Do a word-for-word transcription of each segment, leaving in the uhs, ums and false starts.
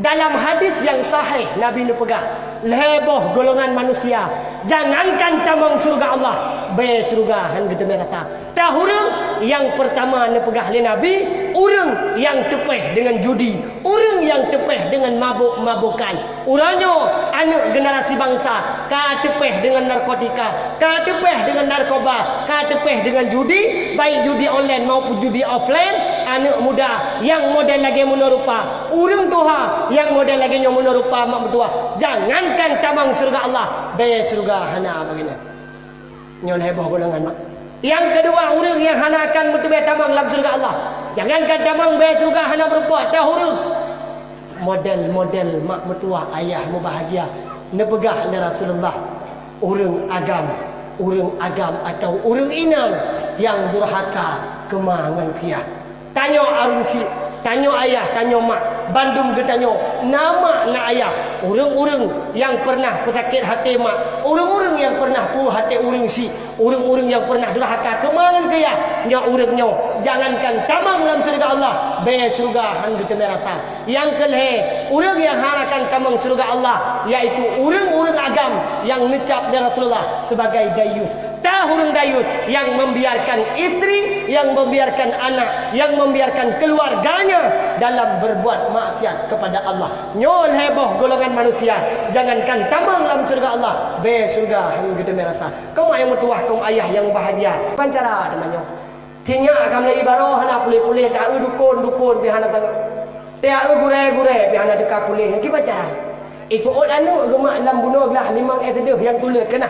Dalam hadis nyang sahih, Nabi neupeugah, lhée boh golongan manusia, jangankan tamong syeuruga Allah, bée syeuruga han geuteumé rasa. Teuh ureuëng nyang peurtama neupeugah lé Nabi, ureuëng nyang teupéh deungon judi, ureuëng nyang teupéh deungon mabök-mabökan. Uroe nyoe aneuëk generasi bansa ka teupéh deungon narkotika, ka teupéh deungon narkoba, ka teupéh deungon judi, baik judi online maupun judi offline. Aneuëk muda nyang model lagée meunoe rupa, ureuëng tuha nyang model lagée nyoe meunoe rupa mak meutuwah, jangankan tamong syeuruga Allah, bée syeuruga hana bagi nyan. Nyoe lhée boh golongan mak. Nyang keudua, ureuëng nyang hana akan meuteubée tamong lam syeuruga Allah. Jangankan tamong, bée syeuruga hana meurumpok, teuh ureuëng. Model-model mak meutuwah, ayah mubahgia, neupeugah lé Rasulullah, ureuëng agam, ureuëng agam atawa ureuëng inong nyang durhaka keu ma ngon keu yah. Tanyoe ureuëng chik, tanyoe ayah, tanyoe mak, bandum geutanyoe na mak na ayah. Ureuëng-ureuëng nyang peureunah peusakét até mak, ureuëng-ureuëng nyang peureunah puih até ureuëng chik, ureuëng-ureuëng nyang peureunah durhaka keu ma ngon keu yah, nyoe ureuëng nyoe jangankan tamong lam syeuruga Allah, bée syeuruga han geuteumé rasa. Nyang keulhée, ureuëng nyang hana akan tamong syeuruga Allah, yaitu ureuëng-ureuëng agam nyang neucap lé Rasulullah sibagai dayus. Teuh ureuëng dayus nyang membiarkan istri, nyang membiarkan anak, nyang membiarkan keluarganya dalam berbuat maksiat kepada Allah. Nyoe lhée boh golongan manusia, jangankan tamong lam syeuruga Allah, bée syeuruga han geuteumé rasa. Kaum ayah meutuwah, kaum ayah nyang mubahgia, ban cara teuma nyoe. Sinyak ka meulai baroe hana puléh-puléh, taeu dukon-dukon pih hana teuka. Taeu gurée-gurée pih hana teuka puléh. Kiban cara? Iseuôt aneuëk geumat lam bunoe glah limong ék seudeuh nyang tuleuet keunan.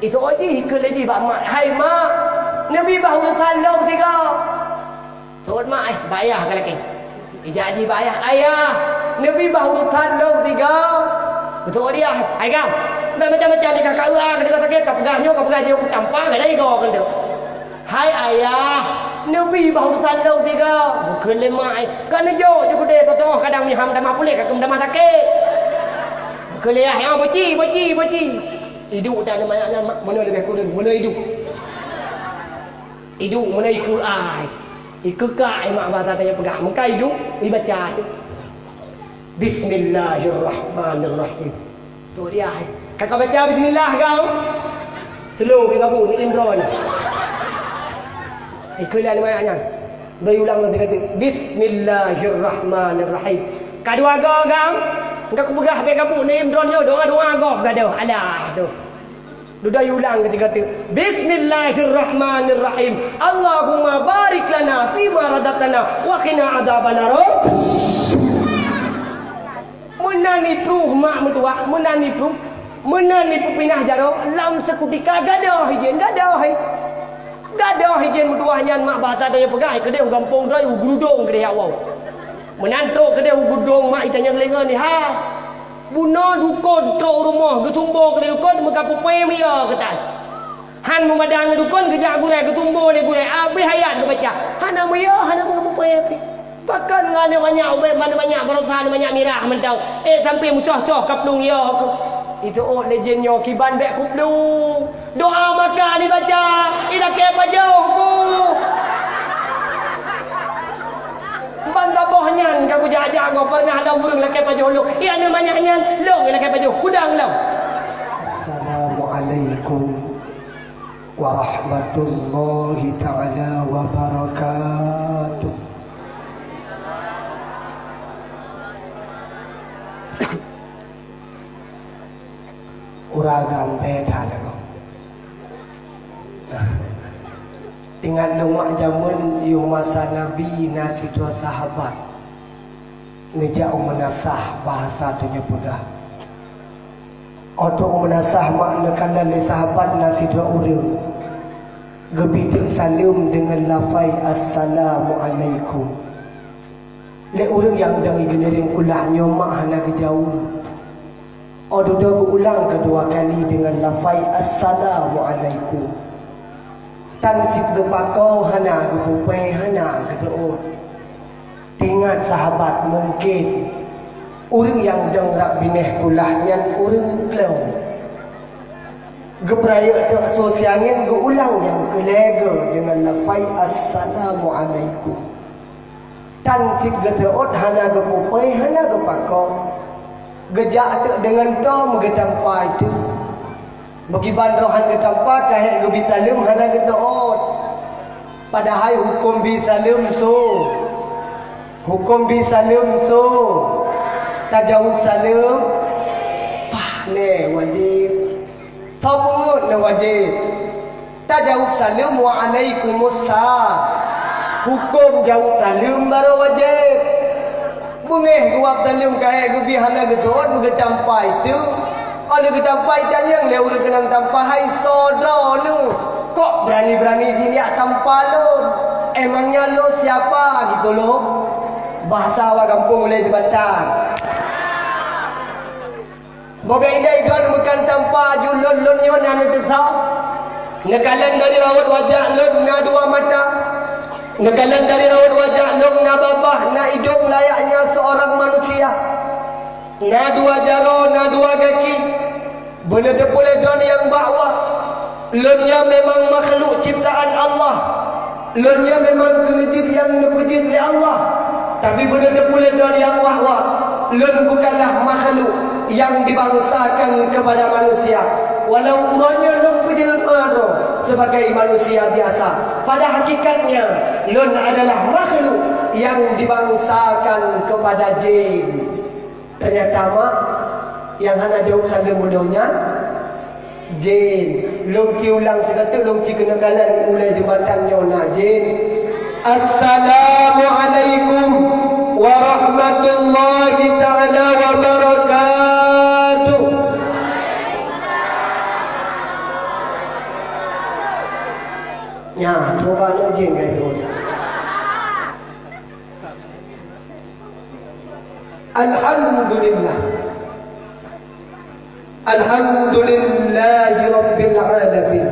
Iseuôt jih, ikheun lé jih bak mak, "Hai mak, neubi bah urosan lôn sigoe." Seuôt mak, eh, bak ayah ka lakée. Ijak jih bak ayah, "Ayah, neubi bah urosan lôn sigoe." Seuôt ayah, "Hai gam, bèk macam-macam di kakak eu a, keudeh sakét, kapeugah nyoe, kapeugah jih, kutampa gata igoe keunoe." "Hai ayah, neubi bah urosan lôn sigoe." Bukon lé mak, eh, ka neujok ju keudeh, soe teungoh kadang meuham tamah puléh, ka keuh tamah sakét. Bukon lé ayah, "Oh, boci, boci, boci." Iduek dak aneuk manyak nyan, mak, meunoe leubeh kureueng, meunoe iduek. Iduek meunoe ikheun ai. Ikeukak ai mak basa tanyoe peugah. Meuka iduek, ibaca tu. Bismillahirrahmanirrahim. Tu dia ai. Ka kabaca bismillah kau. Slow pih kabu ni Imran. Ikheun lé aneuk manyak nyan. Beu ulang lom sigoe teuk. Bismillahirrahmanirrahim. Ka dua go kau. Engka kupeugah bèk kabu ni Imran nyoe doa-doa gob gadoh. Alah tu. Dudoe ulang keu sigoe teuk. Bismillahirrahmanirrahim. Allahumma barik lana fima razaqtana wa qina adzabannar. Meunan ipruh mak meutuwah, meunan ipruh, meunan ipeupinah jaroe, lam seukutika gadoh ijén, gadoh. Gadoh ijén meutuwah nyan mak basa tanyoe peugah, keudeh u gampông droe, u geurudong keudeh awai. Meunan trok keudeh u geurudong mak itanyong lé ngon, "Hai, bunoe dukon trok u rumoh, geusumbo keudeh dukon, meuka peue-peue meuyo keutai." Han meumadang dukon, geujak gurèe, geusumbo lé gurèe, abéh ayat geubaca. Hana meuyo, hana meupeue pih. Pakon ngon aneuk manyak ubé, aneuk manyak baroesa, aneuk manyak mirah mantong. Eh, sampoe meusoh-soh ka plueng yo keuh. Iteuôt lé jén nyoe kiban bèk kuplueng. Doa maka ibaca, ilakèe pajoh keuh. Ban saboh nyan ka kujak-jak gob, pernah lom ureueng lakèe pajoh lôn. Eh, aneuk manyak nyan, lôn ilakèe pajoh, kudang lom. Assalamualaikum warahmatullahi taala wabarakatuh. Ureueng agam beda deungon. Ingat lôn mak jameun, yoh masa Nabi na sidroe sahabat neujak u meunasah, bahasa tanyoe peugah. Óh trok u meunasah mak neukalon lé sahabat na sidroe ureueng. Geubi teuk saleuem deungon lafai, "Assalamualaikum." Lé ureueng nyang dong i Geuliréng Kulah nyoe mak hana geujaweueb. Óh dudoe geuulang keudua kali deungon lafai, "Assalamualaikum." Tan cit geupako hana, geupeuphé hana, geuseuôt. Teuingat sahabat, mungken ureueng nyang dong rab binéh Kulah nyan ureueng glong. Geupeurayeuk teuk su siangén geuulang nyang keulhèe goe deungon lafai, "Assalamualaikum." Tan cit geuteuôt hana geupeuphon, hana geupakoe. Geujak teuk deungon tom geutampa teuk. Meukiban droe han geutampa, ka hék geubi saleuem hana geuteuôt. Padahai hukôm bi saleuem soe? Hukôm bi saleuem soe? Tajaweueb saleuem? Paih lé wajéb. Soe peungeuet lé wajéb? Tajaweueb saleuem, "Wa alaikumussalam." Hukôm jaweueb saleuem barô wajéb. Beungéh geuwab saleuem ka hék geubi hana geuteuôt, beugeutampa teuk. Óh lheueh geutampa tanyong lé ureuëng keunong tampa, "Hai soe droeneuh, kok beurani-beurani jih jak tampa lôn? Emangnya lo siapa?" gitu lom. Bahasa awak gampông ulée jeubatan. Bobek idai droe meukan tampa aju lôn, lôn nyoe na neuteusa. Neukalon dari rawot wajah lôn na dua mata. Neukalon dari rawot wajah lôn na babah, na idong layaknya seorang manusia. Na dua jaroe, na dua gaki. Beuneuteupeu lé droe nyang bahwa Lôn nyoe memang makhluk ciptaan Allah. Lôn nyoe memang keuneujeuet nyang neupeujeuet lé Allah. Tapi beuneuteupeu lé droe nyang wah-wah, lôn bukanlah makhluk nyang dibangsakan kepada manusia. Walau uroe nyoe lôn peujeulma droe sebagai manusia biasa, pada hakikatnya lôn adalah makhluk nyang dibangsakan kepada jin. Teunyata mak nyang hana jaweueb saleuem bunoe nyan jén. Lôn ci ulang sigoe, lôn ci keuneuk kalon ulée jeubatan nyoe na jén. Assalamualaikum warahmatullahi taala wabarakatuh. Nyan, cuba aneuk jén ka itu. Alhamdulillah. Alhamdulillahi rabbil alamin.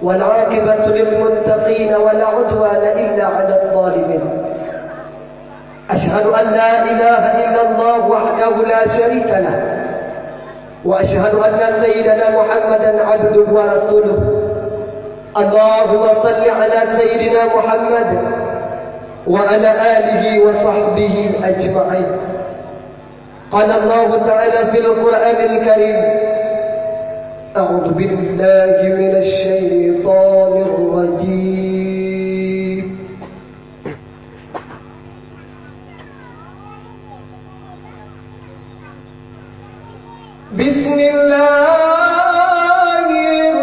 Wal aqibatu lil muttaqin wa la udwana illa 'alal zalimin. Asyhadu an la ilaha illallah wahdahu la syarika lah. Wa asyhadu anna sayyidana Muhammadan abduhu wa rasuluh. Allahumma salli ala sayyidina Muhammad wa ala alihi wa sahbihi ajma'in. Qala Allahu ta'ala fil Qur'anil Karim, a'udzu billahi minasy syaithanir rajim. Bismillahirrahmanirrahim.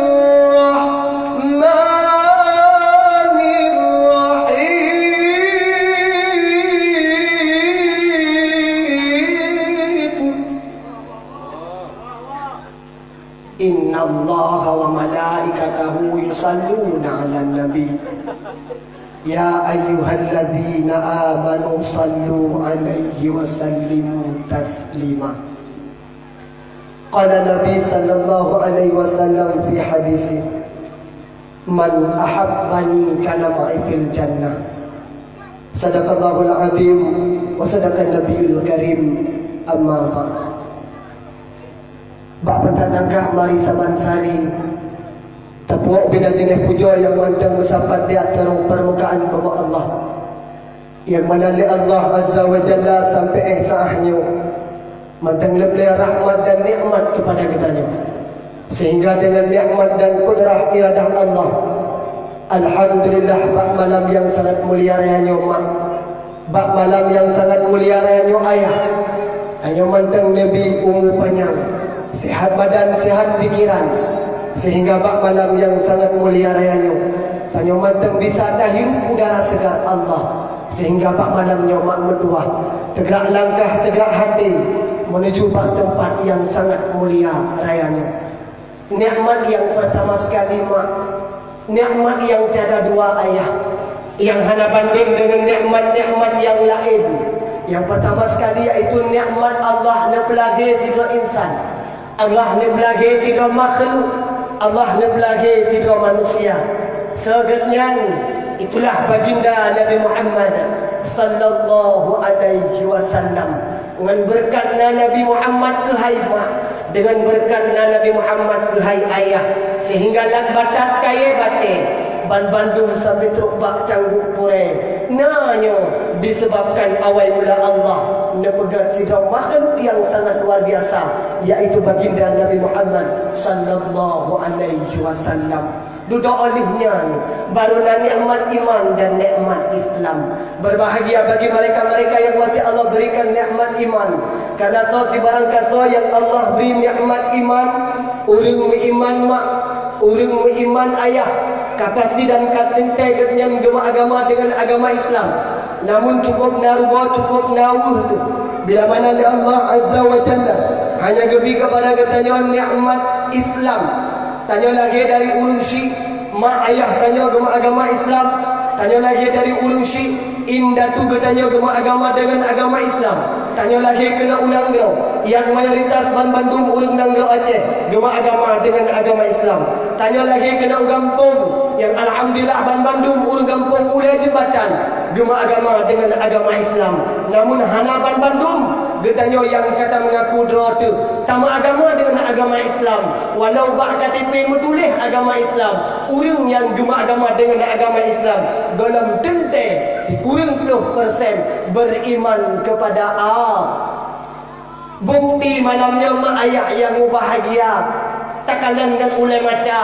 Innallaha wa malaikatahu yusalluna 'alan nabi. Ya ayyuhalladzina amanu sallu 'alaihi wa sallimu taslima. Qala Nabi sallallahu alaihi wasallam fi hadisi, "Man ahabbani kana ma'i fil jannah." Sadaqallahul azim wa sadaqan nabiyul karim. Amma ba'd. Bak peutatangka mari saban sari tapeubuet bina jeuneh pujoe nyang mantong meusapat di ateueh permukaan bumoe Allah. Nyang mana lé Allah Azza wa Jalla sampoe éh saát nyoe mantong leubeh rahmat dan nikmat keupada geutanyoe. Sehingga deungon nikmat dan kudrah iradah Allah, alhamdulillah, bak malam nyang sangat mulia raya nyoe, mak, bak malam nyang sangat mulia raya nyoe, ayah, tanyoe mantong neubi umu panyang, sehat badan, sehat pikiran, sehingga bak malam nyang sangat mulia raya nyoe, tanyoe mantong bisa tahirup udara segar Allah. Sehingga bak malam nyoe mak meutuah, teugerak langkah, teugerak até meunuju bak teumpat nyang sangat mulia raya nyoe. Nikmat nyang peurtama sekali, mak, nikmat nyang tiada dua, ayah, nyang hana bandeng deungon nikmat-nikmat nyang laén. Nyang peurtama sekali yaitu nikmat Allah neupeulahé sidroe insan. Allah neupeulahé sidroe makhluk, Allah neupeulahé sidroe manusia. Sigoe nyan, itulah Baginda Nabi Muhammad sallallahu alaihi wasallam. Ngon beureukat na Nabi Muhammad keuhai mak, deungon beureukat na Nabi Muhammad keuhai ayah, sehingga lam batat kayée batée, banbandum sampoe trok bak cangguek purée. Na nyoe Disebabkan awai mula Allah neupeugét sidroe makhluk nyang sangat luar biasa, yaitu baginda Nabi Muhammad sallallahu alaihi wasallam. Dudoe lheueh nyan, baru na nikmat iman dan nikmat Islam. Berbahagia bagi mereka-mereka yang masih Allah berikan nikmat iman. Karena soe sibarang kasoe yang Allah beri nikmat iman, ureuëng meuiman mak, ureuëng meuiman ayah, ka pasti dan ka teuntée geuhnyan geumeuagama dengan agama Islam. Namun cukup na rugoe, cukup na weueh teuh. Bila mana lé Allah Azza wa Jalla hanya geubri kepada geutanyoe nikmat Islam. Tanyoe lahé dari ureuëng syik, mak ayah tanyoe geumeuagama Islam. Tanyoe lahé dari ureuëng syik, indatu geutanyoe geumeuagama dengan agama Islam. Tanyoe lahé keunoe u nanggroe, nyang mayoritas banbandum ureuëng nanggroe Aceh geumeuagama dengan agama Islam. Tanyoe lahé keunoe u gampông, nyang alhamdulillah banbandum ureuëng gampông Ulée Jeubatan geumeuagama dengan agama Islam. Namun hana banbandum geutanyoe nyang kadang ngaku droe teuh tameuagama dengan agama Islam, walau bak K T P meutuléh agama Islam. Ureuëng nyang geumeuagama dengan agama Islam gohlom teuntée sikureueng ploh persen beriman kepada Allah. Bukti malam nyoe mak ayah nyang mubahgia, takalon ngon ulée mata,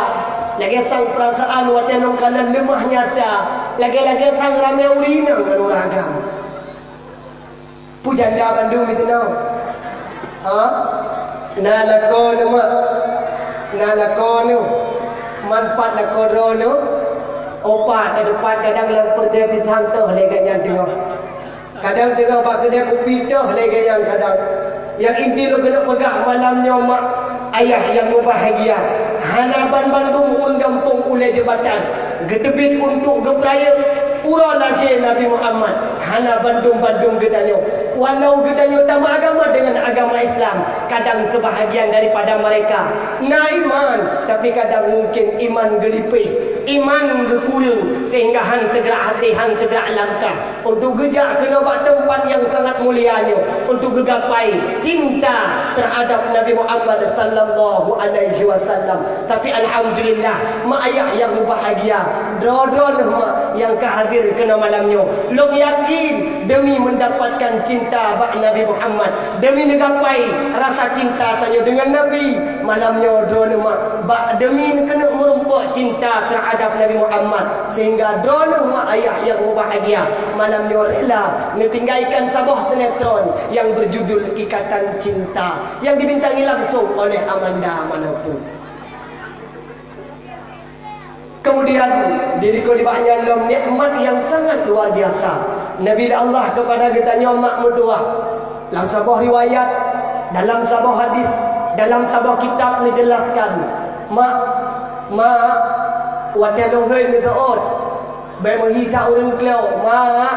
lagée sang peurasaan watée lôn kalon leumah nyata, lagée-lagée sang ramé ureuëng inong ngon ureuëng agam. Peue janda bandum di sinoe? Ha? Na lakoe neuh mak, na lakoe neuh. Man pat lakoe droeneuh? Opat, teupat kadang lam peureudée pisang toh lagée nyan teungoh. Kadang teungoh bak keude kupi toh lagée nyan kadang. Nyang inti lôn keuneuk peugah malam nyoe mak ayah nyang mubahgia, hana banbandum ureuëng gampông Ulée Jeubatan geuteubiet untuk geupeurayeuk uroe lahé Nabi Muhammad. Hana bandum-bandum geutanyoe, walau geutanyoe tameuagama dengan agama Islam, kadang sebahagian daripada mereka na iman, tapi kadang mungkin iman geulipéh, iman geukureueng sehingga han teugrak até, han teugrak langkah. Untuk geujak keunoe bak teumpat nyang sangat mulia nyoe, untuk geugapai cinta terhadap Nabi Muhammad sallallahu alaihi wasallam. Tapi alhamdulillah, mak ayah nyang mubahgia, droe-droe neuh mak nyang ka hadir keunoe malam nyoe. Lôn yakin demi mendapatkan cinta bak Nabi Muhammad, demi neugapai rasa cinta tanyoe deungon Nabi, malam nyoe droe neuh mak bak demi neukeuneuk meurumpok cinta terhadap Nabi Muhammad. Sehingga droeneuh mak ayah nyang mubahgia, malam nyoe rela neutinggalkan saboh sinetron nyang berjudul Ikatan Cinta yang dibintangi langsung oleh Amanda Manopo. Kemudian, di likot nibak nyan lom nikmat nyang sangat luar biasa neubri lé Allah keupada geutanyoe mak meutuwah. Lam saboh riwayat, dalam saboh hadis, dalam saboh kitab neujeulaskan, mak, mak, watée lôn hôi neuseuôt, bék meuhi that ureuëng klo, mak.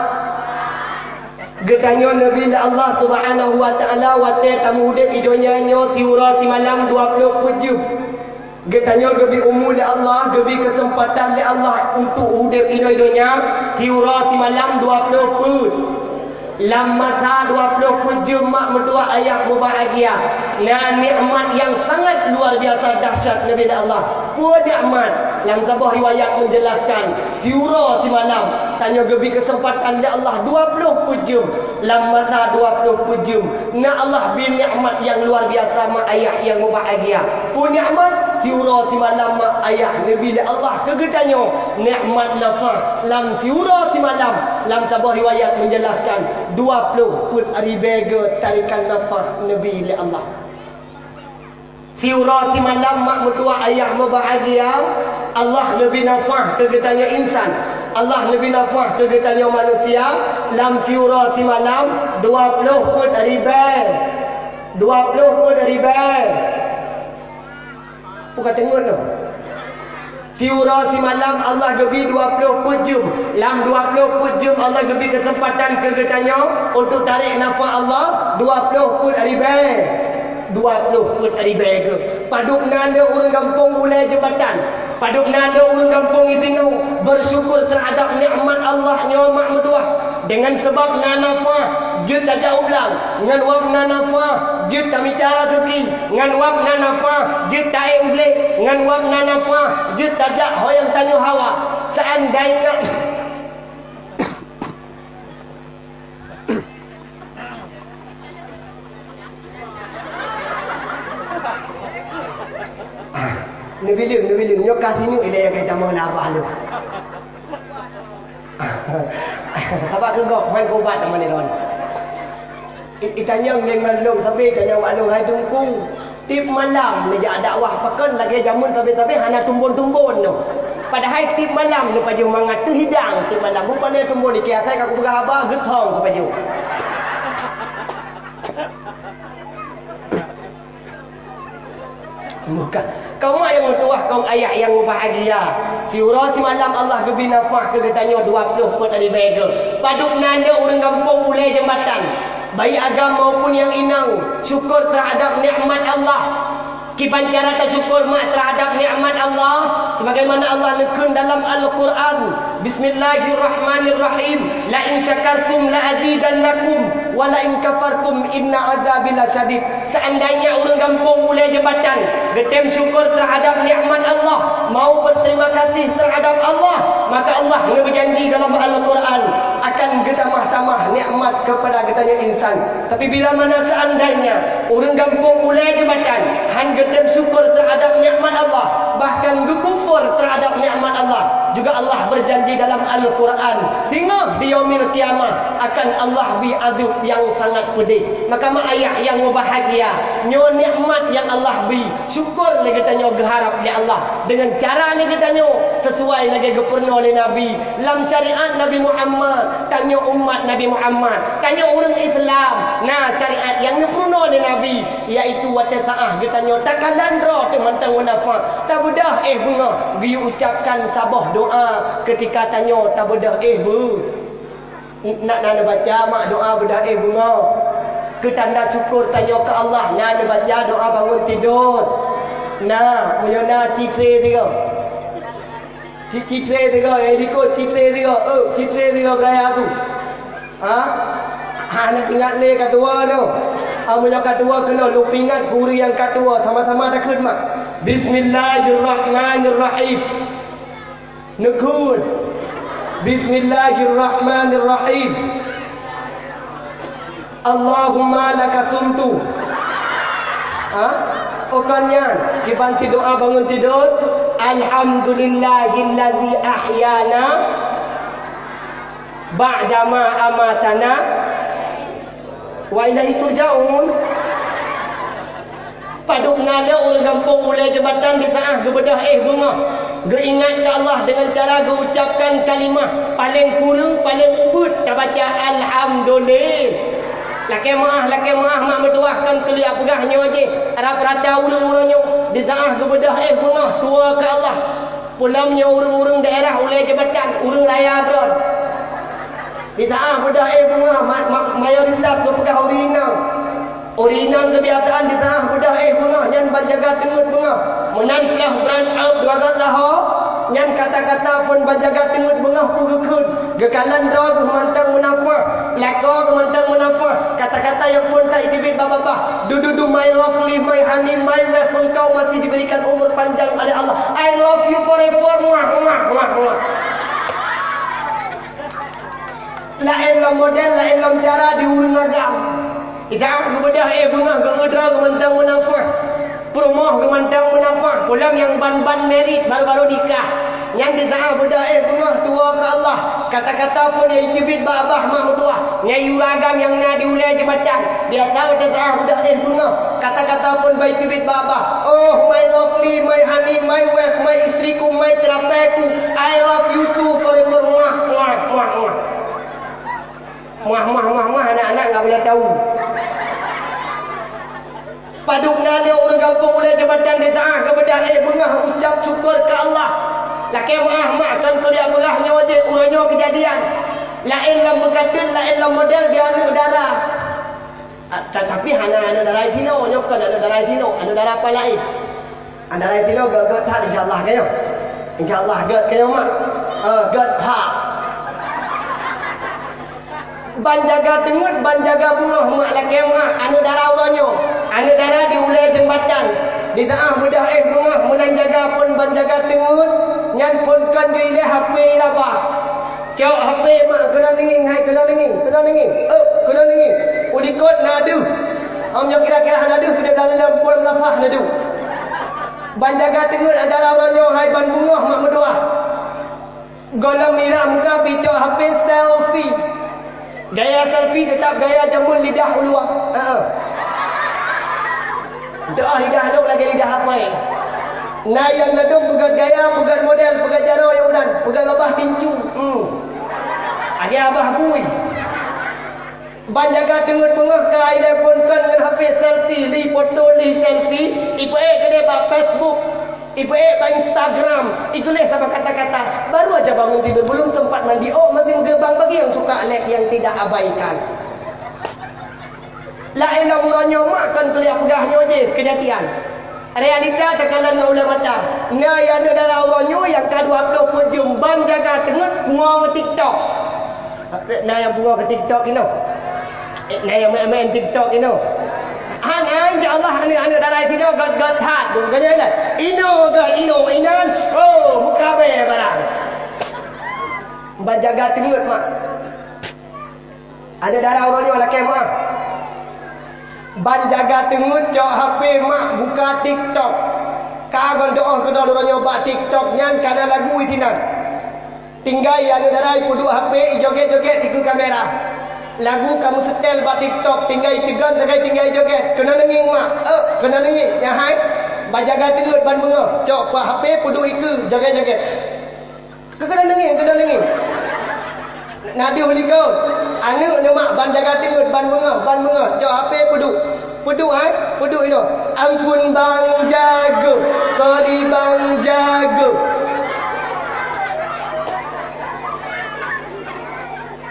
Geutanyoe neubri lé Allah Subhanahu wa Taala watée tameuudeb i donya nyoe siuroe simalam dua ploh peuet jeuem. Geutanyoe geubri umu lé Allah, geubri keuseumpatan lé Allah untuk udeb inoe donya siuroe simalam dua ploh peuet. Lam masa dua ploh peuet jeuem mak meutuwah ayah mubahgia, na nikmat nyang sangat luar biasa dahsyat neubri lé Allah. Peue nikmat? Lam saboh riwayat meujeulaskan, siuroe simalam tanyoe geubri keuseumpatan lé Allah dua ploh peuet jeuem. Lam masa dua ploh peuet jeuem, na Allah bri nikmat nyang luar biasa mak ayah nyang mubahgia. Peue nikmat? Siuroe simalam mak ayah neubri lé Allah keu geutanyoe nikmat nafah lam siuroe simalam. Lam saboh riwayat meujeulaskan, dua ploh peuet ribée geu tarikan nafah neubri lé Allah. Siuroe simalam mak meutuwah ayah mubahgia, Allah neubri nafah keu geutanyoe insan. Allah neubri nafah keu geutanyoe manusia lam siuroe simalam dua ploh peuet ribée. Dua ploh peuet ribée. Peue ka teungeut nyoe? Siuroe simalam Allah geubri dua ploh peuet jeuem. Lam dua ploh peuet jeuem Allah geubri keuseumpatan keu geutanyoe untuk tarek nafah Allah dua ploh peuet ribée. Dua ploh peuet ribée geu. Padub na le ureuëng gampông Ulée Jeubatan. Padub na le ureuëng gampông Itinoe bersyukur terhadap nikmat Allah nyoe mak meutuwah. Deungon sabab na nafah jeuet tajak u blang, ngon wab na nafah jeuet tamita raseuki, ngon wab na nafah jeuet taék u glé, ngon wab na nafah jeuet tajak ho nyang tanyoe hawa. Seandainya Neubileueng, neubileueng. Nyoe ka sineuk ilée nyang ka itamong lé abah lôn. Sabab keu gob, hai gobat nama nilon. I-, itanyong ngon lôn, tapi itanyong bak lôn, hai Teungku. Tiep malam neujak dakwah pakon lagée jameun sabe-sabe hana tumbon-tumbon nyoe. Padahai tiep malam neupajoh mangat teuhidang tiep malam. Rupanya tumbon di kiasai ka kupeugah haba, geuthong kupajoh. Bukan. Kamoe nyang meutuwah, kaum ayah nyang mubahgia. Siuroe simalam Allah geubri nafah keu geutanyoe dua ploh peuet hari bèe geuh. Padub na lé ureuëng gampông ulée jeumbatan, baik agam maupun nyang inong, syukur teuhadab nikmat Allah. Kiban cara tasyukur mak teuhadab nikmat Allah, sebagaimana Allah neukheun dalam Al-Qur'an, "Bismillahirrahmanirrahim. La in syakartum la azidannakum, wa la in kafartum inna azabi lasyadid." Seandainya ureuëng gampông ulée jeumbatan geutem syukur teuhadab nikmat Allah, mau berterima kasih teuhadab Allah, maka Allah neubeujanji dalam Al-Qur'an akan geutamah-tamah nikmat keupada geutanyoe insan. Tapi bila mana seandainya ureuëng gampông ulée jeumbatan han geutem syukur teuhadab nikmat Allah, bahkan geukufur teuhadab nikmat Allah, juga Allah berjanji dalam Al-Qur'an, singoh di Yaumil Qiyamah akan Allah bri azab nyang sangat peudeh. Maka mak ayah nyang mubahgia, nyoe nikmat nyang Allah bri, syukur lé geutanyoe geuharab lé Allah deungon cara lé geutanyoe sesuai lagée geupeurunoe lé Nabi. Lam syariat Nabi Muhammad, tanyoe umat Nabi Muhammad, tanyoe ureuëng Islam, na syariat nyang neupeurunoe lé Nabi, yaitu watée saáh geutanyoe takalon droe teuh mantong meunafah, tabeudoh éh beungoh geuyue ucapkan saboh doa keutika tanyoe tabeudoh éh beu. Nak na neubaca mak doa beudoh éh beungoh. Keu tanda syukur tanyoe keu Allah, na neubaca doa bangun tidur. Na, meunyoe na citré sigoe. Ci-, citré sigoe, eh, likot citré sigoe, eh, citré sigoe beuraya tu. Ha? Hana ingat lé ka tuwoe nyoe. Ah, meunyoe ka tuwoe keunoe, lôn peuingat guru nyang ka tuwoe, sama-sama takheun mak. Bismillahirrahmanirrahim. Neukheun. Bismillahirrahmanirrahim. Allahumma laka sumtu. Ha? Oh kon nyan, kiban ti doa bangun tidur. Alhamdulillahilladzi ahyana ba'dama amatana wa ilaihi turja'un. Padub na lé ureuëng gampông ulée jeumbatan di saáh geubeudoh éh beungoh, geuingat keu Allah deungon cara geuucapkan kalimah, paleng kureueng, paleng ubeuet tabaca alhamdulillah. Lakée meuáh, lakée meuáh mak meutuwah kon keuliak peugah nyoe jih, rab-rata ureuëng uroe nyoe di saáh geubeudoh éh beungoh tuwoe keu Allah. Peulom nyoe ureuëng-ureuëng daerah ulée jeumbatan, ureuëng raya droe. Di saáh beudoh éh beungoh, ma-, ma-, mayoritas geupeugah ureuëng inong. Ureuëng inong keubiasaan di saáh beudoh éh beungoh nyan ban jaga teungeut beungoh. Meunan ploh bran aub dua goe saho, nyan kata-kata phon ban jaga teungeut beungoh peue geukheun. Geukalon droe geuh mantong meunafah, lakoe geuh mantong meunafah. Kata-kata nyang phon that jiteubiet bak babah. Du, du, du, my lovely, my honey, my wife, engkau masih diberikan umur panjang oleh Allah. I love you forever. Muah, muah, muah, muah. Laén lom model, laén lom cara di ureuëng agam. Di saáh geubeudoh éh beungoh geu-eu droe geuh mantong meunafah. Peurumoh geuh mantong meunafah. Peulom nyang ban-ban married baru-baru nikah. Nyan di saáh beudoh éh beungoh tuwoe keu Allah. Kata-kata phon nyang jiteubiet bak babah mak meutuwah. Nyan yue ureuëng agam nyang na di ulée jeumbatan. Biasa watée saáh beudoh éh beungoh. Kata-kata phon ban jiteubiet bak babah. Oh, my lovely, my honey, my wife, my istriku, my terapeku. I love you too forever. Muah, muah, muah, muah. Muah, muah, muah, muah, anak-anak nggak boleh tahu. Padub na lé ureuëng gampông ulée jeumbatan di saáh geubeudoh éh beungoh ucap syukur keu Allah. Lakée meuáh mak kon keuliak peugah nyoe jih, uroe nyoe keujadian. Laén lom meukateut, laén lom model di aneuëk dara. Ah, ta-, tapi hana aneuëk dara sinoe, nyoe kon aneuëk dara sinoe, aneuëk dara apa laén. Aneuëk dara sinoe gét-gét that, insya Allah, keu nyoe. Insya Allah gét keu nyoe mak. Eh, gét that. Ban jaga teungeut, ban jaga beungoh mak lakée meuáh, aneuëk dara uroe nyoe. Aneuëk dara di ulée jeumbatan. Di saáh beudoh éh beungoh meunan jaga phon ban jaga teungeut, nyan phon kon jih ilée H P iraba. Cok H P mak keunoe deungieng, hai keunoe deungieng, keunoe deungieng. Eh, keunoe deungieng. U likot na deuh. Om nyoe kira-kira hana deuh, keunoe dalam pol meulafah na deuh. Ban jaga teungeut antara uroe nyoe hai ban beungoh mak meutuah. Gohlom miram ka picok H P selfie. Gaya selfie teutap gaya jameun lidah uluwa. Heeh. Doh lidah lôn lagèe lidah apai. Na nyang ladôm peugöt gaya, peugöt model, peugöt jaroe nyang meunan, peugöt babah pincu. Hmm. Lagèe abah bui. Ban jaga teungeut beungoh ka ilèe phôn kon ngon H P selfie, li foto, li selfie, ipeuék keudéh bak Facebook, ipeuék bak Instagram, ituléh saban kata-kata, baru aja bangun tidur, belum sempat mandi, oh, masih menggerbang bagi yang suka like yang tidak abaikan. Laén lam uroe nyoe mak kon kuliah peugah nyoe jih keujadian. Realita takalon ngon ulèe mata. Na aneuk dara uroe nyoe nyang ka dua ploh peuet jeuem ban jaga teungeut pungo TikTok. Na nyang pungo keu TikTok inoe. Eh, na nyang main-main TikTok inoe. Hana, insya Allah aneuk-aneuk dara sinoe göt-göt that. Bukannya lah. Inoe göt, inoe inan. Oh, buka be barang. Ban jaga teungeut mak. Aneuk dara uroe nyoe lakèe meu'ah. Ban jaga teungeut cok H P mak buka TikTok. Ka gon do'oh keudroe uroe nyoe bak TikTok nyan ka na lagu isinan. Tinggai aneuk dara ipeuduek H P ijogét-jogét dikeue kamera. Lagu ka meusetel bak TikTok tinggai teugon sagai tinggai jogét. Keunoe neungieng mak. Eh, keunoe neungieng. Nyan hai. Ban jaga teungeut ban beungoh. Cok bak H P peuduek ikeue jogét-jogét. Keukeunong deungieng, keunong deungieng. Nabi meulikot. Aneuk neumak ban jaga teungeut, ban beungoh, ban beungoh. Jok H P peuduek. Peuduek, hai? Peuduek inoe. Ampun bang jago. Sorry bang jago.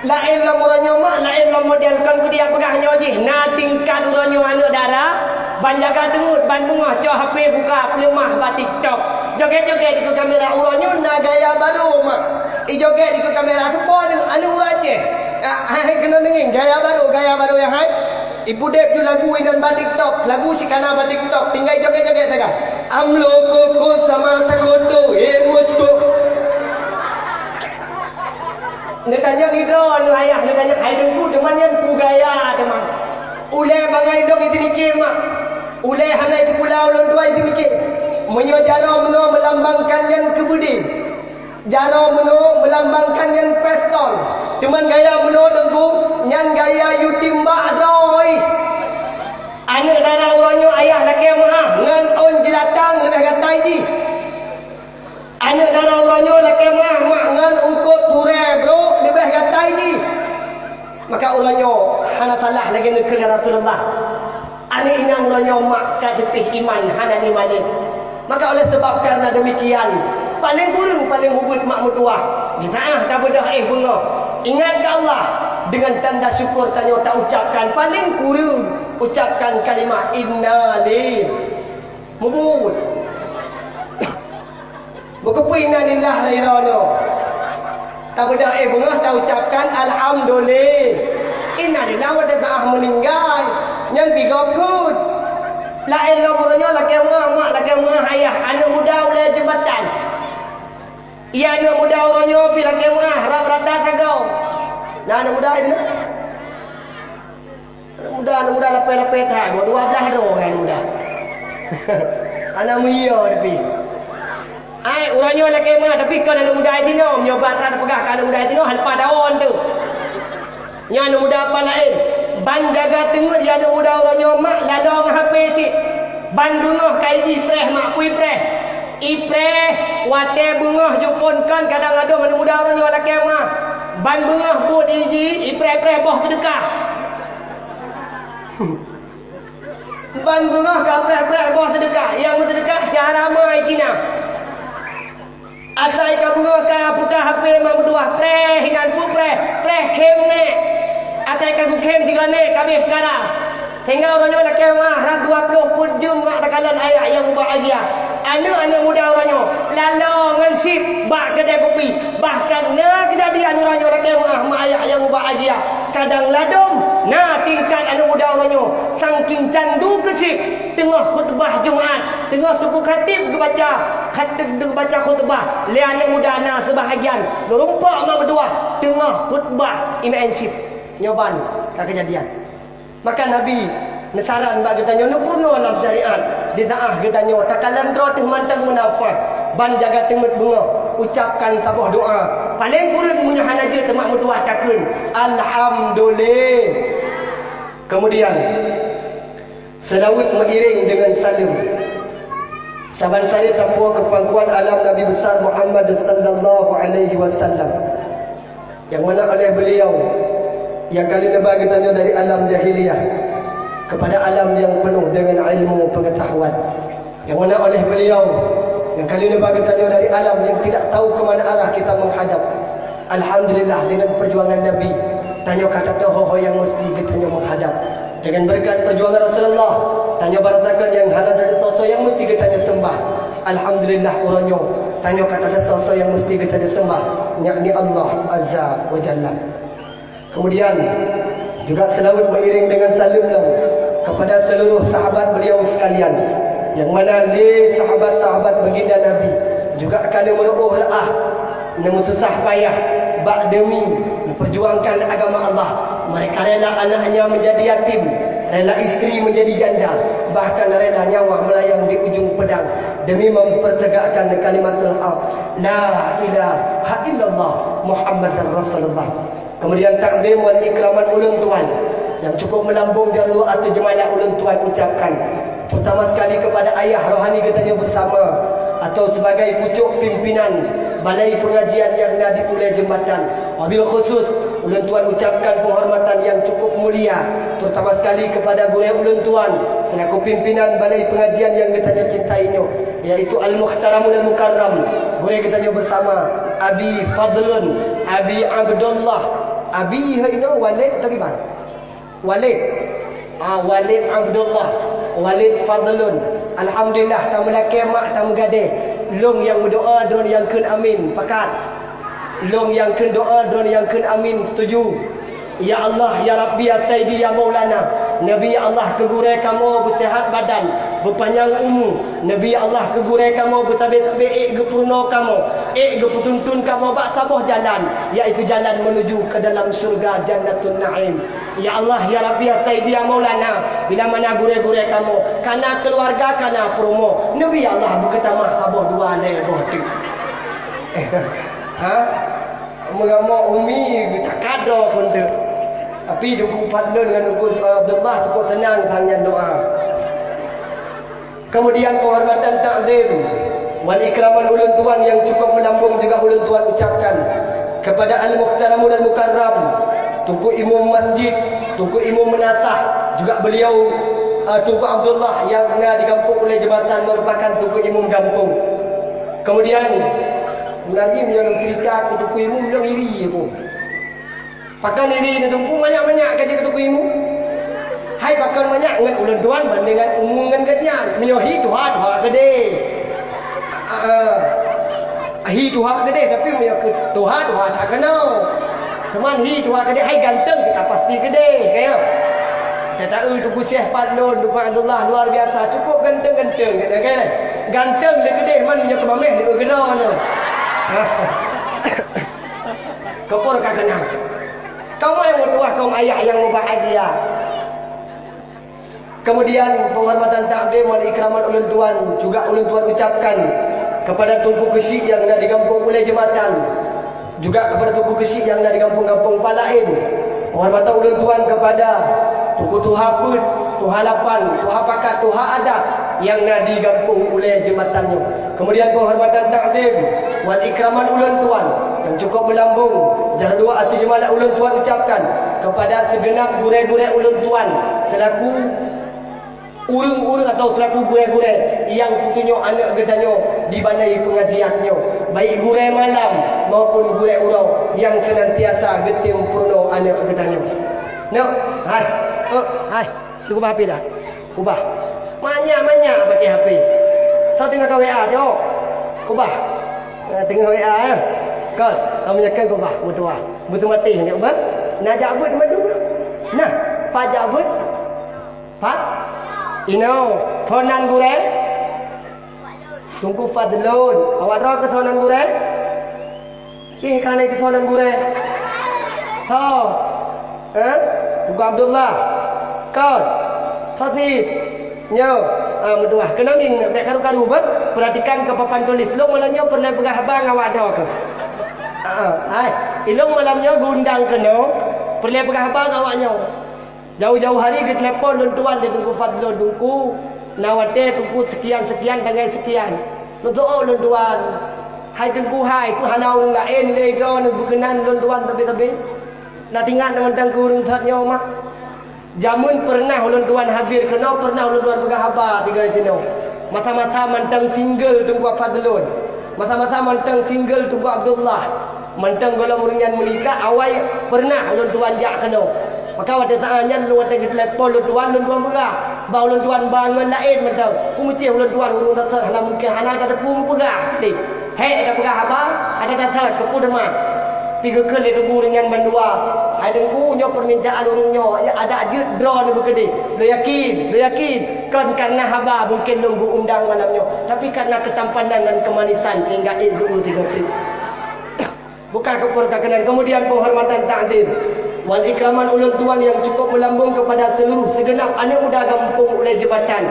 Laén lom uroe nyoe mak, laén lom model kon kudiak peugah nyoe jih. Na tingkat uroe nyoe aneuk dara, ban jaga teungeut, ban beungoh cok H P buka peuleumah bak TikTok. Jogét-jogét dikeue kamera uroe nyoe na gaya barô mak. Ijogét dikeue kamera seupôt aneuk ureueng Aceh. Ah, hai, hai, keunoe deungieng, gaya barô, gaya barô nyang hai. Ipudeb ju lagu inan bak TikTok, lagu sikana bak TikTok, tinggai jogét-jogét sagai. Amlo koko sama sakoto, eh, Mosko. Neutanyong sidroe aneuk ayah, neutanyong hai teungku, teuma nyan peue gaya teuma. Ulèe bangai dong iteumike mak. Ulèe hana iteupula ulôn tuha iteumike. Meunyoe jaroe meunoe meulambangkan nyan keubeudé. Jaroe meunoe meulambangkan nyan pistol. Teuma gaya meunoe teungku, nyan gaya yue timbak droe. Aneuk dara uroe nyoe ayah lakèe meu'ah ngon ôn jeulatang leubeh gatai jih. Aneuk dara uroe nyoe lakèe meu'ah mak ngon eungkôt turée brôk leubeh gatai jih. Maka uroe nyoe hana salah lagèe neukheun lé Rasulullah. Aneuk inong uroe nyoe mak ka teupih iman hana lé malèe. Maka oleh sebab karena demikian, paléng kureueng paléng ubit mak meutuwah, jeumaáh tabeudôh éh beungoh. Ingat keu Allah, dengan tanda syukur tanyoe taucapkan paléng kureueng ucapkan kalimah inna lil-, meubuet. Bukeupeue innalillah lé droeneuh. Tabeudôh éh beungoh taucapkan alhamdulillah. Innalillah watèe saah meuninggai. Nyan pih gob kheun. Laén lom uroe nyoe lakèe meu'ah mak, lakèe meu'ah ayah, aneuk muda ulèe jeumbatan. Iya aneuk muda uroe nyoe pih lakèe meu'ah rab rata sagoe. Na aneuk muda inong? Aneuk muda, aneuk muda lapée-lapée that, dua, dua blaih droe ngon aneuk muda. Hana meuyo tapi. Ai, uroe nyoe lakèe meu'ah, tapi kon aneuk muda sinoe, meunyoe bak that peugah keu aneuk muda sinoe, haleupah tawon teuh. Nyan aneuk muda apa laén? Ban jaga teungeut di aneuk muda uroe nyoe mak, laloe ngon H P cit. Ban beungoh ka ijih preh mak, peue ipreh? Ipreh, watèe beungoh ju phôn kon kadang ladôm aneuk muda uroe nyoe lakèe meu'ah. Ban beungoh buet ijih, ipreh-preh boh seudeukah. Ban beungoh ka preh-preh boh seudeukah, nyang meuseudeukah cara mai Cina. Asai ka beungoh ka puta H P mak meutuwah, preh inan peue preh, preh khém nèk. Asai ka geukhém tiga nèk ka abéh peukara. Sehingga uroe nyoe lakèe meu'ah rab dua ploh peuet jeuem mak takalon ayah nyang mubahgia. Aneuk-aneuk muda uroe nyoe laloe ngon chip bak keudè kupi. Bahkan na keujadian uroe nyoe lakèe meu'ah mak ayah nyang mubahgia. Kadang ladôm na tingkat aneuk muda uroe nyoe sangking candu keu chip, teungoh khutbah Jumat, teungoh teungku khatib geubaca, khatib geubaca khutbah, lé aneuk muda na seubahagian meurumpok mak meutuwah teungoh khutbah imeun chip. Nyoe ban ka keujadian. Maka Nabi Neusaran bak geutanyoe, neupeurunoe lam syariat. Di daah geutanyoe, takalon droe teuh mantong meunafah. Ban jaga teumeut beungoh, ucapkan saboh doa. Paleng kureueng meunyoe hana jeuet teuma meutuah takheun, "Alhamdulillah." Kemudian, seulaweuet meuiréng deungon saleuem. Saban sabe tapuwoe keu pangkuan alam Nabi Besar Muhammad sallallahu alaihi wasallam, nyang mana oleh beliau nyang ka lheueh neuba geutanyoe dari alam jahiliyah kepada alam nyang penuh dengan ilmu pengetahuan. Nyang mana oleh beliau nyang ka lheueh neuba geutanyoe dari alam nyang tidak tahu ke mana arah kita menghadap. Alhamdulillah, dengan perjuangan Nabi, tanyoe ka tateupue ho-ho nyang mesti geutanyoe meuhadab. Dengan berkat perjuangan Rasulullah, tanyoe barasakan nyang hana ada soe-soe nyang mesti geutanyoe sembah. Alhamdulillah, uroe nyoe tanyoe ka tateupue soe-soe nyang mesti geutanyoe sembah, yakni Allah Azza wa Jalla. Kemudian, juga seulaweuet meuiréng deungon saleuem lom kepada seluruh sahabat beliau sekalian, nyang mana lé sahabat-sahabat baginda Nabi juga ka lheueh meureuôh reuah, neumeususah payah bak demi memperjuangkan agama Allah. Mereka rela anaknya menjadi yatim, rela istri menjadi janda, bahkan rela nyawa melayang di ujung pedang demi mempertegakkan kalimatul haq, la ilaha illallah Muhammadar Rasulullah. Kemudian takzim wal ikraman ulôn tuan nyang cukup meulambông jaroe ateueh jeumala ulôn tuan ucapkan, terutama sekali kepada ayah rohani geutanyoe bersama atau sebagai pucôk pimpinan balai pengajian nyang na di Ulèe Jeumbatan. Wabil khusus, ulôn tuan ucapkan penghormatan yang cukup mulia, terutama sekali kepada gurèe ulôn tuan selaku pimpinan balai pengajian yang geutanyoe cintai nyoe, yaitu Al-Muhtaramun Al-Mukarram, gurèe geutanyoe bersama, Abi Fadlun, Abi Abdullah, Abi hai inoe Walid lagi bang? Walid. Ah, Walid Abdullah, Walid Fadlun. Alhamdulillah, tameulakèe mak tameugadèe. Lôn nyang meudoa, droeneuh nyang kheun amin. Pakat. Lôn nyang kheun doa, droeneuh nyang kheun amin. Setuju? Ya Allah, ya Rabbi, ya Sayyidi, ya Maulana. Neubi ya Allah keu gurèe kamoe beuseuhat badan, beupanyang umu. Neubi ya Allah keu gurèe kamoe beutabe-tabe ék geupeurunoe kamoe, ék geupeutuntun kamoe bak saboh jalan, yaitu jalan menuju ke dalam syurga Jannatun Naim. Ya Allah, ya Rabbi, ya Sayyidi, ya Maulana, bila mana gurèe-gurèe kamoe, kana keuluwarga, kana peurumoh, neubi ya Allah beukeutamah saboh dua lhèe boh teuk. Ha? Meunyoe umi geutakadroe pun teuk. Tapi Teungku Fadlun ngon Teungku Abdullah cukup seunang sang nyan doa. Kemudian penghormatan takzim wal ikraman ulôn tuan nyang cukup meulambông juga ulôn tuan ucapkan kepada Al-Muhtaramun Al-Mukarram, Teungku Imum Masjid, Teungku Imum Meunasah, juga beliau, eh, Teungku Abdullah nyang na di gampông Ulèe Jeumbatan merupakan Teungku Imum gampông. Kemudian, meunari meunyoe lôn cerita keu Teungku Imum, lôn iri aku. Pakon iri ngon Teungku, manyak-manyak ka jeuet keu Teungku Imum. Hai pakon manyak ngon ulôn tuan bandéng ngon umu ngon gobnyan. Meunyoe hi tuha-tuha keudéh. Ah, hi tuha keudéh, tapi meunyoe keu tuha-tuha that keunoe. Cuman hi tuha keudéh, hai ganteng kita pasti keudéh, ka nyo. Tataeu Teungku Syekh Fadlun, Teungku Abdullah luar biasa, cukup ganteng-ganteng, kata kan. Ganteng lé keudéh, man meunyoe keu mamèh lé keunoe nyoe. Keu peue ka keunong. Kaum nyang meutuwah, kaum ayah nyang mubahgia. Kemudian, penghormatan takzim wal ikraman ulôn tuan juga ulôn tuan ucapkan kepada Teungku Keuchik nyang na di gampông Ulèe Jeumbatan, juga kepada Teungku Keuchik nyang na di gampông-gampông laén. Penghormatan ulôn tuan kepada Teungku Tuha Peuet, Tuha Lapan, Tuha Pakat, Tuha Adat nyang na di gampông Ulèe Jeumbatan nyoe. Kemudian penghormatan takzim wal ikraman ulôn tuan nyang cukup meulambông, jaroe ateueh jeumala ulôn tuan ucapkan kepada segenap gurèe-gurèe ulôn tuan selaku ureueng-ureueng atau selaku gurèe-gurèe nyang peutunyok aneuk geutanyoe di balai pengajian nyoe, baik gurèe malam maupun gurèe uroe nyang senantiasa geutem peurunoe aneuk geutanyoe. Nyoe, hai, eh, hai. Sikubah H P dah. Kubah. Manyak-manyak pakai H P. Soe teungoh ka W A, cok. Kubah. Eh, teungoh W A, eh. Kon, kamu nyakan kubah, meutuah. Beuteumatéh ni, bah. Nak jak beuet mandum. Nah, pat jak beuet? Pat? Inoe, tonan gurèe? Teungku Fadlun, awak droe keuh tonan gurèe? Ih, ka lheueh keuh tonan gurèe? Ho. Eh? Teungku Abdullah. Kon. Khafif. Nyoe, ah, meutuah. Keunong ngieng, bèk karu-karu beuh. Peuratikan keu papan tuléh lôn malam nyoe peureulèe peugah haba ngon awak droe keuh. Ah, ah. Hai, ilôn malam nyoe geuundang keunoe peureulèe peugah haba ngon awak nyoe. Jauh-jauh hari geuteulepon lôn tuan lé Teungku Fadlon, "Teungku, na watèe Teungku sekian-sekian tanggai sekian." Lôn seuôt lôn tuan. "Hai Teungku hai, peue hana ureueng laén lé droeneuh beukeunan lôn tuan sabe-sabe? Na teuingat mantong keu ureueng that nyoe mah?" Jameun peureunah ulôn tuan hadir keunoe, peureunah ulôn tuan peugah haba tinggai sinoe. Masa-masa mantong single Teungku Fadlon. Masa-masa mantong single Teungku Abdullah. Mantong gohlom ureueng nyan meunikah, awai peureunah ulôn tuan jak keunoe. Maka watèe saát nyan lôn watèe geuteulepon lôn tuan, lôn tuan peugah, "Bah ulôn tuan ba ngon laén mantong." Peumeucéh ulôn tuan ureueng that hana mungken hana tateupeue meupeugah teuh. Hék tapeugah haba, adak that keupeue teuma. Pi geukheun lé tuboh ureueng nyan bandua. "Hai Teungku, nyoe peumintaan ureueng nyoe, ya adak jeuet droeneuh beukeudeh." Lôn yakin, lôn yakin, kon kareuna haba mungken lôn geuundang malam nyoe, tapi kareuna keutampanan dan keumanisan sehingga ék geu-eu sigoe teuk. Buka keu peureuka keunan. Keumudian penghormatan takzim wal ikraman ulôn tuan nyang cukup meulambông keupada seuluruh sigeunab aneuk muda gampông Ulèe Jeubatan.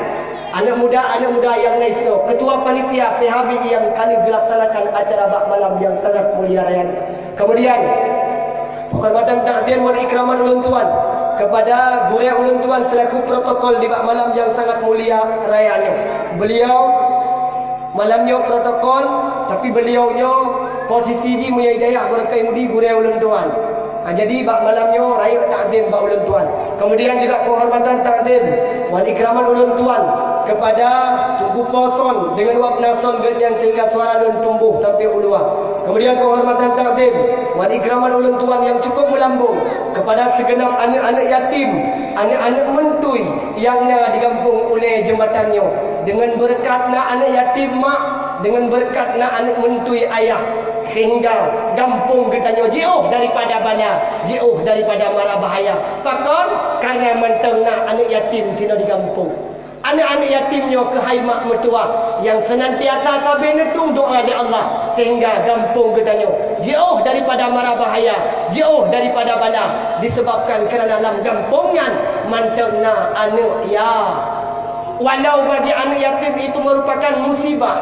Aneuk muda, aneuk muda nyang na sinoe, keutua panitia P H B nyang ka lheueh geulaksanakan acara bak malam nyang sangat mulia raya nyoe. Keumudian, penghormatan takzim wal ikraman ulôn tuan keupada gurèe ulôn tuan seulaku protokol di bak malam nyang sangat mulia raya nyoe. Beliau malam nyoe protokol, tapi beliau nyoe posisi jih meunyoe di dayah Boracay Mudi gurèe ulôn tuan. Ha, jadi bak malam nyoe rayeuk takzim bak ulôn tuan. Keumudian juga penghormatan takzim wal ikraman ulôn tuan keupada Teungku Po Son deungon Wapna Son geuh nyan sehingga suara lôn tumboh sampoe u luwa. Keumudian penghormatan takzim wal ikraman ulôn tuan nyang cukup meulambông keupada sigeunab aneuk-aneuk yatim, aneuk-aneuk meuntui nyang na di gampông Ulèe Jeubatan nyoe. Deungon beureukat na aneuk yatim mak, deungon beureukat na aneuk meuntui ayah, sehingga gampông geutanyoe jiôh daripada bala, jiôh daripada mara bahaya. Pakon? Kareuna mantong na aneuk yatim sinoe di gampông. Aneuk-aneuk yatim nyoe keuhai mak meutuwah nyang seunantiasa sabe neutueng doa lé Allah, sehingga gampông geutanyoe jiôh daripada mara bahaya, jiôh daripada bala, disebabkan kareuna lam gampông nyan mantong na aneuk ya. Walau bagi aneuk yatim itu merupakan musibah,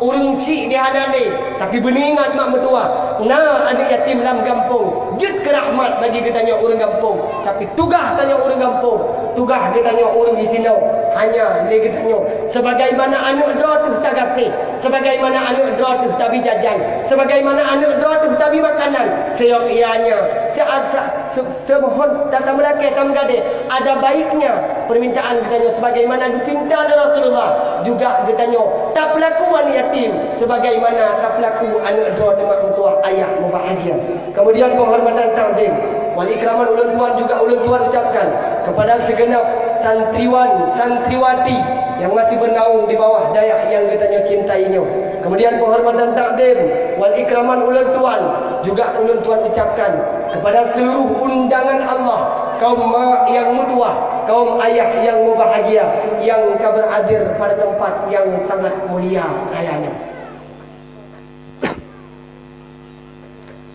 ureueng syik di hana lé, tapi beuneuingat mak meutuwah, na aneuk yatim lam gampông, jeuet keu rahmat bagi geutanyoe ureueng gampông. Tapi tugaih tanyoe ureueng gampông, tugaih geutanyoe ureueng disinoe, hanya lé geutanyoe. Sebagaimana aneuk droe teuh tagaséh, sebagaimana aneuk droe teuh tabi jajan, sebagaimana aneuk droe teuh tabi makanan, seyogyanya, se-, se-, se-, seumohon ta-, tameulakèe, tameugadée, ada baiknya permintaan geutanyoe sebagaimana geupinta lé Rasulullah, juga geutanyoe tapeulaku aneuk yatim sebagaimana tapeulaku aneuk droe teuh mak meutuwah ayah mubahgia. Kemudian penghormatan takzim wal ikraman ulôn tuan juga ulôn tuan ucapkan kepada segenap santriwan, santriwati yang masih bernaung di bawah dayah yang geutanyoe cintai nyoe. Kemudian penghormatan takzim wal ikraman ulôn tuan juga ulôn tuan ucapkan kepada seluruh undangan Allah, kaum mak yang meutuwah, kaum ayah yang mubahgia yang ka berhadir pada tempat yang sangat mulia raya nyoe.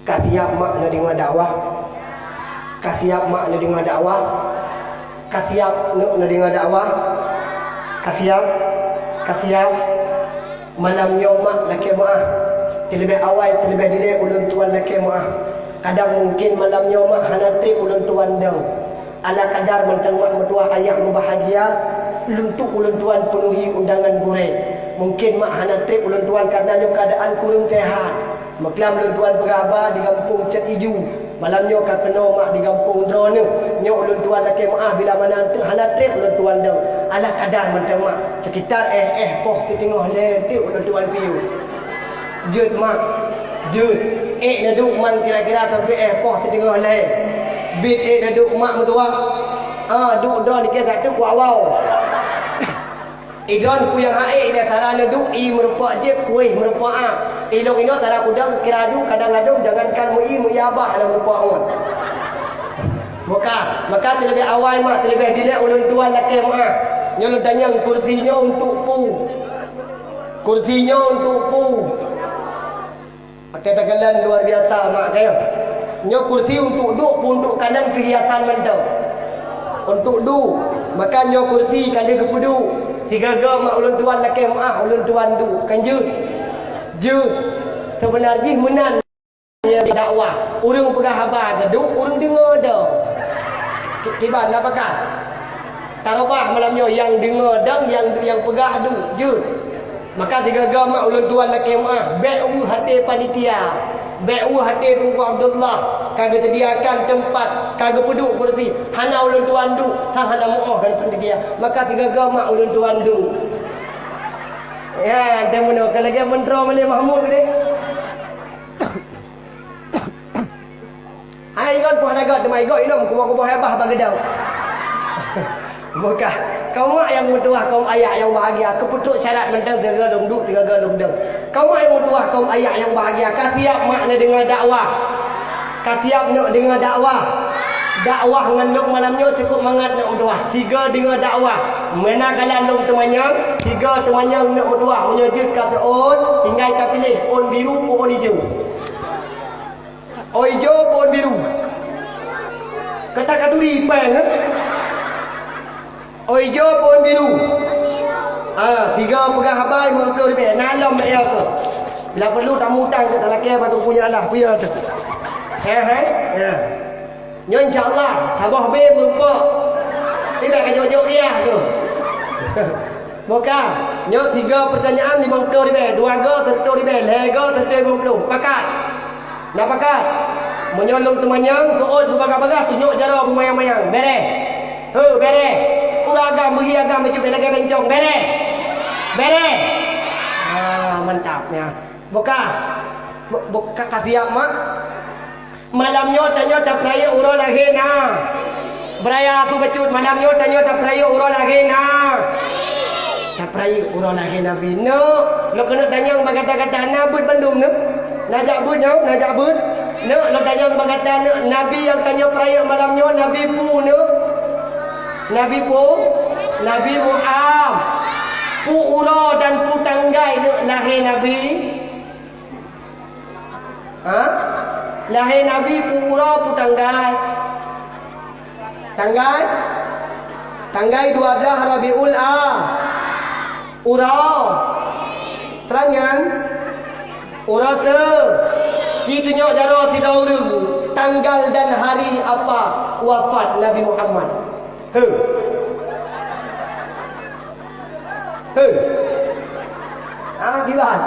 Ka siap mak neudeungoe dakwah? Ka siap mak neudeungoe dakwah? Ka siap neuk neudeungoe dakwah? Ka siap? Ka siap? Malam nyoe mak lakèe meu'ah. Teuleubèh awai, teuleubèh dilèe ulôn tuan lakèe meu'ah. Kadang mungken malam nyoe mak hana trép ulôn tuan dong. Ala kadar mantong mak meutuwah ayah mubahgia, lôn tuek ulôn tuan peunuhi undangan gurèe. Mungken mak hana trép ulôn tuan kareuna nyoe keuadaan kureueng seuhat. Meuklam lôn tuan peugah haba di gampông Cot Iju. Malam nyoe ka keunoe mak di gampông droeneuh. Nyoe ulôn tuan lakèe meu'ah bila mana hana trép ulôn tuan dong. Ala kadar mantong mak. Sekitar éh-éh poh siteungoh lhèe teuk ulôn tuan piôh. Jeuet mak, jeuet. Ék neuduek man kira-kira sampoe éh poh siteungoh lhèe. Biet ék neuduek mak meutuwah. Ah, duek droe nike sateuk wawau. Idroe peue nyang ha'ék nyan sara neuduek ie meurumpok jép, kuéh meurumpok a. Ilong inoe sara kudang kira aju kadang ladôm jangankan meu-ie meu-ie abah lam meurumpok ngon. Maka, maka teuleubèh awai mak teuleubèh dilèe ulôn tuan lakèe meu'ah. Nyoe lôn tanyong kursi nyoe untuk peue? Kursi nyoe untuk peue? Pakai takalon luar biasa mak kayong. Nyoe kursi untuk duek pun untuk kalon keuhiasan mantong. Untuk duek. Maka nyoe kursi ka lheueh geupeuduek. Sigoe-goe mak ulôn tuan lakée meu'ah ulôn tuan duek. Kan jeuet? Jeuet. Seubeuna jih meunan dakwah. Ureuëng peugah haba duek, ureuëng deungoe dong. Ki-, kiban na pakat? Tarubah malam nyoe nyang deungoe dong, nyang, nyang peugah duek. Jeuet. Maka sigoe-goe mak ulôn tuan lakée meu'ah, bék ueh até panitia, bék ueh até Teungku Abdullah, ka geuseudiakan teumpat, ka geupeuduek kursi, hana ulôn tuan duek, ha, hana meu'oh ngon panitia. Maka sigoe-goe mak ulôn tuan duek. Ya, dan meunoe, ka lagée meuntroe Malém Mahmud deh. Hai, Igon, poh hana göt, teuma Igon, ilôn kuboh-kuboh heubah bak geudong. Bukan. Kaum mak nyang meutuwah, kaum ayah nyang bahagia, keupeutôk syarat mantong sigoe-goe lôn duek, sigoe-goe lôn dong. Kaum mak nyang meutuwah, kaum ayah nyang bahagia, ka siap mak neudeungoe dakwah? Ka siap neuk deungoe dakwah? Dakwah ngon neuk malam nyoe cukôp mangat neuk meutuwah. Sigoe deungoe dakwah. Meunan kalon lôn teumanyong, sigoe teumanyong neuk meutuwah. Meunyoe jeuet ka seuôn, tinggai tapiléh ôn biru peu ôn ijo. Ôn ijo peu ôn biru? Kata katuri péng, eh? Ôn ijo peu ôn biru? Ah, sigoe peugah haba limong ploh ribèe. Na lom bèk yo keuh. Bila peurlu tamutang keu talakée bak Teungku Nyak Allah. Peue yo teuh? Eh, eh? Ya. Nyoe insya Allah, saboh bé meureumpok. Tidak ka jok-jok riah tu. Bukan. Nyoe sigoe peurtanyaan limong ploh ribèe, dua goe sireutoh ribèe, lhèe goe sireutoh limong ploh. Pakat? Na pakat? Meunyoe lôn teumanyong, seuôt beubagah-bagah, tunyok jaroe beumayang-mayang. Bèrèh? Heu, bèrèh. Ureueng agam, beuhi agam, bacut bèk lagèe bencong. Bèrèh? Bèrèh? Ah, mantap nyan. Buka. Bu-, buka ka siap, mak? Malam nyoe tanyoe tapeurayeuk uroe lahé na. Beuraya su bacut, malam nyoe tanyoe tapeurayeuk uroe lahé na. Tapeurayeuk uroe lahé Nabi. Neuk, lôn keuneuk tanyong bak gata-gata, na beuet bandum neuk? Na jak beuet nyoe, na jak beuet? Neuk, lôn tanyong bak gata neuk, Nabi nyang tanyoe peurayeuk malam nyoe, Nabi peue neuk? Nabi peue? Nabi Muham-, peue uroe dan peue tanggai neuk lahé Nabi? Ha? Lahé Nabi peue uroe peue tanggai? Tanggai? Tanggai dua belas Rabiul A-, uroe. Seulangnyang? Uroe se-, si tunyok jaroe sidroe ureueng, tanggal dan hari apa wafat Nabi Muhammad? He. He. Ah, kiban.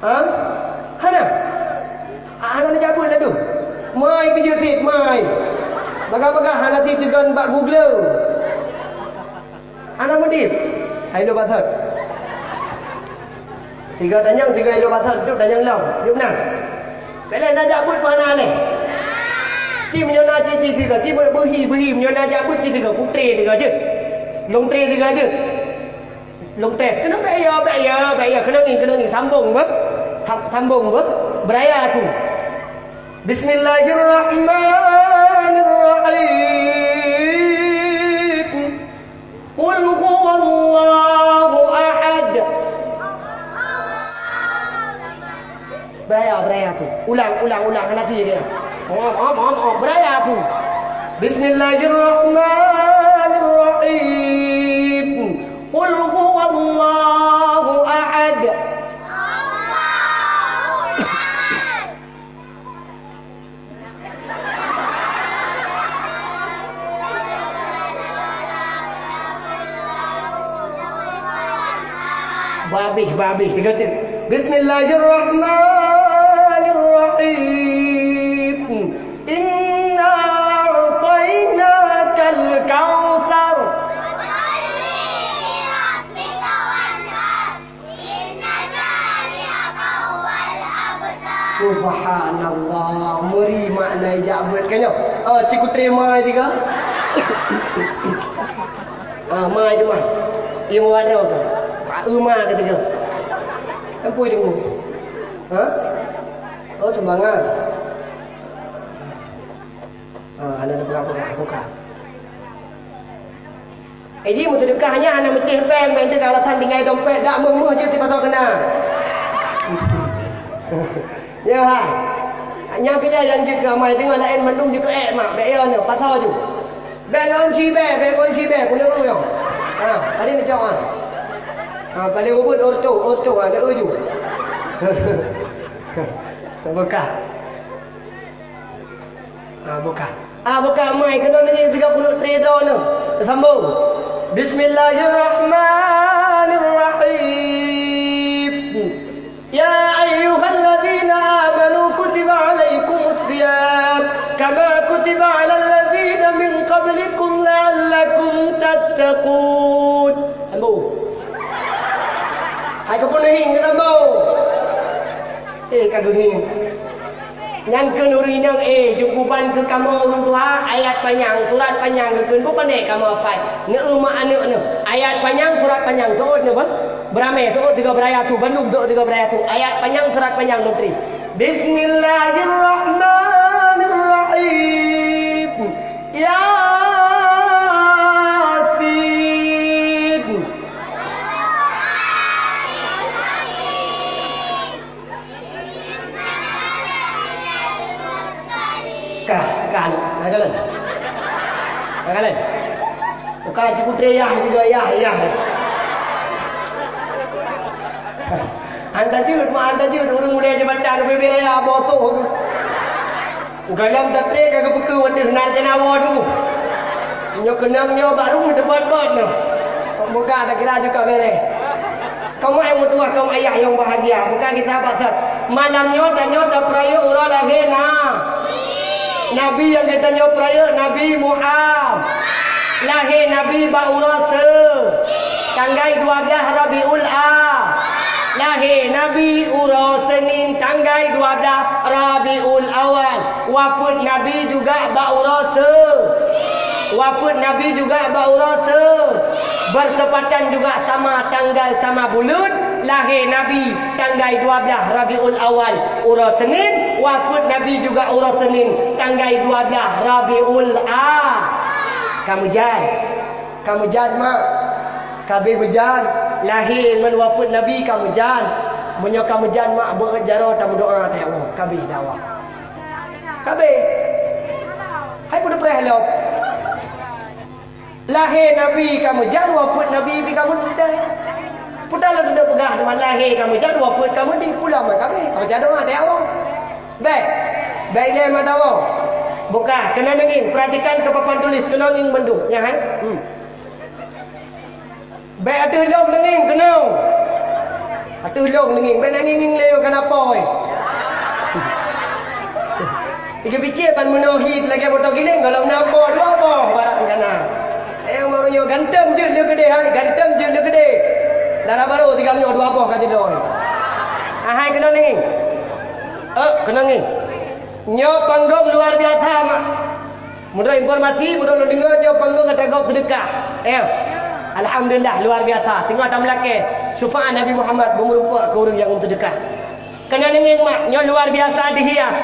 Ha? Hana? Ah, hana neujak beuet laju? Mai keujeuet cit, mai. Bagah-bagah hana cit teugon bak Google. Hana mudip. Hai lo basot. Tiga tanyong, tiga lo basot, tu tanyong lom. Yuk na. Bèk lé neujak beuet pih hana lé. Ci meunyoe na ci, ci tiga, ci beuhi, beuhi, meunyoe neujak beuet ci tiga, putre tiga jeuet. Lông tre tiga jeuet. Lông teh. Keuneuk bèk yo, bèk yo, bèk yo. Keuneuk ngieng, keuneuk ngieng. Sambông beuh. Sa-, sambông beuh. Beuraya su. Bismillahirrahmanirrahim. Qul huwallahu ahad. Beuraya, beuraya su. Ulang, ulang, ulang. Hana ti dia. Om, om, om, om. Beuraya su. Bismillahirrahmanirrahim. Qul huwallahu ahad. Babih, babih. Tiga, tiga. Bismillahirrahmanirrahim. Inna a'tainakal kautsar. Subhanallah, meuri makna ijak beuet kan nyoe. Oh, cit kuterima tiga. Ah, mai tu mai. Ibu ada tu. Pak Uma ketiga. Ampun tu. Ha? Oh, sumbangan. Ah, ada buka-buka, buka. Jadi, meuseudeukah nyan hana meucéh péng, bék teuka alasan tinggai dompet, dak meuh-meuh jeuet sipasoe keunan. Ya, ha. Nyang keu nyan nyang jeuet keu amai teungoh laén mandum jeuet keu ék mak, bék yo nyoe, pasoe ju. Bèk ngon ci bèk, bèk ngon ci bèk, keuneuk eu nyoe. Ha, tadi neucok, ha. Ha, paléng ubit orto, orto, ha, neueu ju. Beukah. Ha, beukah. Ha, beukah mai keunoe nanggroe sigoe keuneuk tré droeneuh. Teusambong. Bismillahirrahmanirrahim. يا أيها الذين آمنوا كتب عليكم الصيام كما كتب على الذين من قبلكم لعلكم تتقون. Sambung. Hai keupeue neuhieng, sambung. Eh, ka geuhieng. Nyan kheun ureueng inong, eh, jeuet kuban keu kamoe ureueng tuha, ayat panyang, surat panyang geukheun, beu pandai kamoe hafai. Neueu mak aneuk neuh. Ayat panyang, surat panyang, teuôt neuh beuh. Beuramé, teuôt sigoe beuraya su, bandum teuôt sigoe beuraya su. Ayat panyang, surat panyang, lôn tri. Bismillahirrahmanirrahim. Yasin. Ka, ka, na kalon. Na kalon. Bukan Cikutre yah juga, yah, yah. Anta jeuet, mak anta jeuet, ureueng mulai jabatan, bebe raya, botoh tu. Galam tatre ka geupeukeu watèe heunan keunawa tu. Nyoe keunong nyoe baru meuteubat-bat nyoe. Moga takira juga bereh. Kaum ayah meutuwah, kaum ayah nyang bahagia, bukan kita batat. Malam nyoe tanyoe tapeurayeuk uroe lahé na. Nabi nyang geutanyoe peurayeuk Nabi Muhammad. Lahé Nabi bak uroe se-, tanggai dua blaih Rabiul A. Lahé Nabi uroe Senin tanggai dua blaih Rabiul Awal. Wafeuet Nabi juga bak uroe se-, wafeuet Nabi juga bak uroe se-, bertepatan juga sama tanggal sama buleuen, lahé Nabi tanggai dua blaih Rabiul Awal uroe Senin, wafeuet Nabi juga uroe Senin tanggai dua blaih Rabiul A. Ka meujan. Ka meujan, mak. Ka abéh meujan. Lahé ngon wafeuet Nabi ka meujan. Meunyoe ka meujan, mak, beuet jaroe tameudoa teuh, ya Allah. Ka abéh dakwah. Ka abéh. Hai peue neupreh lom. Lahé Nabi ka meujan, wafeuet Nabi pih ka meudeh. Peue lôn teupeugah teuma lahé ka meujan, wafeuet ka meudeh, pula man ka abéh. Ka baca doa teuh, ya Allah. Bèk. Bèk ilèe mata woe. Buka, keunoe neungieng, perhatikan keu papan tulis, keunoe ngieng bandum. Nyan, hai. Hmm. Bèk ateueh lôn neungieng keunoe. Ateueh lôn neungieng, bèk na ngieng-ngieng lé kana pôi. Ikeupike ban meunoe hit lagèe moto giléng, gohlom na boh, dua boh barang kana. Eh, ureueng nyoe ganteng jeuet lé keudeh, hai, ganteng jeuet lé keudeh. Dara barô tigam nyoe dua boh ka jidoi. Ah, hai, keunoe ngieng. Eh, keunoe ngieng. Nyoe panggong luar biasa, mak. Meunurot informasi, meunurot lôn deungoe nyoe panggong atra gob seudeukah. Eh, alhamdulillah, luar biasa. Teungoh tameulakèe syufaat Nabi Muhammad beumeurumpok keu ureueng nyang seudeukah. Keunoe neungieng, mak, nyoe luar biasa dihias.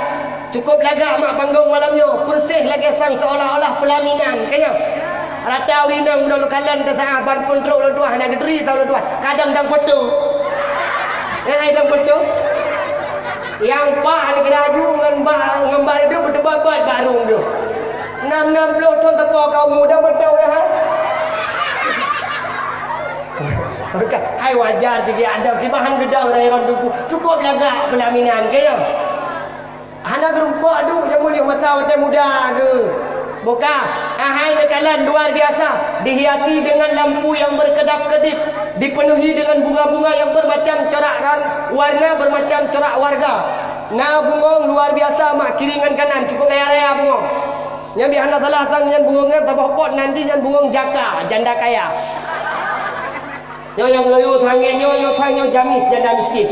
Cukup lagak, mak, panggong malam nyoe. Peureséh lagèe sang seolah-olah pelaminan, ka nyoe. Rata ureueng inong meunurot lôn kalon teusaah ban peuntreuk lôn tuah, hana geuturi saboh lôn tuah. Kadang dang foto. Eh, hai dang foto. Nyang paih lagèe laju ngon ba-, ngon ba reudeup beuteubat-bat bak rhueng jih. Nam-nam ploh thon teupo ka umu dah beutôi, ya, ha? Hai wajar bagi adab kibahan geudong rayron tuku. Cukup lagak pelaminan, ka nyoe. Hana geurumpok duek jameun nyoe masa watèe muda geuh. Buka, ahai neukalon luar biasa, dihiasi dengan lampu yang berkedap-kedip, dipenuhi dengan bunga-bunga yang bermacam corak ran-, warna, bermacam corak warga. Na bungong luar biasa, mak, kiri ngon kanan, cukup raya-raya bungong. Nyan bit hana salah sang nyan bungong nyan saboh pot nan jih nyan bungong jaka, janda kaya. Nyoe nyang loyo sangé nyoe, nyoe sang nyoe jamis janda miskin.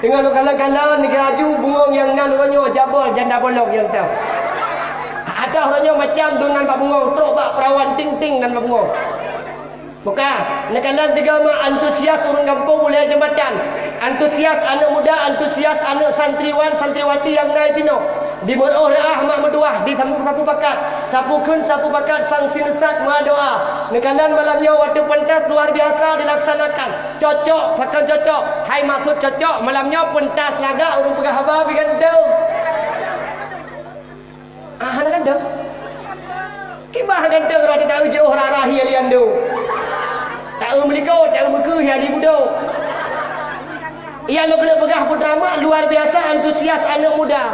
Teungoh lôn kalon-kalon nibak laju bungong nyang nan uroe nyoe jabol janda bolong nyang tam. Atah uroe nyoe macam dum nan bak bungong, trok bak peurawan ting-ting nan bak bungong. Buka, neukalon tiga ma antusias ureueng gampông ulèe jeumbatan. Antusias aneuk muda, antusias aneuk santriwan, santriwati nyang na sinoe. Di meureuoh reuah mak meutuwah, di sapu-sapu pakat. Sapu kheun sapu pakat sang sineusat meudoa. Neukalon malam nyoe watèe peuntas luar biasa dilaksanakan. Cocok, pakon cocok. Hai maksud cocok, malam nyoe peuntas lagak ureueng peugah haba pih ganteng. Ah, hana ganteng. Kiban ganteng rot taeu jiôh rara hi Aliando. Taeu meuliko, taeu meukeue hi Ali Budo. Nyang lôn keuneuk peugah putra mak luar biasa antusias aneuk muda.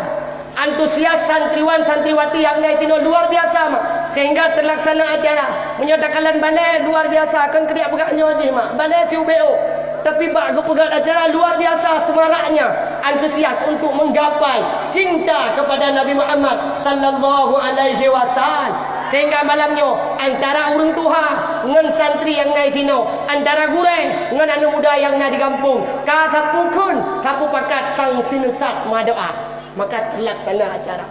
Antusias santriwan santriwati nyang na itinoe luar biasa mak. Sehingga terlaksana acara. Meunyoe takalon balèe luar biasa, kon keuneuk peugah nyoe jih mak. Balèe siubeuôt. Tapi bak geupeugöt acara luar biasa semaraknya antusias untuk menggapai cinta kepada Nabi Muhammad sallallahu alaihi wasallam. Sehingga malam nyoe antara ureueng tuha ngon santri nyang na itinoe, antara gurèe ngon aneuk muda nyang na di gampông, ka tapukon, tapupakat sang sineusat meudoa. Maka terlaksana acara.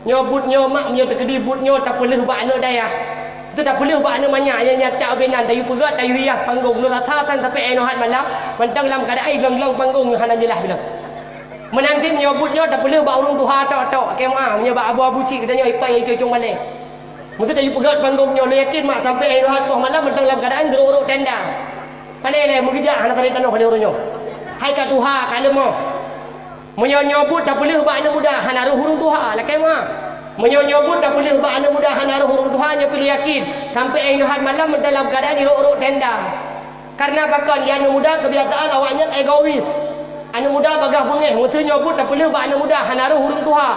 Nyoe buet nyoe mak, meunyoe teukeudi buet nyoe tapeuleuh bak aneuk dayah. Itu tapeuleuh bak aneuk manyak nyang nyata ubé nan, tayue peugöt, tayue hias panggong. Nyoe rasa tan sampoe 'oh noe hat malam, mantong lam keuadaan glong-glong panggong nyoe hana jeulaih bilong. Meunan cit nyoe buet nyoe tapeuleuh bak ureueng tuha tok-tok, keu meu'ah, meunyoe bak abu-abu cit geutanyoe ipai icong-icong balèe. Meuseuti tayue peugöt panggong nyoe, lôn yakin mak sampoe 'oh noe hat poh malam mantong lam keuadaan geurok-rok tenda. Pane lé meugeujak hana tarek tanoh lé ureueng nyoe. Hai ka tuha, ka leumoh. Meunyoe nyoe buet tapeuleuh bak aneuk muda, hana rôh ureueng tuha, lakèe meu'ah. Meunyoe nyoe buet tapeuleuh bak aneuk muda, hana rôh ureueng tuha, nyoe pih lôn yakin, sampoe 'oh noe hat malam mantong lam keuadaan irok-rok tenda. Kareuna pakon, di aneuk muda keubiasaan awaknyan egois. Aneuk muda bagaih beungéh, meuseuti nyoe buet tapeuleuh bak aneuk muda, hana rôh ureueng tuha,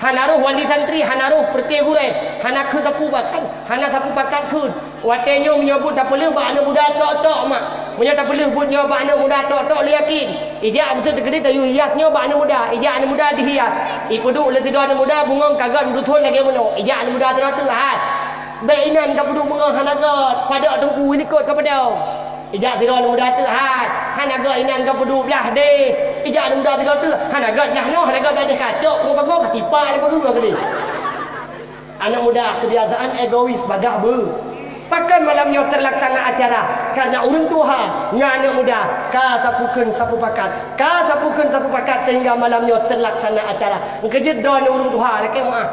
hana rôh wali santri, hana rôh peureté gurèe, hana kheun sapeue bahkan, hana sapeue pakat kheun. Watèe nyoe meunyoe buet tapeuleuh bak aneuk muda tok-tok mak. Meunyoe tapeuleuh buet nyoe bak aneuk muda tok-tok, lôn yakin. Ijak meuseuti teukeudi tayue hias nyoe bak aneuk muda, ijak aneuk muda dihias. Ipeuduek lé sidroe aneuk muda bungong ka göt meuduthon lagèe meunoe. Ijak aneuk muda sidroe teuk hai. Bèk inan ka peuduek bungong hana göt, padok teungku inikot ka padong. Ijak sidroe aneuk muda teuk hai. Hana göt inan ka peuduek blah deh. Ijak aneuk muda sidroe teuk hana göt blah nyoe, hana göt blah deh, kacok ngon pagoe ka sipak lé peuduek keudeh. Aneuk muda keubiasaan egois bagaih beu. Pakon malam nyoe teulaksana acara? Kareuna ureueng tuha ngon aneuk muda ka sapukheun sapupakat, ka sapukheun sapupakat sehingga malam nyoe teulaksana acara. Ngeujeuet droeneuh ureueng tuha lakèe meu'ah.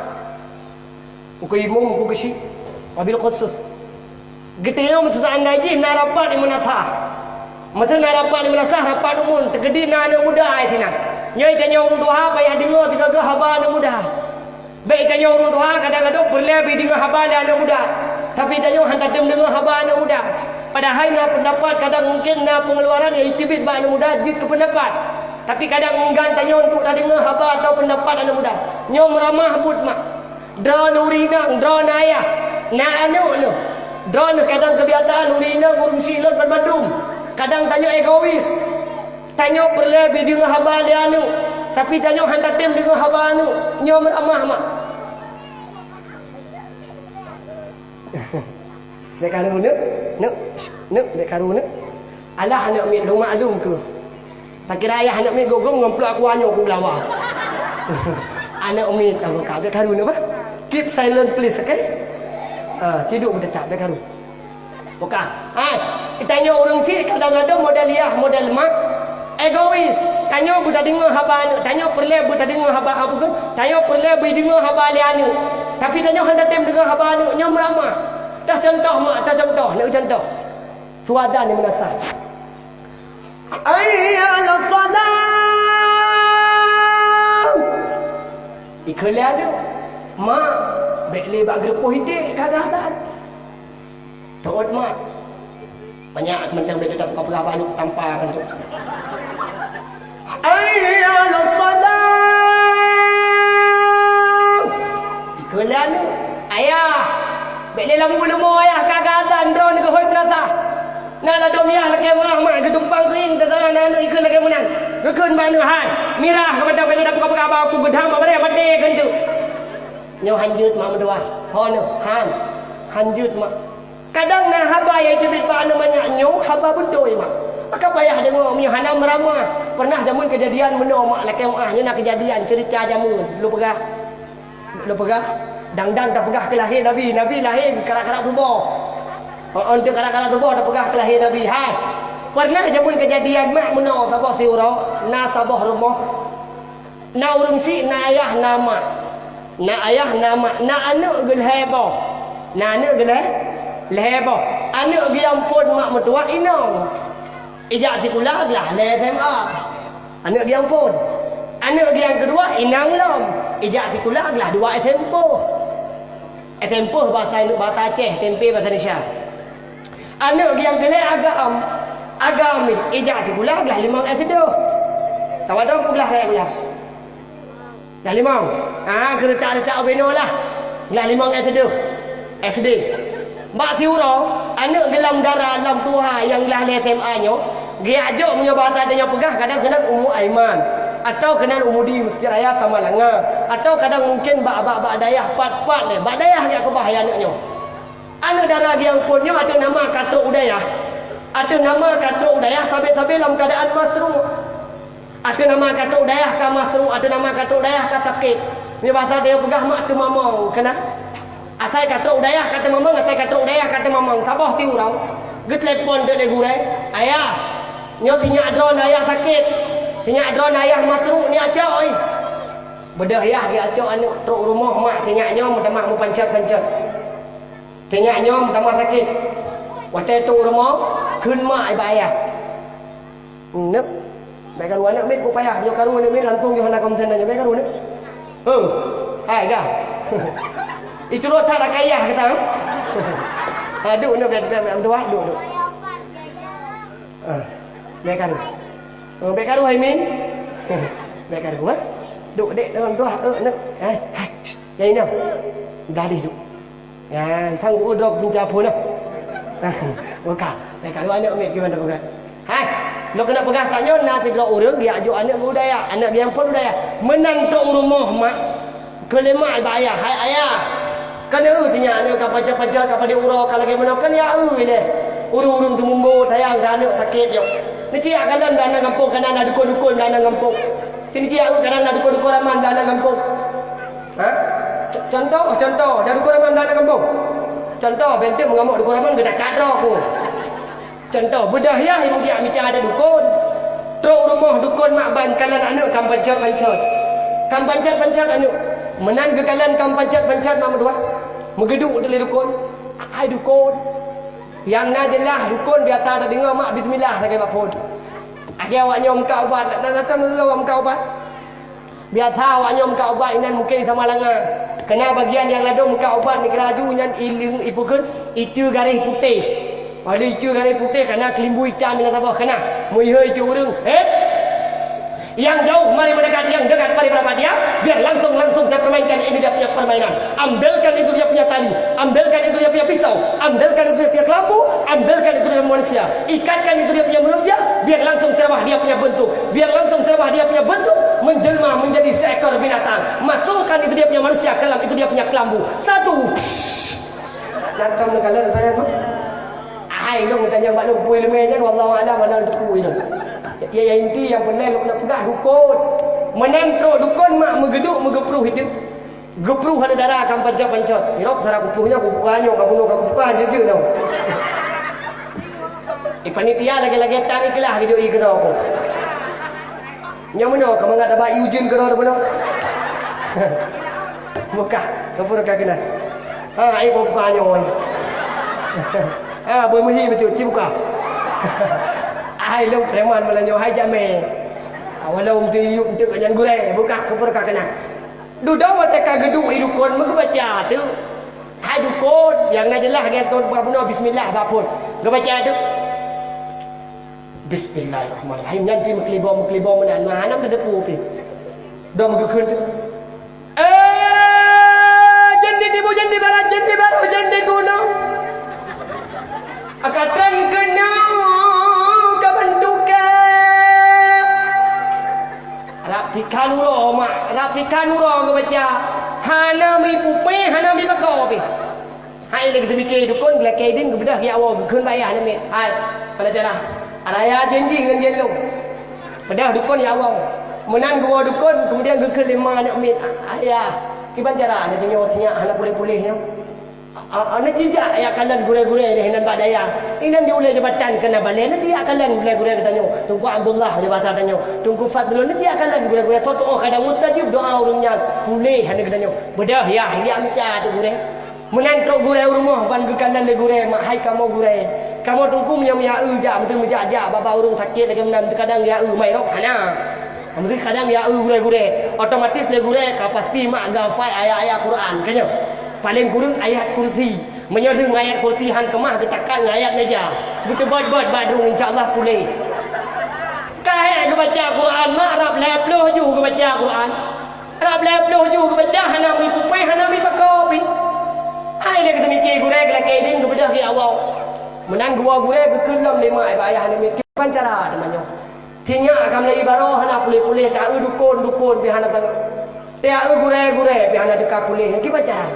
Uku imum, uku geusyik, wabil khusus. Geutanyoe meuseuseuandai jih na rapat di meunasah. Meuseu na rapat di meunasah, rapat umum, teukeudi na aneuk muda ai sinan. Nyoe tanyoe ureueng tuha payah deungoe sigoe-goe haba aneuk muda. Bèk tanyoe ureueng tuha kadang-kadang peureulèe bri deungoe haba lé aneuk muda. Tapi tanyoe han tatem deungoe haba aneuk muda. Padahai na peundapat kadang mungken na peungeuluaran nyang jiteubiet bak aneuk muda jeuet keu peundapat. Tapi kadang enggan tanyoe untuk tadeungoe haba atau peundapat aneuk muda. Nyoe meuramah buet mak. Droeneuh ureueng inong, droeneuh ayah, na aneuk neuh. Droeneuh kadang keubiasaan ureueng inong ureueng syik lôn banmandum. Kadang tanyoe egois. Tanyoe peureulèe bri deungoe haba lé aneuk, tapi tanyoe han tatem deungoe haba aneuk. Nyoe meuramah mak. Bèk karu neuk, neuk, neuk, bèk karu neuk. Alah aneuk miet lôn maklum keuh. Takira ayah aneuk miet gogom ngon pluek aqua nyoe ku lawa. Aneuk miet aku ka bèk karu neuk bah. Keep silent please, okay? Ah, siduk beuteutap bèk karu. Bukan. Hai, tanyoe ureueng syik kadang-kadang model yah, model mak, egois. Tanyoe beutadeungoe haba aneuk, tanyoe peureulèe beutadeungoe haba apa keuh? Tanyoe peureulèe beudeungoe haba lé aneuk. Tapi tanyoe han tatem deungoe haba aneuk, nyoe meuramah. Tah contoh mak, tah contoh, neuk contoh. Suadan nyang meunasah. Hayya 'alas shalah. Ikheun lé aneuk, "Mak, bèk lé bak geureupoh iték ka geuh azan." Teuôt mak. Banyak mantong bèk teutab peugah-peugah balu tampa kan tu. Hayya 'alas shalah. Ikheun lé aneuk, "Ayah, bèk lé lam uleue mo ayah ka geuh azan droeneuh geuhôi meunasah." Na ladôm yah lakèe meu'ah mak geutumpang keuieng teuh na aneuk ikheun lakèe meunan. Geukheun bak aneuk hai, mirah ka mantong bèk lé tapeugah-peugah bak aku geudang mak barèh maté kheun tu. Nyoe han jeuet mak meudoa. Ho nyoe, han. Han jeuet mak. Kadang na haba nyang jiteubiet bak aneuk manyak nyoe haba beutôi mak. Maka payah deungoe meunyoe hana meuramah. Pernah jameun keujadian meunoe mak lakèe meu'ah nyoe na keujadian ceurita jameun. Lôn peugah. Lôn peugah, dang-dang tapeugah keu lahé Nabi. Nabi lahé karat-karat tuboh. Heeh, untuk karat-karat tuboh tapeugah keu lahé Nabi. Hai, pernah jameun keujadian mak meunoe saboh siuroe, na saboh rumoh. Na ureueng syik, na ayah, na mak. Na ayah, na mak, na aneuk geuh lhèe boh. Na aneuk geuh lhèe, lhèe boh. Aneuk geuh nyang phôn mak meutuah inong. Ijak sikula glah lhèe S M A. Aneuk geuh nyang phôn. Aneuk geuh nyang keudua inong lom. Ijak sikula glah dua S M P. Eh, tempoh bahasa, bahasa Aceh, tempe bahasa Indonesia. Aneuk nyang keu lhèe agam, agam ijak sikula glah limong S D. Tawadong peuglah saya glah. Glah limong. Ah, keuretak-retak ubenoe lah. Glah limong S D. S D. Bak siuroe, aneuk geulam dara lam tuha nyang glah lé S M A nyoe, geujak jok meunyoe bahasa tanyoe peugah kadang keunan Umu Aiman, atau keunan Umu di Mesjid Raya Samalanga, atau kadang mungkin bak, bak, bak dayah pat-pat lé, bak dayah geujak keubah hai aneuk nyoe. Aneuk dara geuh nyang phôn nyoe ateueh nama ka trok u dayah. Ateueh nama ka trok u dayah sabe-sabe lam keuadaan masrung. Ateueh nama ka trok u dayah ka masrung, ateueh nama ka trok u dayah ka sakét. Meunyoe bahasa tanyoe peugah mak teumamong, keunan. Asai ka trok u dayah ka teumamong, asai ka trok u dayah ka teumamong. Saboh siuroe geutelepon teuk lé gurèe, "Ayah, nyoe sinyak droeneuh ayah sakét. Sinyak droeneuh ayah masrung, neujak cok, oi." Beudôh yah geujak cok aneuk trok u rumoh mak sinyak nyoe meutamah meupancot-pancot. Sinyak nyoe meutamah sakét. Watèe trok u rumoh, kheun mak bak ayah. Neuk, bèk karu aneuk miet, ku payah. Nyoe karu aneuk miet, langsung nyoe hana konsen nyoe, bèk karu neuk. Huh, hai gah. Itu rot that lakèe ayah kata. Ha, duek neuk, bèk, bèk, bèk, duek, duek, duek. Ah, bèk karu. Oh, bèk karu hai min. Bèk karu, ha? Duek dek, duek, duek, eh, neuk. Hai, hai, shh, nyang inong. Gadih duek. Nyan, thang geuudok pinca phôn nyoe. Buka. Hai, kalau aneuk miet gimana buka? Hai, lôn keuneuk peugah tanyoe na sidroe ureueng geujak jok aneuk geuh u dayah, aneuk geuh nyang phôn u dayah. Meunan trok u rumoh mak, kheun lé mak bak ayah, "Hai ayah, keuneuk eu sinyak aneuk ka pancot-pancot ka padub uroe ka lagèe meunoe kan ya eu ilèe. Ureueng-ureueng teumumbo sayang keu aneuk sakét nyoe. Neuciyak kalon bak aneuk gampông kana na dukon-dukon bak aneuk gampông. Ci neuciyak eu kana na dukon-dukon raman bak aneuk gampông." Ha? Co-, contoh, contoh, dan dukon raman dan gampông. Contoh, bèk teuk meungamok dukon raman geudakat droe ku. Contoh, beudôh yah ibu biak mita ada dukon. Trok rumoh dukon mak ban kalon aneuk kam pancot-pancot. Kam pancot-pancot aneuk. Meunan geukalon kam pancot-pancot mak meutuah. Meugeuduek teuk lé dukon. Hai dukon. Nyang na jeulaih dukon biasa tadeungoe mak bismillah lagèe bak phôn. Lagèe awak nyoe meukat ubat, na, na, na, na, meukat ubat. Biasa awak nyoe meukat ubat inan mungken di Samalanga. Keunan bagian nyang ladôm meukat ubat neukira laju nyan i-, i-, ipeukeun iceue garéh putéh. Padahai iceue garéh putéh kana keulimbu itam inan saboh kana. Meuhôi iceue ureueng, "Hei! Yang jauh mari mendekat, yang dekat mari merapat dia, biar langsung-langsung saya permainkan ini dia punya permainan." Ambilkan itu dia punya tali, ambilkan itu dia punya pisau, ambilkan itu dia punya kelambu, ambilkan itu dia punya manusia. Ikatkan itu dia punya manusia, biar langsung serubah dia punya bentuk. Biar langsung serubah dia punya bentuk, menjelma menjadi seekor binatang. Masukkan itu dia punya manusia ke dalam itu dia punya kelambu. Satu. Nangkam neukalon tanya mah. Hai lôn tanya bak lôn pui leumeh nyan, wallahu a'lam, hana teupui lôn. Ya, ya, inti nyang peureulèe lôn peugah dukon. Meunan trok dukon mak meugeuduek meugeupruh itu. Geupruh hana dara kam pancot-pancot. Irok cara kupruh nyoe, kubuka nyoe, kabunoe, kabuka, jeuet-jeuet nyoe. Eh, panitia lagèe-lagèe tan ikeulah geujok ié keunoe ku. Nyoe meunoe, ka mangat aba ié ujeuen keunoe bunoe. Buka, kapur ka keunan. Ha, ai buka nyoe. Ha, boi meuhi beutôi, ci buka. Hai lôn preman malam nyoe, hai jamé. Walau meuteuyup enteuk nyan gurèe, buka, kapur ka keunan. Dudoe watèe ka geuduek i dukon, meugeubaca teuk. Hai dukon, nyang na jeulaih geuh kon bunoe bismillah bak phôn. Geubaca teuk. Bismillahirrahmanirrahim. Nyan pi meukeulibong-meukeulibong meunan, meuhana teudepu pi. Dong geukheun teuk. Eh, jeuet di timu, jeuet di barat, jeuet di baroe, jeuet di gunong. Aka treun keunoe ka bantuka. Rab tikhan uroe, mak, rab tikhan uroe geubaca. Hana mi pupéh, hana mi bako pih. Hai lé geuteumiké dukon, geulakèe idin, geubeudôh geujak woe, geukheun bak ayah aneuk miet. Hai, hana cara. Raya janji ngon jén lôn. Beudôh dukon jak woe. Meunan geuwoe dukon, keumudian geukheun lé ma aneuk miet, "Ayah, kiban cara lé tanyoe sinyak hana puléh-puléh nyoe?" A, a, neujijak jak kalon gurèe-gurèe lé hinan bak dayah. Inan di ulèe jabatan keunan balèe, neujijak jak kalon gurèe-gurèe geutanyoe. Teungku Abdullah di basa tanyoe. Teungku Fadlun, neujijak jak kalon gurèe-gurèe. Soe tu'oh kadang mustajab doa ureueng nyan. Puléh hana geutanyoe. Beudôh yah, jak mita teuk gurèe. Meunan trok gurèe u rumoh ban geukalon lé gurèe, "Mak, hai kamoe gurèe. Kamoe teungku meunyoe miyueb eu jak, meuteumé jak-jak bak-bak ureueng sakét lagèe meunan, teukadang jak eu mai rot hana." Meuteukadang jak eu gurèe-gurèe, otomatis lé gurèe ka pasti mak geuhafai ayat-ayat Quran, ka nyoe. Paleng kureueng ayat kursi. Meunyoe deuh ayat kursi han keumah, geutakat ngon ayat meja. Geuteubot-bot bak droe, insya Allah puléh. Ka hék geubaca Quran, mak, rab lhèe ploh jih geubaca Quran. Rab lhèe ploh jih geubaca, hana mi pupéh, hana mi pakoe pih. Hai lé geuteumiké gurèe geulakèe idin geubeudôh keu Allah. Meunan geuwoe gurèe geukheun lom lé mak bak ayah, hana mi kiban cara teuma nyoe. Sinyak ka meulai baroe hana puléh-puléh, taeu dukon-dukon pih hana teuka. Taeu gurèe-gurèe pih hana teuka puléh, kiban cara.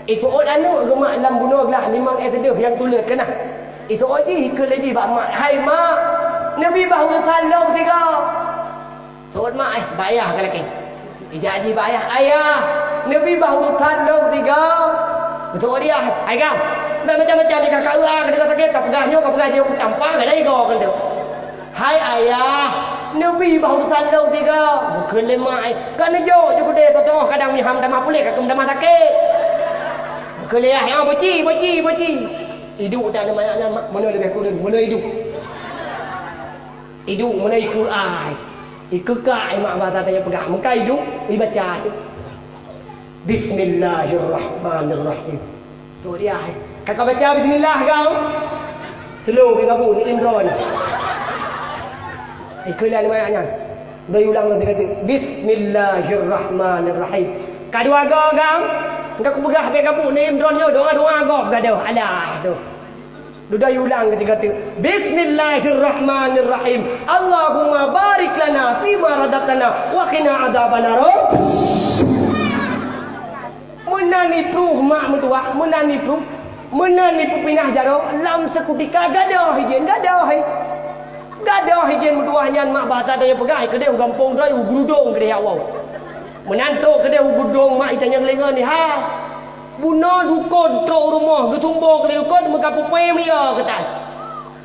Iseuôt aneuk geuh mak lam bunoe glah limong éh seudeuh nyang tuleuet keunan. Iseuôt jih, ikheun lé jih bak mak, "Hai mak, neubi bah urosan lôn sigoe." Seuôt mak, eh, bak ayah ka lakèe. Ijak jih bak ayah, "Ayah, neubi bah urosan lôn sigoe." Beutôi dia, "Hai gam, bèk macam-macam di kakak eu a, ka sakét, ka peugah nyoe, ka peugah jih, tampa gadai goe keu lôn." "Hai ayah, neubi bah urosan lôn sigoe." Bukon lé mak, eh, "Ka neujok ju keudè soe teungoh kadang meuham tamah puléh, ka keuh tamah sakét." Bukon lé ayah, "Ya, boci, boci, boci." Iduek dak nyan, mak, meunoe leubeh kureueng, meunoe iduek. Iduek meunan i Quran. Ikeukak i mak basa tanyoe peugah. Meuka iduek, ibaca tu. Bismillahirrahmanirrahim. Tu dia, eh. Ka kabaca bismillah kau. Slow pih kabu ni Imran. Ikeulan ni banyak nyan. Doi ulang lom sigoe. Bismillahirrahmanirrahim. Ka dua go kau. Engka kupeugah bèk kabu ni Imran nyoe doa-doa gob gadoh. Alah tu. Dudoe ulang keu sigoe teuk. Bismillahirrahmanirrahim. Allahumma barik lana fima razaqtana wa qina adzabannar. Meunan ipluh mak meutuwah, meunan ipluh, meunan ipeupinah jaroe, lam seukutika gadoh ijén, gadoh. Gadoh ijén meutuwah nyan mak basa tanyoe peugah, keudeh u gampông droe, u geurudong keudeh awai. Meunan trok keudeh u geurudong mak itanyong lé ngon, ha. Bunoe dukon trok u rumoh, geusumbo keu lé dukon, meuka pupée meuyo keutai.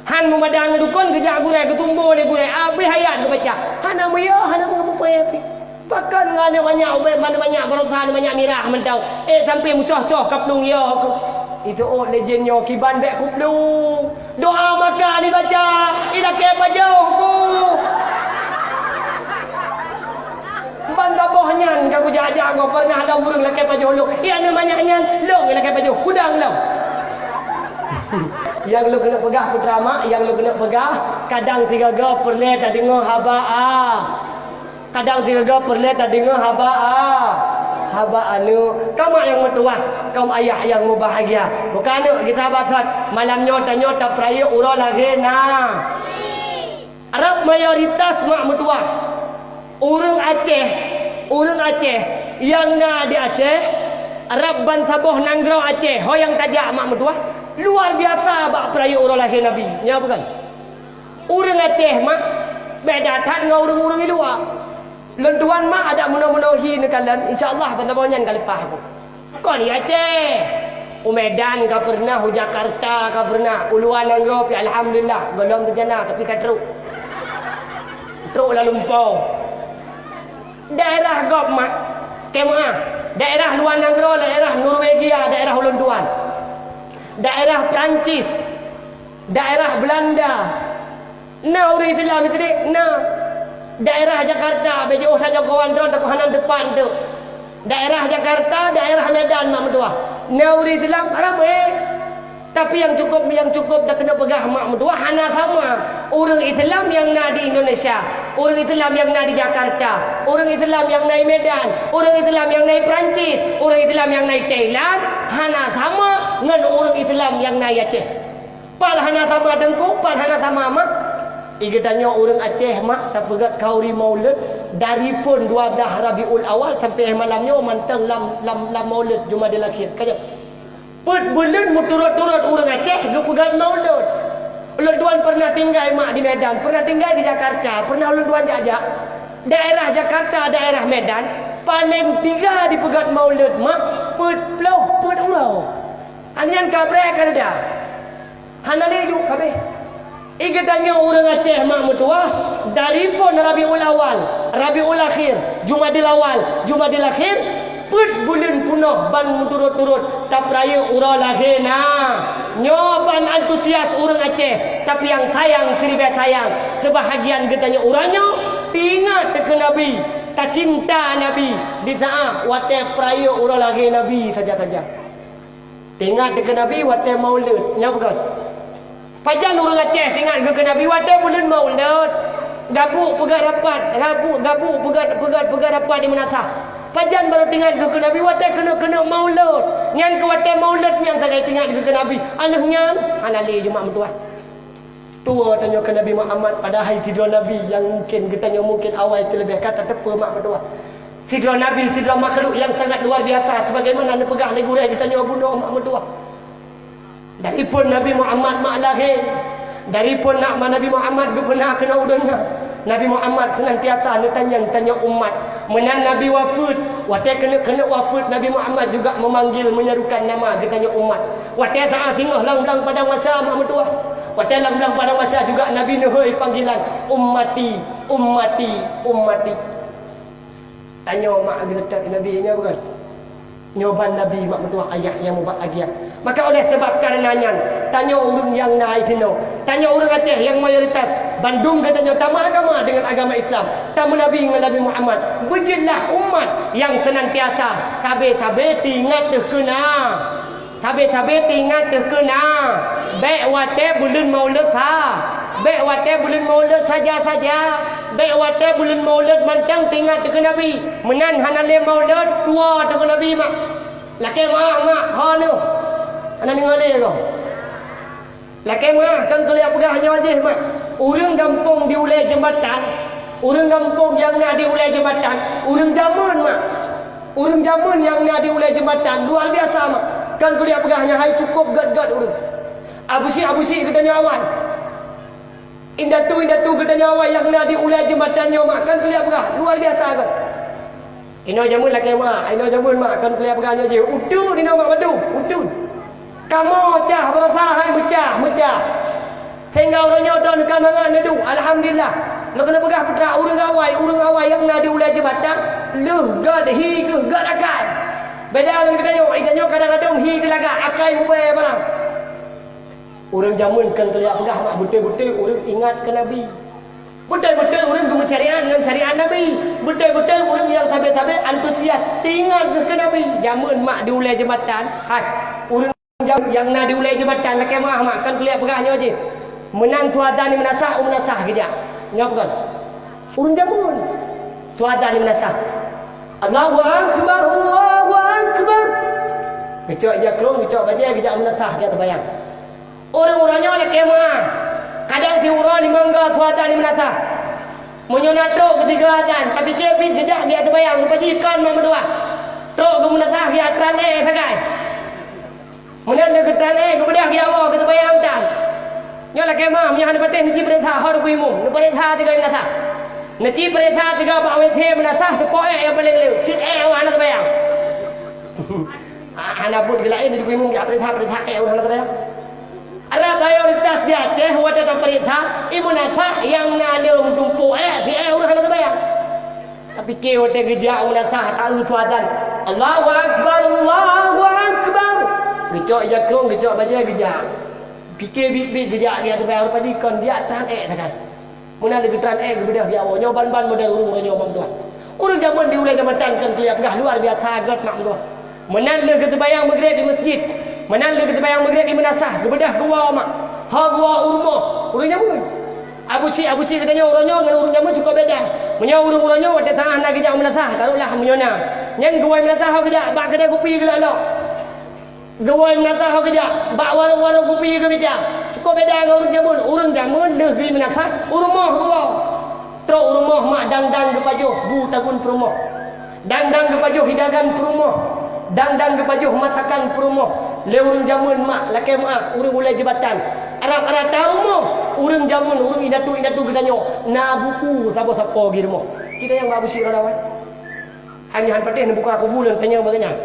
Han meumadang ngon dukon, geujak gurée, geusumbo lé gurée, abéh ayat geubaca. Hana meuyo, hana meupupée pih. Pakon ngon aneuk manyak ubé, aneuk manyak baroesa, aneuk manyak mirah mantong. Eh, sampoe meusoh-soh ka plueng yo keuh. Iteuôt lé jén nyoe kiban bèk kuplueng. Doa maka ibaca, ilakée pajoh ku. Ban saboh nyan ka kujak-jak gob, pernah lom ureueng lakée pajoh lôn. Iya, aneuk manyak nyan, lôn ilakée pajoh, kudang lom. Nyang lôn keuneuk peugah, putra mak, nyang lôn keuneuk peugah, kadang sigoe-goe peureulée tadeungoe haba a. Kadang sigoe-goe peureulée tadeungoe haba a, haba aneuk. Kamoe nyang meutuwah, kaum ayah nyang mubahgia. Bukan aneuk geusabat that, malam nyoe tanyoe tapeurayeuk uroe lahé na. Rab mayoritas mak meutuwah, ureueng Aceh, ureueng Aceh nyang na di Aceh, rab bansaboh nanggroe Aceh, ho nyang tajak mak meutuwah, luar biasa bak peurayeuk uroe lahé Nabi. Nyo bukan? Ureueng Aceh mak beda that ngon ureueng-ureueng di luwa. Lôn tuan mak adak meunoe-meunoe hi neukalon, insya Allah bansaboh nyan ka leupah aku. Kon i Aceh. U Medan ka peureunah, u Jakarta ka peureunah, u luwa nanggroe pih alhamdulillah, gohlom beujana tapi ka trok. Trok lam lumpoe. Daerah gob mak, keu meu'ah, daerah luwa nanggroe, daerah Norwegia, daerah ulôn tuan. Daerah Perancis, daerah Belanda. Na ureueng Islam sidéh? Na. Daerah Jakarta, bék jiôh that jagoe droe, takot hana teupat teuk. Daerah Jakarta, daerah Medan mak meutuwah. Na ureueng Islam ramé. Tapi nyang cukup, nyang cukup takeuneuk peugah mak meutuwah hana sama. Ureueng Islam nyang na di Indonesia, ureueng Islam nyang na di Jakarta, ureueng Islam nyang na di Medan, ureueng Islam nyang na di Perancis, ureueng Islam nyang na di Thailand, hana sama ngon ureueng Islam nyang na di Aceh. Pat hana sama teungku, pat hana sama mak. I geutanyoe ureueng Aceh mak, tapeugét khanduri maulud, dari phon dua blah Rabiul Awal sampoe malam nyoe mantong lam, lam, lam maulud Jumadil Akhir. Ka nyan. Peuet buleuen meuturot-turot ureueng Aceh geupeugét maulud. Ulôn tuan pernah tinggai mak di Medan, pernah tinggai di Jakarta, pernah ulôn tuan jak-jak. Daerah Jakarta, daerah Medan, paleng tiga dipeugét maulud mak, peuet ploh, peuet uroe. Nyan ka brek ka reuda. Hana lé duek ka abéh. I geutanyoe ureueng Aceh mak meutuwah, dari phon Rabiul Awal, Rabiul Akhir, Jumadil Awal, Jumadil Akhir, peuet buleuen peunoh ban meuturot-turot tapeurayeuk uroe lahé na. Nyoe ban antusias ureueng Aceh, tapi nyang sayang siribèe sayang, seubahagian geutanyoe uroe nyoe teuingat keu Nabi, tacinta Nabi, di saát watèe peurayeuk uroe lahé Nabi saja-saja. Teuingat keu Nabi watée maulud, nyoe beugét. Pajan ureuëng Aceh teuingat keu Nabi watée buleuen maulud. Gabuk peugét rapat, rabu-, gabuk peugét, peugét, peugét rapat di meunasah. Pajan barô teuingat keu Nabi watée keuneuk-keuneuk maulud. Nyan keu watée maulud nyan sagai teuingat keu Nabi. Aleuh nyan, hana lé jeumak meutuah. Tuwoe tanyoe keu Nabi Muhammad, padahai sidroe Nabi nyang mungken geutanyoe mungken awai teuleubeh ka tateupeue mak meutuah. Sidroe Nabi, sidroe makhluk nyang sangat luar biasa, sebagaimana neupeugah lé gurée geutanyoe bunoe mak meutuah. Dari phon Nabi Muhammad mak lahé, dari phon nak ma Nabi Muhammad geupeuna keunoe u donya, Nabi Muhammad seunantiasa neutanyong tanyoe umat. Meunan Nabi wafeuet, watée keuneuk-keuneuk wafeuet Nabi Muhammad juga meumanggil meunyerukan nama geutanyoe umat. Watée saát singoh lam blang padang Mahsya mak meutuah. Watée lam blang padang Mahsya juga Nabi neuhôi panggilan, "Ummati, ummati, ummati." Tanyoe mak geuteutap Nabi nyoe bukan? Nyoe ban Nabi mak meutuah ayah nyang mubahagia. Maka oleh sebab karena nyan, tanyoe ureuëng nyang na di sinoe, tanyoe ureuëng Aceh nyang mayoritas, bandum geutanyoe tameuagama deungon agama Islam, tameunabi ngon Nabi Muhammad. Beujeuetlah umat nyang seunantiasa sabe-sabe teuingat teuh keu na. Sabe-sabe teuingat teuh keu na, bék watée buleuen maulud sa, bék watée buleuen maulud saja-saja, bék watée buleuen maulud mantong teuingat teuh keu Nabi. Meunan hana lé maulud, tuwoe teuh keu Nabi mak. Lakée meuáh mak, ho neuh. Hana deungoe lé goe. Lakée meuáh, kon keuliak peugah nyoe jih mak. Ureuëng gampông di ulée jeumbatan, ureuëng gampông nyang na di ulée jeumbatan, ureuëng jameun mak. Ureuëng jameun nyang na di ulée jeumbatan luar biasa mak. Kon keuliak peugah nyan hai cukôp gét-gét ureuëng. Abusyik-abusyik geutanyoe awai. Indatu-indatu geutanyoe awai nyang na di ulée jeumbatan nyoe mak, kon keuliak peugah luar biasa gét. Inoe jameun lakée mak, inoe jameun mak, kon keuliak peugah nyoe jih. Uteuen inoe mak bandum, uteuen. Kamoe cah beurasa hai meucah, meucah. Sehingga uroe nyoe droeneuh ka mangat neuduek, alhamdulillah. Lôn keuneuk peugah peutrak ureuëng awai, ureuëng awai nyang na di ulée jeumbatan, lheueh gét hi geuh gét akai. Beda ngon geutanyoe, geutanyoe kadang-kadang hi teulaga, akai mubée barang. Ureuëng jameun kon keuliak peugah mak, beutôi-beutôi ureuëng ingat keu Nabi. Beutôi-beutôi ureuëng geumeusyariat ngon syariat Nabi. Beutôi-beutôi ureuëng nyang sabe-sabe antusias teuingat geuh keu Nabi. Jameun mak di ulée jeumbatan, hai, ureuëng Nyang, nyang na di ulée jeumbatan lakée meuáh mak, kon keuliak peugah nyoe jih. Meunan su azan di meunasah, u meunasah geujak. Nyoe peue kon? Ureuëng jameun. Su azan di meunasah. Allahu Akbar, Allahu Akbar. Geucok ija krông, geucok bajée, geujak meunasah, geujak teubayang. Ureuëng uroe nyoe lakée meuáh. Kadang siuroe limong goe su azan di meunasah. Meunyoe na trok keu sigoe azan, tapike biet geujak, geujak teubayang, rupa jih kon mak meutuah. Trok geumeunasah, geujak trang éh sagai. Meunan lé geutrang éh, geubeudôh geuyawoe keu teubayang tan. Nyoe lakée meuáh, meunyoe hana patéh neuci pareksa ho Teungku Imum, neupareksa sigoe meunasah. Neuci pareksa sigoe bak W C meunasah, teupok éh nyang paleng lé, cit éh awak hana teubayang. Ha, hana buet geulaén Teungku Imum jak pareksa, pareksa éh ureuëng hana teubayang. Rab mayoritas di Aceh watée tapareksa, i meunasah nyang na lom tumpok éh, si éh ureuëng hana teubayang. Tapike watée geujak u meunasah, taeu su azan, "Allahu Akbar, Allahu Akbar." Geucok ija krông, geucok bajée geujak. Pike biet-biet geujak, geujak teubayang rupa jih kon, geujak trang éh sagai. Meunan lé geutrang éh geubeudôh geuyawoe. Nyoe ban-ban model ureuëng uroe nyoe mak meutuah. Ureuëng jameun di ulée jeumbatan kon keuliak peugah luar biasa gét mak meutuah. Meunan lheueh geuteubayang Maghrib di meuseujid. Meunan lheueh geuteubayang Maghrib di meunasah, geubeudôh geuwoe mak. Ho geuwoe u rumoh, ureuëng jameun. Abusyik-abusyik geutanyoe uroe nyoe ngon ureuëng jameun cukôp beda. Meunyoe ureuëng uroe nyoe watée saát na geujak u meunasah, taruhlah meunyoe na. Nyan geuwoe meunasah ho geujak bak keudè kupi geulak lok. Geuwoe meunasah ho geujak bak warong-warong kupi geumita. Cukôp beda ngon ureuëng jameun. Ureuëng jameun lheueh geumeunasah u rumoh geuwoe. Trok u rumoh mak dang-dang geupajoh bu tagun peurumoh. Dang-dang geupajoh hidangan peurumoh. Dang-dang geupajoh masakan peurumoh. Lé ureuëng jameun mak lakée meuáh ureuëng ulée jeumbatan. Rab rata rumoh ureuëng jameun, ureuëng indatu-indatu geutanyoe na buku saboh sapo di rumoh. Kita nyang bak busyik rada wai. Hanya han patéh neubuka kubu lôn tanyong bak geuhnyan.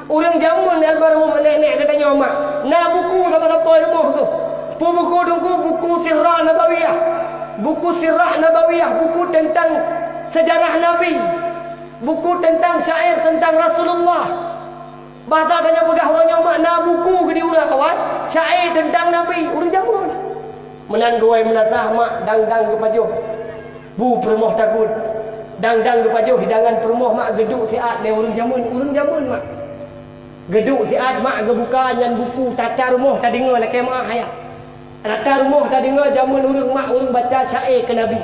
Ureuëng jameun almarhum nenek-nenek geutanyoe mak, na buku sapo-sapo i rumoh geuh. Peue buku Teungku? Buku Sirah Nabawiyah. Buku Sirah Nabawiyah, buku teuntang seujarah Nabi. Buku teuntang syair teuntang Rasulullah. Bak that tanyoe peugah uroe nyoe mak na buku geuh di uroe kawan, syair teuntang Nabi, ureuëng jameun. Meunan geuwoe meunasah mak dang-dang geupajoh bu peurumoh tagun. Dang-dang geupajoh hidangan peurumoh mak geuduek siat lé ureuëng jameun, ureuëng jameun mak. Geuduek siat mak geubuka nyan buku, rata rumoh tadeungoe lakée meu'ah ayat. Rata rumoh tadeungoe jameun ureuëng mak ureuëng baca syaé keu Nabi.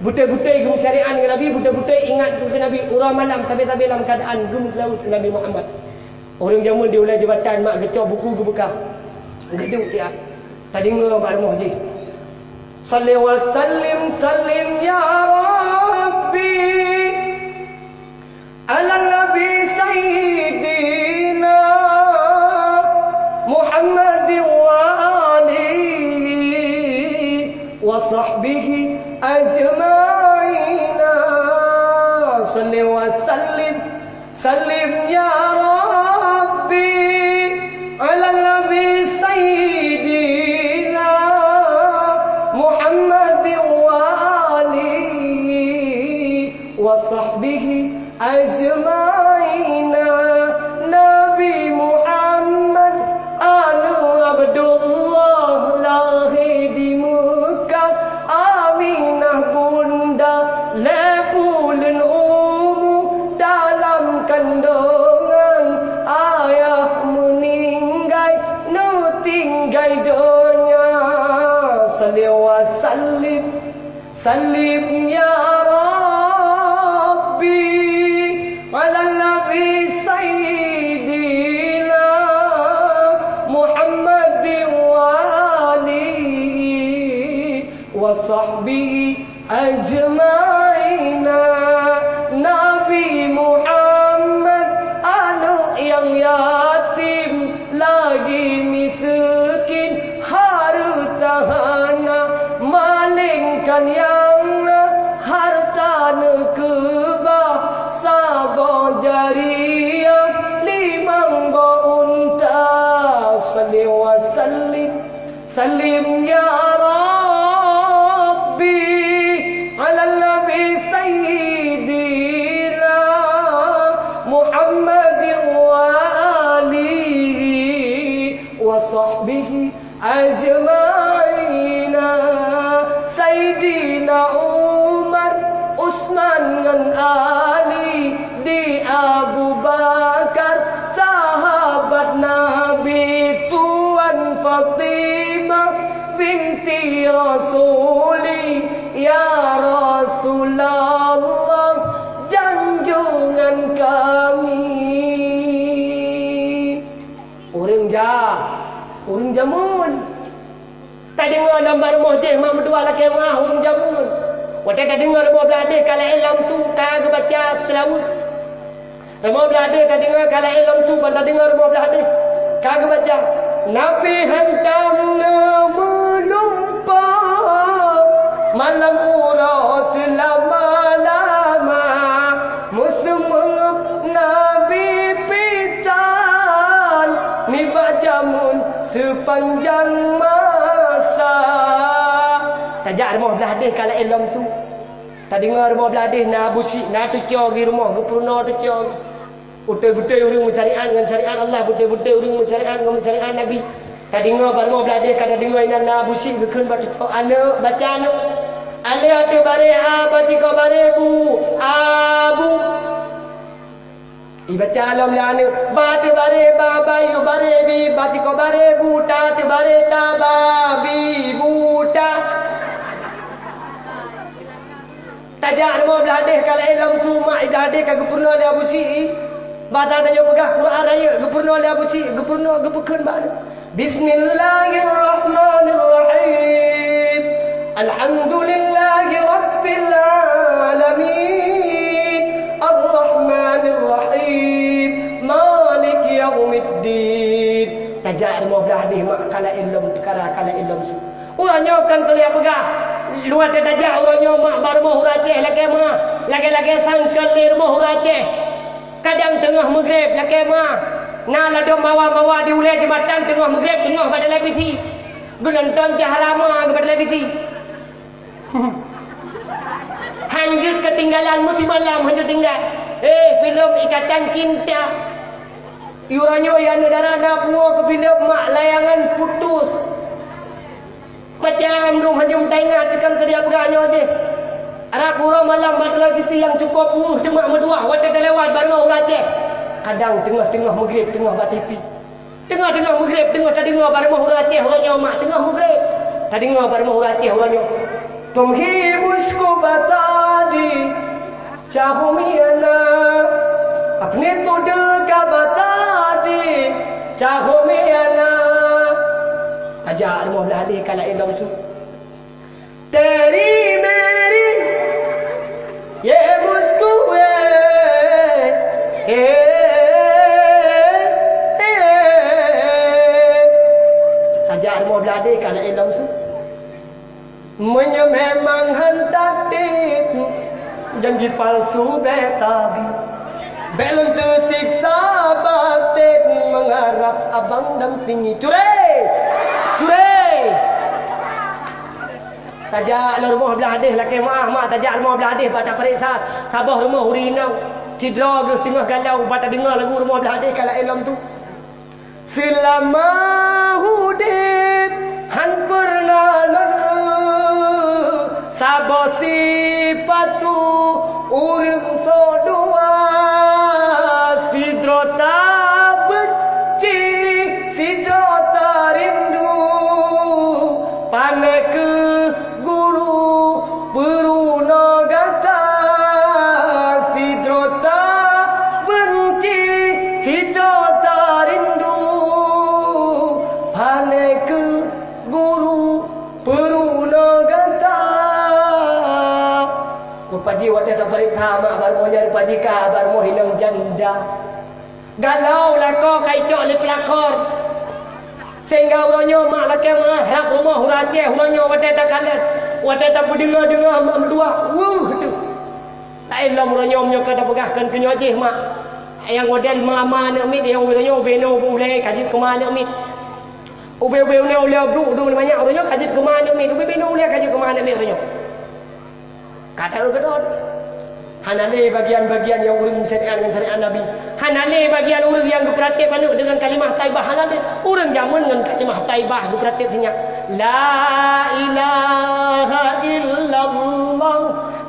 Beutôi-beutôi geumeusyariat ngon Nabi, beutôi-beutôi ingat keu Nabi. Uroe malam sabe-sabe lam keuadaan geumeuseulaweuet keu Nabi Muhammad. Ureuëng jameun di ulée jeubatan mak geucok buku geubuka. Geuduek siat. Tadeungoe bak rumoh jih. Salli wa sallim, sallim ya Rabbi. Ala Nabi Sayyidina Muhammadin wa alihi wa sahbihi ajma'ina. Salli wa sallim, sallim ya Rabbi, ala Nabi Sayyidina Muhammadin wa alihi wa sahbihi ajma'ina. Nabi Muhammad aneuëk Abdullah lahé di Meukah, Aminah bunda lhée buleuen umu dalam kandongan, ayah meuninggai neutinggai donya. Salli wa sallim, sallim ya Rabbi, ala Nabi Sayyidina Muhammadin wa alihi wa sahbihi ajma'ina. Nabi Muhammad aneuëk nyang yatim, lagi miseukin, hareuta hana, malingkan nyang na hareuta neukeubah, saboh jariah limong boh unta. Salli wa sallim, sallim ya Rabbi, ala Nabi Sayyidina Muhammadin wa alihi wa sahbihi ajma'ina. Saidina Umar, Utsman ngon Ali, di Abu Bakar, sahabat Nabi, Tuan Fatimah binti Rasuli, ya Rasulullah, janjungan kami. Ureuëng ja, ureuëng jameun. Tadeungoe lam bak rumoh jih mak meutuah lakée meu'ah ureuëng jameun. Watée tadeungoe rumoh blaih deh ka laén lam su ka geubaca seulaweuet. Rumoh blaih deh tadeungoe ka laén lam su ban tadeungoe rumoh blaih deh ka geubaca, Nabi hantom neumeulumpah malam uroe seulama-lama. Meuseumeungab Nabi pih tan nibak jameun seupanjang masa. Tajak rumoh blaih deh ka laén lam su. Tadeungoe rumoh blaih deh na busyik, na teucue geuh rumoh, geupeurunoe teucue geuh. Beutôi-beutôi ureuëng meusyariat ngon syariat Allah, beutôi-beutôi ureuëng meusyariat ngon meusyariat Nabi. Tadeungoe bak rumoh blaih deh ka tadeungoe inan na busyik geukheun bak teucue, aneuëk, baca aneuëk. Alif ateueh bareh a, ba sikoe bareh bu, abu. Ibaca lom lé aneuëk, ba ateueh bareh ba, ba yue bareh bi, ba sikoe bareh bu, ta ateueh bareh ta, ba bi buta. Tajak rumoh blaih deh ka laén lam su mak, iblaih deh ka geupeurunoe lé Abu Syi'i. Bata tanyoe peugah Quran rayeuk geupeurunoe lé Abu Syi'i, geupeurunoe, geupeukheun bak aneuëk. Bismillahirrahmanirrahim. Alhamdulillahi rabbil alamin. Arrahmanirrahim. Maliki yaumiddin. Tajak rumoh blaih deh mak ka laén lom, peukara ka laén lom su. Uroe nyoe kan keuliah peugah, luwa teutajak uroe nyoe mak bak rumoh ureuëng Aceh lakée meu'ah, lagée-lagée sangkon lé rumoh ureuëng Aceh. Kadang teungoh meugreb lakée meu'ah, na ladom mawa-mawa di ulée jeumatan teungoh meugreb teungoh bak televisi. Geunonton cahra ma bak televisi. Hanjeuet keutinggalan, meusimalam hanjeuet tinggai. Eh, filem Ikatan Cinta. Uroe nyoe ya neudara na pungo keu filem mak layangan putus. Macam dum hana taingat, kan keu dia peugah nyoe jih. Rab uroe malam bak televisi nyang cukôp ueh teuma meuduah watée talewat bak rumoh ureuëng Aceh. Kadang teungoh-teungoh Maghrib, teungoh bak T V. Teungoh-teungoh Maghrib, teungoh tadeungoe bak rumoh ureueng Aceh uroe nyoe, mak, teungoh Maghrib. Tadeungoe bak rumoh ureueng Aceh uroe nyoe. तुम ही मुझको बता दे, चाहूं मैं या ना, अपने तो दिल का बता दे, चाहूं मैं या ना. Tajak rumoh blah deh ka laén lom su. तेरी मेरी ये मुस्कुराए, ए, ए, ए. Tajak rumoh blah deh ka laén lom su. Meunyoe memang hantat janji palsu beta bi, bèk lôn teusiksa batin, mengharap abang dampingi. Cure! Cure! Tajak lom rumoh blah deh, lakèe meu'ah, mak, tajak rumoh blah deh bak tapareksa saboh rumoh ureueng inong. Sidroe geuh teungoh galau, bak tadeungoe lagu rumoh blah deh ka laén lom tu. Seulama udép han peureunah lôn saboh sipatu ureueng soe dua, sidroe tabenci, sidroe tarindu. Pané kheueh guru peurunoe gata, sidroe tabenci, sidroe tarindu. Pané kheueh guru peurunoe gata. Rupa jih watèe tapareksa mak bak rumoh nyan, rupa jih ka bak rumoh inong janda. Galau lakoe ka icok lé peulakor. Sehingga uroe nyoe mak lakèe meu'ah rab rumoh ureueng Aceh uroe nyoe watèe takalon, watèe tapeudeungoe-deungoe mak meutuah, weueh teuh. Laén lom uroe nyoe meunyoe ka tapeugah kon keu nyoe jih mak. Nyang model ma-ma aneuk miet nyang uroe nyoe ubé noe ubé ulèe ka jeuet keu ma aneuk miet. Ubé-ubé noe ulèe brôk dum manyak uroe nyoe ka jeuet keu ma aneuk miet. Ubé-ubé noe ulèe ka jeuet keu ma aneuk miet uroe nyoe. Ka taeu keudroe. Hana lé bagian-bagian nyang ureueng syariat ngon syariat Nabi. Hana lé bagian ureueng nyang geupeuratéb aneuk deungon kalimah thaibah, hana lé. Ureueng jameun ngon kalimah thaibah geupeuratéb sinyak. La ilaha illallah,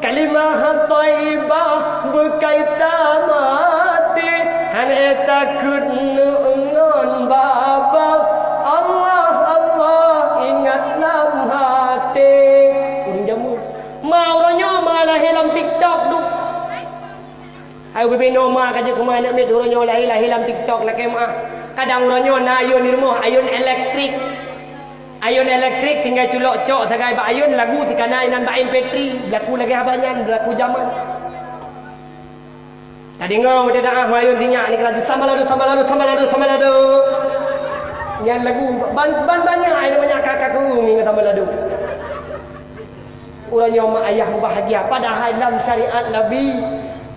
kalimah thaibah beukaitan maté. Hana takot neuk ngon babah. Allah, Allah, ingat lam haté. Ureueng jameun. Ma uroe nyoe ma lahé lam TikTok duek. Hai ubé-bé noe ma ka jeuet keu ma aneuk miet uroe nyoe lahé-lahé lam TikTok lakèe meu'ah. Kadang uroe nyoe na ayôn di rumoh, ayôn elektrik. Ayôn elektrik tinggai culok cok sagai bak ayôn lagu tikana inan bak M P three, beulaku lagèe haba nyan, beulaku jameun. Tadeungoe watèe taah ma ayôn sinyak nyan keulagu sambalado, sambalado, sambalado, sambalado. Nyan lagu ban, ban banyak, ai banyak kakak keu umi ngon sambalado. Uroe nyoe mak ayah mubahgia, padahai lam syariat Nabi,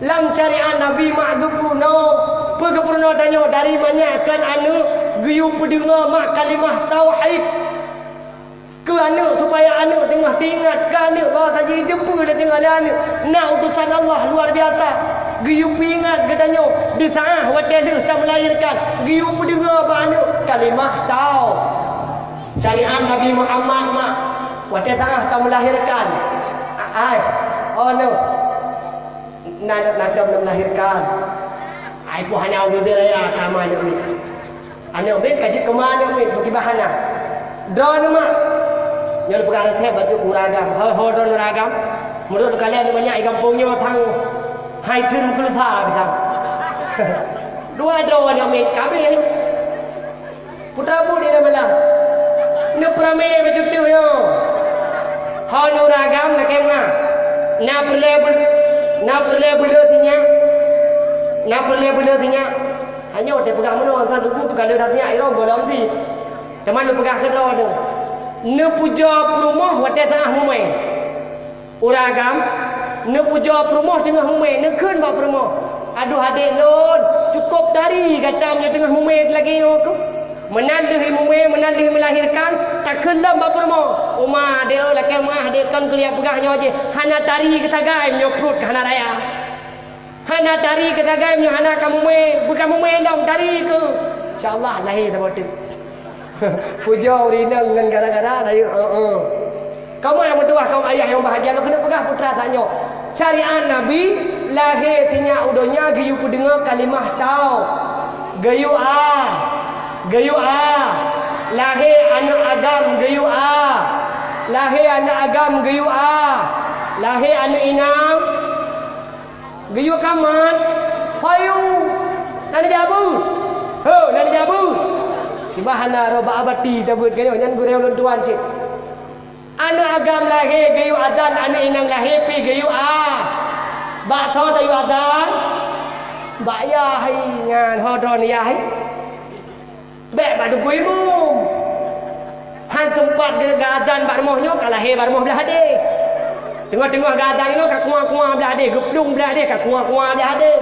lam syariat Nabi mak geupeurunoe. Peue geupeurunoe tanyoe dari manyak kon aneuk geuyue peudeungoe mak kalimah tauhid. Keu aneuk, supaya aneuk teungoh teuingat keu aneuk bahwa saji jeupeue lé teungoh lé aneuk na utosan Allah luar biasa. Geuyue peuingat geutanyoe di saát watèe lheueh tameulahérkan, geuyue peudeungoe bak aneuk kalimah tau. Syariat Nabi Muhammad mak watèe saát tameulahérkan. A-, ai, oh no. Na, na, na dam na melahirkan. Ai, peue hana ureueng raya ka ma aneuk miet. Aneuk miet ka jeuet keu ma aneuk miet, beukiban hana. Droeneuh mak. Nyoe lôn peugah reutet bacut ureueng agam. Ho, ho droeneuh ureueng agam. Meunurot lôn kalon aneuk manyak di gampông nyoe sang hai thon keulusa bisa. Dua droe aneuk miet ka abéh. Putra buet di dalam malam. Neupeuramé bacut teuh nyoe. Ho nuragam lakèe meu'ah. Na peureulèe beu-, na peureulèe beuleueh sinyak. Na peureulèe beuleueh sinyak. Hanyoe teupeugah meunoe, sang tubu peugaleuh that sinyak, irong gohlom cit. Teuma lôn peugah keudroe nyoe. Neupujoe peurumoh watèe tangah mumè. Ureueng agam, neupujoe peurumoh teungoh mumè, neukheun bak peurumoh, "Adoh adék lôn, cukôp tari gata meunyoe teungoh mumè lagèe nyoe keuh." Meunan lheueh mumè, meunan lheueh meulahérkan, takheun lom bak peurumoh, "Uma, adék lôn lakèe meu'ah, adék kon keuliak peugah nyoe jih, hana tari keu sagai meunyoe pruet ka hana raya." Hana tari keu sagai meunyoe hana ka mumè, beu ka mumè dong tari keuh. Insya Allah lahé saboh teuk. Pujoe ureueng inong ngon gara-gara rayeuk, eh, eh. Kamoe nyang meutuwah, kaum ayah nyang bahgia, lôn keuneuk peugah putra tanyoe. Syariat Nabi, lahé sinyak u donya geuyue peudeungoe kalimah tau-, geuyue a, geuyue a. Lahé aneuëk agam geuyue a. Lahé aneuëk agam geuyue a. Lahé aneuëk inong geuyue kamat. Payu. Na neujabu. Ho, na neujabu. Kiban hana roh bak abati tabeuet geuh nyan gurée ulôn tuan cit. Aneuëk agam lahé geuyue azan, aneuëk inong lahé pih geuyue a. Bak soe tayue azan? Bak yah hai nyan, ho droeneuh yah hai. Bék bak teungku imum. Han teumpat geu-, geuazan bak rumoh nyoe ka lahé bak rumoh blah deh. Teungoh-teungoh geuazan inoe ka kuah-kuah blah deh, geuplueng blah deh, ka kuah-kuah blah deh.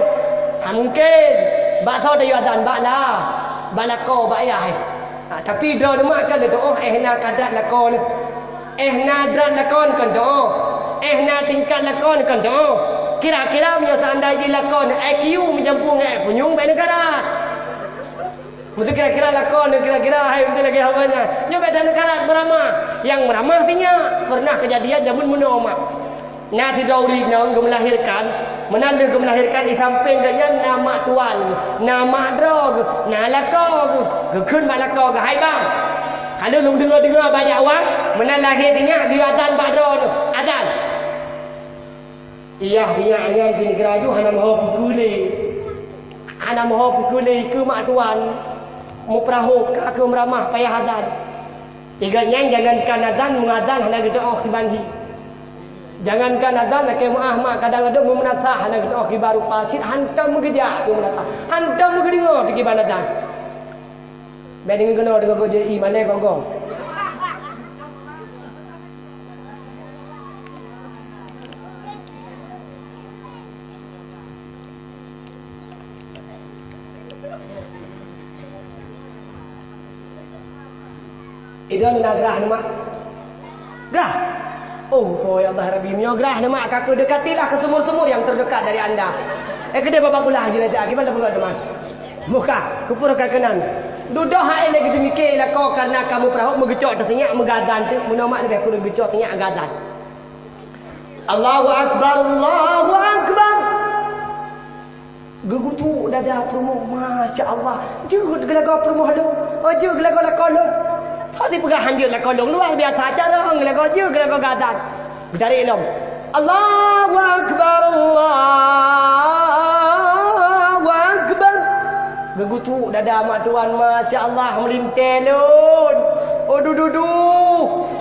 Hana mungken. Bak soe tayue azan? Bak la-, bak lakoe, bak yah hai. Ha, tapi droeneuh mak ka geutuoh, éh na kadrat lakoe neuh. Éh na drat lakoe neuh kon tuoh. Éh na tingkat lakoe neuh kon tuoh. Kira-kira meunyoe seandai jih lakoe neuh I Q meujampu ngon éh punyueng, bék neukarat. Meuseu kira-kira lakoe neuh kira-kira hai meuseu lagée haba nyan. Nyoe bék that neukarat meuramah. Nyang meuramah sinyak. Pernah keujadian jameun meunoe mak. Na sidroe ureuëng inong geumeulahérkan, meunan lheueh geumeulahérkan di sampéng geuh nyan na mak tuan, na mak droe geuh, na lakoe geuh. Geukheun bak lakoe geuh, "Hai bang, ka lheueh lôn deungoe-deungoe bak jak awai, meunan lahé sinyak geuyue azan bak droeneuh, azan." Yah sinyak nyan pih neugeuraju hana meuho peukeue lé. Hana meuho peukeue lé keu mak tuan, meupeurahop ka keu meuramah payah azan. Tiga nyan jangankan azan, meuazan hana geutuoh kiban hi. Jangankan azan, lakée meuáh mak kadang ladôm meumeunasah hana geutuoh kiban rupa cit, hantom meugeujak keu meunasah, hantom meugeudingoe keu kiban azan. Bék deungon keunoe deungon goe jai malée gogo. Idong na grah neuh mak? Grah? Oh, oh ya Allah Rabbi, meunyoe grah neuh mak, ka keuh dekatilah ke sumur-sumur yang terdekat dari anda. Eh, keudeh babah kulah je nanti, akibat dah peugah teman. Muka, kupur ka keunan. Dudoh hai lagée teumike lakoe karena kamu peurahop meugeucok teusinyak meugadan tu, meunoe mak leubeh kureueng geucok sinyak gadan. Allahu Akbar, Allahu Akbar. Geugutuk dada peurumoh, masya Allah. Jeuet geulagoe peurumoh lôn. Oh, jeuet geulagoe lakoe lôn. Soe sipeugah han jeuet lakoe lôn? Luar biasa carông geulagoe, jeuet geulagoe gadan. Geutarek lom. Allahu Akbar, Allahu Akbar. Geugutuk dada mak tuan, masya Allah, meulintée lôn. Oh, dududu.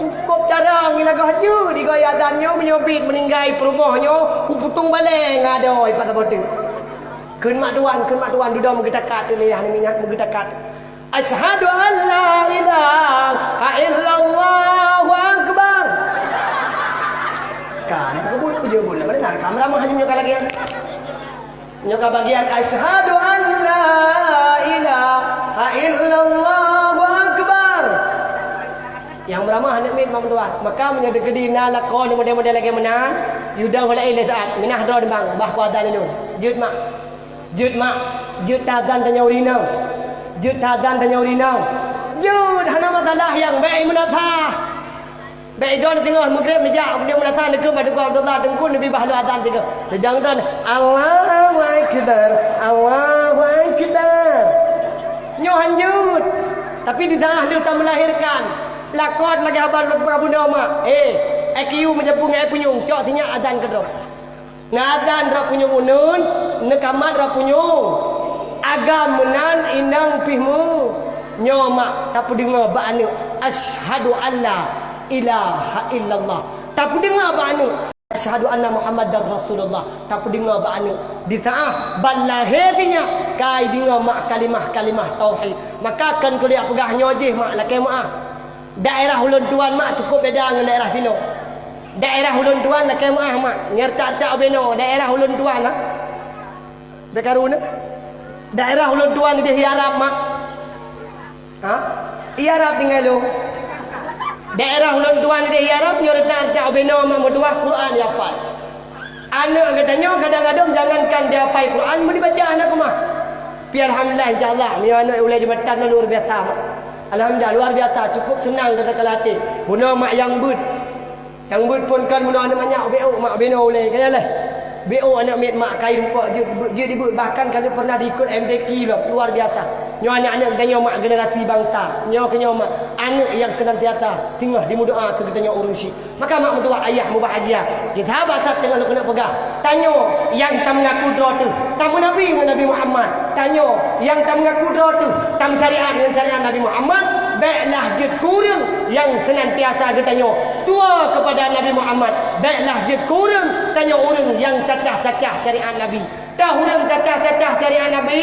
Cukôp carông geulagoe, jeuet digoe azan nyoe, meunyoe bit meuninggai peurumoh nyoe, kuputong balée ngon adoe pat saboh teuk. Kheun mak tuan, kheun mak tuan, dudoe meugeutakat lé yah namiet nyan, meugeutakat. Asyhadu an la ilaha illallah, Allahu akbar. Ka, na sakeubut peujeuet buet, lam mana ka meuramah nyoe ka lagée nyan. Nyoe ka bagian asyhadu an la ilaha illallah, Allahu akbar. Nyang meuramah aneuk miet mak tuan. Maka meunyoe teukeudi na lakoe model-model lagée meunan, yue dong laén lé saát, minah droe teumbang, bah kuasa lé lôn. Jeuet mak. Jeuet mak. Jeuet tazan tanyoe ureueng inong. Jeuet tazan tanyoe ureueng inong. Jeuet hana masalah nyang bék meunasah. Bék idong teungoh meugreb neujak, neujak meunasah neukeuh bak Teungku Abdullah, Teungku neubi bah lôn azan sigoe. Neudong droe, Allahu akbar, Allahu akbar. Nyoe han jeuet. Tapi di tangah lheueh tameulahérkan. Lakot lagée haba lôn peugah bunoe mak. Eh, I Q meujampu ngon I punyueng, cok sinyak azan keudroe. Neuazan droe punyueng uneuen, neukamat droe punyueng. Agam meunan inong pih meu. Nyoe mak tapeudeungoe bak aneuk, asyhadu an la ilaha illallah. Tapeudeungoe bak aneuk. Asyhadu anna Muhammadar Rasulullah, tapeudeungoe bak aneuk. Di saát ban lahé sinyak, ka ideungoe mak kalimah-kalimah tauhid. Maka kon kuliah peugah nyoe jih mak lakée meuáh. Daerah ulôn tuan mak cukôp beda ngon daerah sinoe. Daerah ulôn tuan lakée meuáh mak, ngon retak-retak ubé noe daerah ulôn tuan ha. Bekaru na. Daerah ulôn tuan ideh Arab mak. Ha? Iya rab tinggai lôn. Daerah ulôn tuan di iya rab nyoe retak-retak ubé noe mak meutuah Quran dihafal. Aneuk geutanyoe kadang-kadang jangankan dihafal Quran, meudibaca hana keumah. Tapi alhamdulillah insya Allah, meunyoe aneuk ulée jeuet meutan luar biasa. Alhamdulillah luar biasa, cukup seunang takalon até. Bunoe mak nyang beuet. Nyang beuet phon kan bunoe aneuk manyak ubé mak ubé noe ulée, ka lheueh. B O aneuk miet mak, kain rumpok jeuet, jeuet dibeuet, bahkan ka lheueh pernah diikot M T Q lom, luar biasa. Nyoe aneuk-aneuk geutanyoe mak, generasi bansa. Nyoe keuh nyoe mak, aneuk nyang senantiasa teungoh jimeudoa keu geutanyoe ureuëng syiek. Maka mak meutuwah ayah mubahgia, geutanyoe bak that teungoh lôn keuneuk peugah, tanyoe nyang tameungaku droe teuh tameunabi ngon Nabi Muhammad. Tanyoe nyang tameungaku droe teuh tameusyariat ngon syariat Nabi Muhammad, bék lah jeuet keu ureuëng nyang senantiasa geutanyoe tuwoe keupada Nabi Muhammad. Bék lah jeuet keu ureuëng, tanyoe ureuëng nyang cacah-cacah syariat Nabi. Teuh ureuëng cacah-cacah syariat Nabi,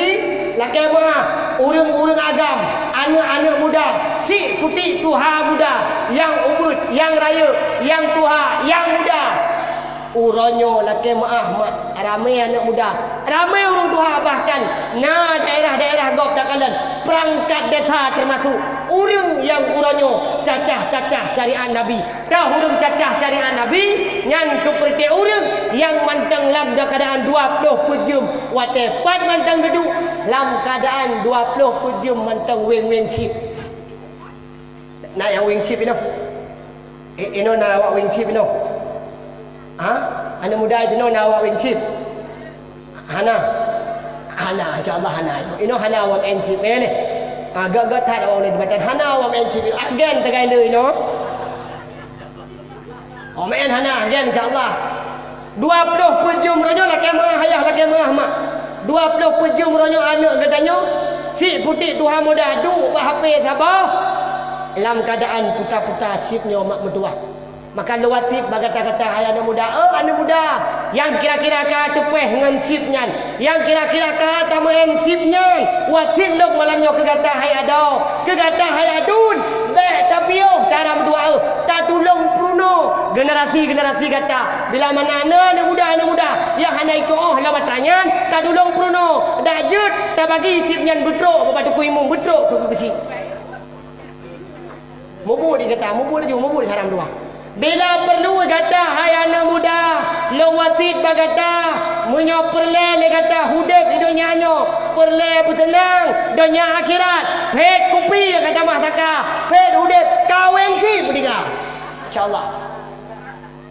lakée meuáh, ureuëng-ureuëng agam, aneuk-aneuk muda, syiek putéh tuha muda, nyang ubit, nyang rayeuk, nyang tuha, nyang muda. Uroe nyoe lakée meuáh mak, ramé aneuk muda, ramé ureuëng tuha, bahkan na daerah-daerah gob takalon, peurangkat desa teumasuk ureuëng nyang uroe nyoe cacah-cacah syariat Nabi. Teuh ureuëng cacah syariat Nabi nyan keupeureuté ureuëng nyang mantong lam keuadaan dua ploh peuet jeuem, watée pat mantong geuduek lam keuadaan dua ploh peuet jeuem mantong weng-weng chip. Na nyang weng chip inoe? I-, inoe na awak weng chip inoe? Ha? Aneuk muda inoe na awak weng chip? Hana. Hana, insya Allah hana. Inoe hana awak M C P leh. Ha, gét-gét that awak ulée jabatan. Hana awak M C P. Ah, gen tegai le inoe. Oh, meu'en hana, gen insya Allah. Dua ploh peuet jeuem uroe nyoe lakée meu'ah ayah, lakée meu'ah mak. Dua ploh peuet jeuem uroe nyoe aneuk geutanyoe, syiek putéh tuha muda duek bak H P saboh. Lam keuadaan puta-puta chip nyoe mak meutuwah. Maka lôn wasiet bak gata-gata hai aneuk muda, oh aneuk muda, nyang kira-kira ka teupéh ngon chip nyan, nyang kira-kira ka tameu'en chip nyan, wasiet lôn malam nyoe keu gata hai adoe, keu gata hai aduen, bék tapiôh cara meutuwah, tatulông peurunoe generasi-generasi gata. Bila mana na aneuk muda, aneuk muda nyang hana ikôt 'oh lam atra nyan, tatulông peurunoe, dak jeuet tabagi chip nyan beutrok bak teungku imum, beutrok keu geuchik. Mubuet di gata, mubuet laju, mubuet di saram dua. Bila peureulée gata hai aneuk muda, lôn wasiet bak gata, meunyoe peureulée lé gata udeb di donya nyoe, peureulée beuseunang donya akhirat, phét kupi nyang gata meuah saka, phét udeb kawén cit meudinga. Insya Allah.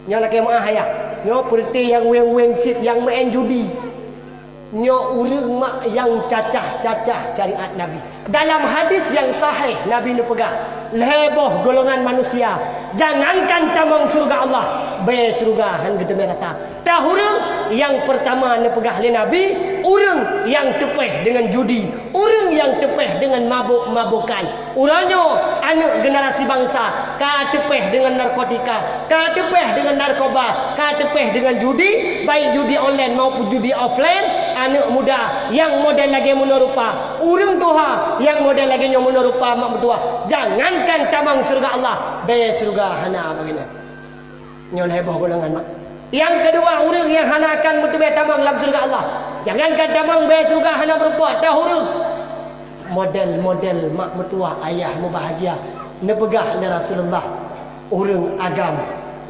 Nyoe lakée meu'ah ayah. Nyoe peureuté nyang weng-weng cit nyang meu'en judi. Nyoe ureuëng mak nyang cacah-cacah syariat Nabi. Dalam hadis nyang sahih, Nabi neupeugah, lhée boh golongan manusia, jangankan tamong syeuruga Allah, bée syeuruga han geuteumé rata. Teuh ureuëng nyang peurtama neupeugah lé Nabi, ureuëng nyang teupéh deungon judi, ureuëng nyang teupéh deungon mabök-mabökan. Uroe nyoe, aneuk generasi bansa ka teupéh deungon narkotika, ka teupéh deungon narkoba, ka teupéh deungon judi, baik judi online maupun judi offline. Aneuk muda nyang model lagée meunoe rupa, ureuëng tuha nyang model lagée nyoe meunoe rupa mak meutuwah, jangankan tamong syeuruga Allah, bée syeuruga hana baginan. Nyoe lhée boh golongan mak. Nyang keudua, ureuëng nyang hana akan meuteubée tamong lam syeuruga Allah. Jangankan tamong, bée syeuruga hana meurumpok, teuh ureuëng. Model-model mak meutuwah ayah mubahgia neupeugah lé Rasulullah, ureuëng agam,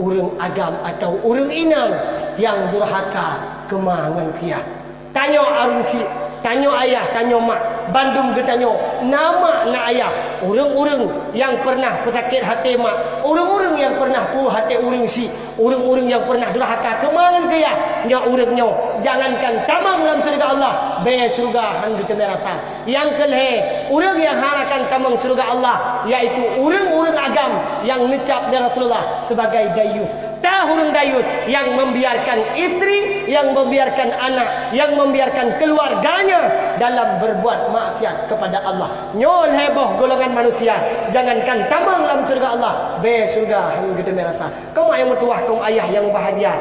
ureuëng agam atawa ureuëng inong nyang durhaka keu ma ngon keu yah. Tanyoe ureuëng chik, tanyoe ayah, tanyoe mak, bandum geutanyoe na mak na ayah. Ureuëng-ureuëng nyang peureunah peusakét até mak, ureuëng-ureuëng nyang peureunah puih até ureuëng chik, ureuëng-ureuëng nyang peureunah durhaka keu ma ngon keu yah, nyoe ureuëng nyoe jangankan tamong lam syeuruga Allah, bée syeuruga han geuteumé rata. Nyang keulhée, ureuëng nyang hana akan tamong syeuruga Allah, yaitu ureuëng-ureuëng agam nyang neucap lé Rasulullah sibagai dayus. Teuh ureuëng dayus nyang membiarkan istri, nyang membiarkan anak, nyang membiarkan keluarganya dalam berbuat maksiat kepada Allah. Nyoe lhée boh golongan manusia, jangankan tamong lam syeuruga Allah, bée syeuruga han geuteumé rasa. Kaum ayah meutuwah, kaum ayah nyang mubahgia.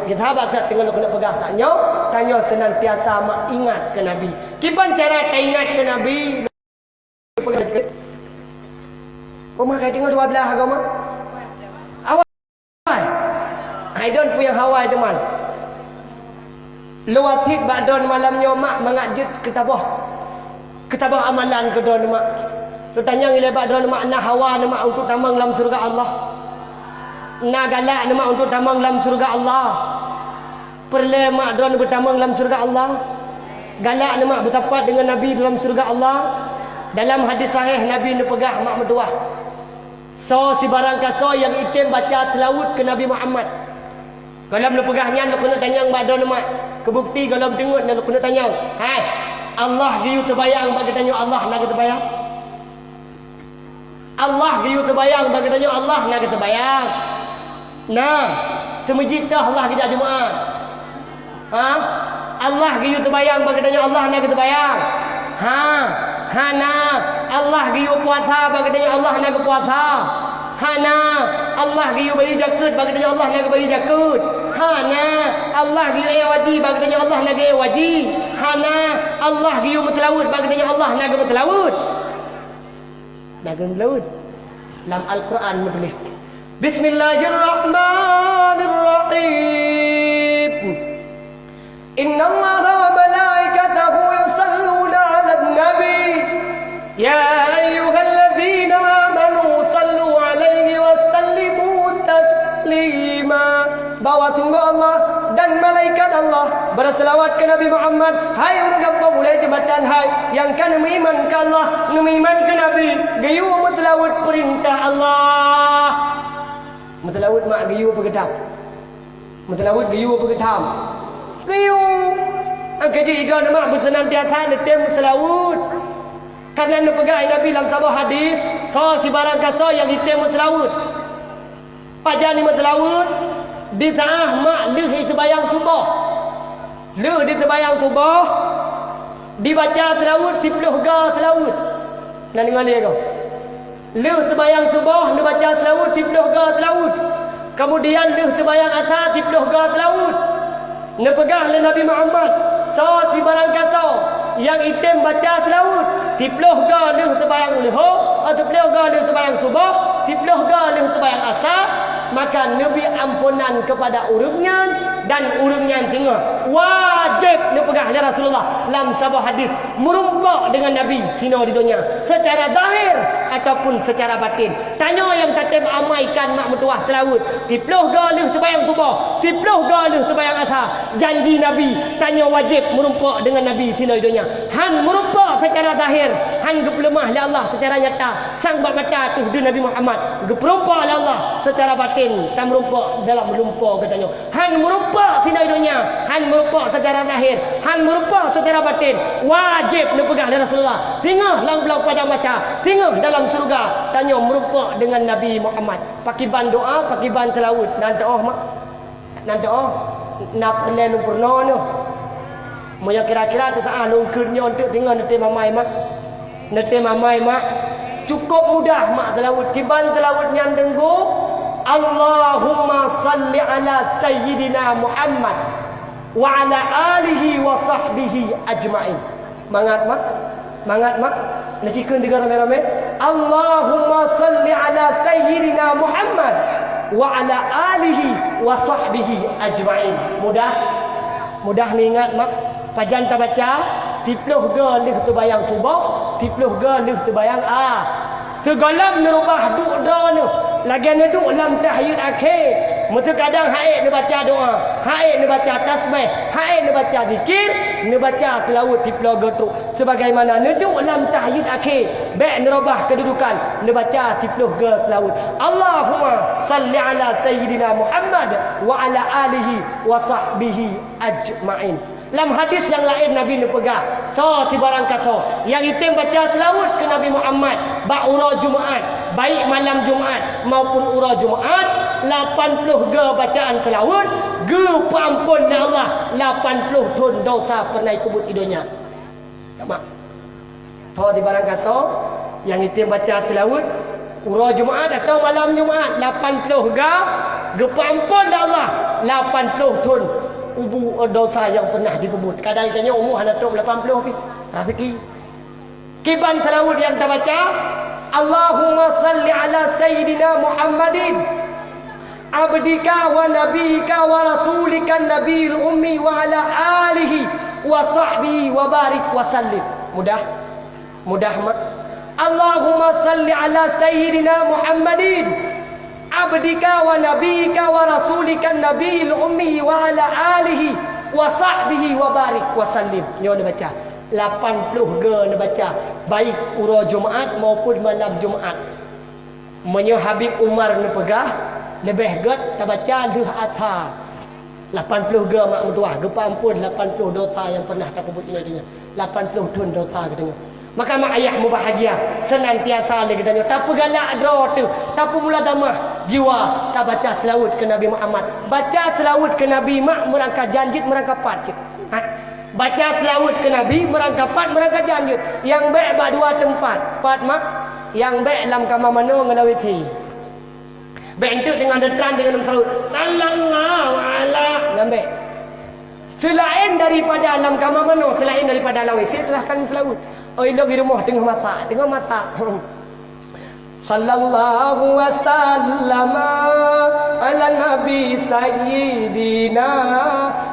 Geusahabat that teungoh lôn keuneuk peugah tanyoe, tanyoe seunantiasa meuingat keu Nabi. Kiban cara taingat keu Nabi? Uma kai teungoh dua belas agama. Awai. Hai don puyang hawai teuma. Lôn wasiet bak droeneuh malam nyoe mak mangat jeuet keu taboh. Keu taboh amalan keu droeneuh mak. Lôn tanyong ilée bak droeneuh mak, na hawa neuh mak untuk tamong lam syeuruga Allah? Na galak neuh mak untuk tamong lam syeuruga Allah? Peureulée mak droeneuh beutamong lam syeuruga Allah? Galak neuh mak beusapat deungon Nabi dalam syeuruga Allah? Dalam hadis sahih Nabi neupeugah mak meutuwah, soe sibarang kasoe nyang item baca seulaweuet keu Nabi Muhammad, Gohlom neupeugah nyan, lôn keuneuk tanyong bak droeneuh mak. Keu bukeuti gohlom deungon nyan lôn keuneuk tanyong. Hai, Allah geuyue teubayang bak geutanyoe Allah na geuteubayang? Allah geuyue teubayang bak geutanyoe Allah na geuteubayang? Na. Teumeujid toh Allah geujak Jumaat? Ha? Allah geuyue teubayang bak geutanyoe Allah na geuteubayang? Ha. Hana. Allah geuyue puasa bak geutanyoe Allah na geupuasa? Hana. Allah geuyue bayeue jakeuet bak geutanyoe Allah na geubayeue jakeuet? Hana. Allah geuyue ék waji bak geutanyoe Allah na geuék waji? Hana. Allah geuyue meuseulaweuet bak geutanyoe Allah na geumeuseulaweuet? Na geumeuseulaweuet. Lam Al-Qur'an meutuléh, "Bismillahirrahmanirrahim. Innallaha wa malaikatahu yusalluna 'alan nabi. Ya ayyuhalladzina amanu sallu 'alaihi wa sallimu taslima." Bahwa sungguh Allah dan malaikat Allah berselawat keu Nabi Muhammad, hai ureuëng gampông ulée jeumbatan hai, nyang ka neumeuiman keu Allah, neumeuiman keu Nabi, geuyue meuseulaweuet peurintah Allah. Meuseulaweuet mak geuyue peugeutam. Meuseulaweuet geuyue peugeutam. Geuyue. Angka jih idroe mak beuseunantiasa neutem meuseulaweuet. Karena neupeugah Nabi lam saboh hadis, soe sibarang kasoe nyang jitem meuseulaweuet. Pajan jimeuseulaweuet? Di saát mak lheueh jiseumayang suboh. Lheueh jiseumayang suboh, dibaca seulaweuet siploh ga seulaweuet. Na deungoe lé goe? Lheueh seumayang suboh neubaca seulaweuet siploh ga seulaweuet. Keumudian lheueh seumayang asa siploh ga seulaweuet. Neupeugah lé Nabi Muhammad, soe sibarang kasoe nyang jitem baca seulaweuet siploh ga lheueh seumayang leuhô, siploh ga lheueh seumayang suboh, siploh ga lheueh seumayang asa, maka neubri amponan keupada ureuëng nyan, dan ureuëng nyan singoh wajéb, neupeugah lé Rasulullah lam saboh hadis, meurumpok deungon Nabi sinoe di donya, seucara zahir ataupun seucara baten. Tanyoe nyang tatem amaikan mak meutuwah seulaweuet, siploh ga lheueh seumayang suboh, siploh ga lheueh seumayang asa. Janji Nabi, tanyoe wajéb meurumpok deungon Nabi sinoe di donya. Han meurumpok seucara zahir, han geupeuleumah lé Allah seucara nyata, sang bak mata teuh deuh Nabi Muhammad, geupeurumpok lé Allah seucara baten, tameurumpok dalam lumpo geutanyoe. Han meurumpok sinoe di donya, han meurumpok seucara zahir, han meurumpok seucara baten. Wajéb neupeugah lé Rasulullah, singoh lam Padang Mahsyar, singoh dalam syeuruga, tanyoe meurumpok deungon Nabi Muhammad. Pakiban doa, pakiban seulaweuet, nan teuoh mak. Nan teuoh, na peureulée lôn peurunoe nyoe. Meunyoe kira-kira teusaah lôn kheun nyoe eunteuk singoh neutem amai mak. Neutem amai mak. Cukôp mudah mak seulaweuet. Kiban seulaweuet nyan teungku, Allahumma salli ala sayyidina Muhammad wa ala alihi wa sahbihi ajmain. Mangat mak. Mangat mak. Neucikheun tiga ramé-ramé. Allahumma salli ala sayyidina Muhammad wa ala alihi wa sahbihi ajmain. Mudah? Mudah neuingat mak. Pajan tabaca? Siploh ga lheueh teubayang suboh, siploh ga lheueh teubayang a. Sigohlom neurubah duek droeneuh, lagée neuduek lam tahiyat akhé. Meuteukadang han ék neubaca doa, han ék neubaca tasbih, han ék neubaca zikir, neubaca seulaweuet siploh ga trok. Sebagaimana neuduek lam tahiyat akhé, bék neurubah keududukan, neubaca siploh ga seulaweuet. Allahumma salli ala sayyidina Muhammad wa ala alihi wa sahbihi ajmain. Lam hadis nyang laén Nabi neupeugah, soe sibarang kasoe nyang jitem baca seulaweuet keu Nabi Muhammad bak uroe Jumaat, baik malam Jumaat maupun uroe Jumaat, lapan ploh ga bacaan seulaweuet, geupeuamphon lé Allah lapan ploh thon desya peureunah jipeubuet di donya. Nampak? Soe sibarang kasoe nyang jitem baca seulaweuet uroe Jumaat atawa malam Jumaat, lapan ploh ga, geupeuamphon lé Allah lapan ploh thon ubu, eh, desya nyang peureunah jipeubuet. Kadang tanyoe umu hana trok lapan ploh pih, raseuki. Kiban seulaweuet nyang tabaca, Allahumma salli ala sayyidina Muhammadin, abdika wa nabiyyika wa rasulika nabiyil ummi wa ala alihi wa sahbihi wa barik wa sallim. Mudah? Mudah mak. Allahumma salli ala sayyidina Muhammadin, abdika wa nabiyyika wa rasulika nabiyil ummi wa ala alihi wa sahbihi wa barik wa sallim. Nyoe neubaca. Lapan ploh ga neubaca, baik uroe Jumaat maupun malam Jumaat. Meunyoe Habib Umar neupeugah, leubeh gét tabaca lheueh asa. Lapan ploh go mak meutuah, geupeuamphon lapan ploh dosa nyang pernah tapeubuet inong geutanyoe. Lapan ploh thon dosa geutanyoe. Maka mak ayah mubahgia, senantiasa lé geutanyoe tapeugalak droe teuh, tapeumulazamah jiwa, tabaca seulaweuet keu Nabi Muhammad. Baca seulaweuet keu Nabi mak meurangka jan jeuet meurangka pat cit. Ha? Baca seulaweuet keu Nabi meurangka pat meurangka jan jeuet. Nyang bék bak dua teumpat. Pat mak, nyang bék lam kama manoe ngon lam W C. Bék enteuk teungoh neutram deungon meuseulaweuet, "Sallallahu ala." Nyan bék. Seulaén daripada lam kama manoe, seulaén daripada lam W C, silahkan meuseulaweuet. Oi, lôn di rumoh teungoh masak, teungoh masak. Sallallahu wasallama ala nabi sayyidina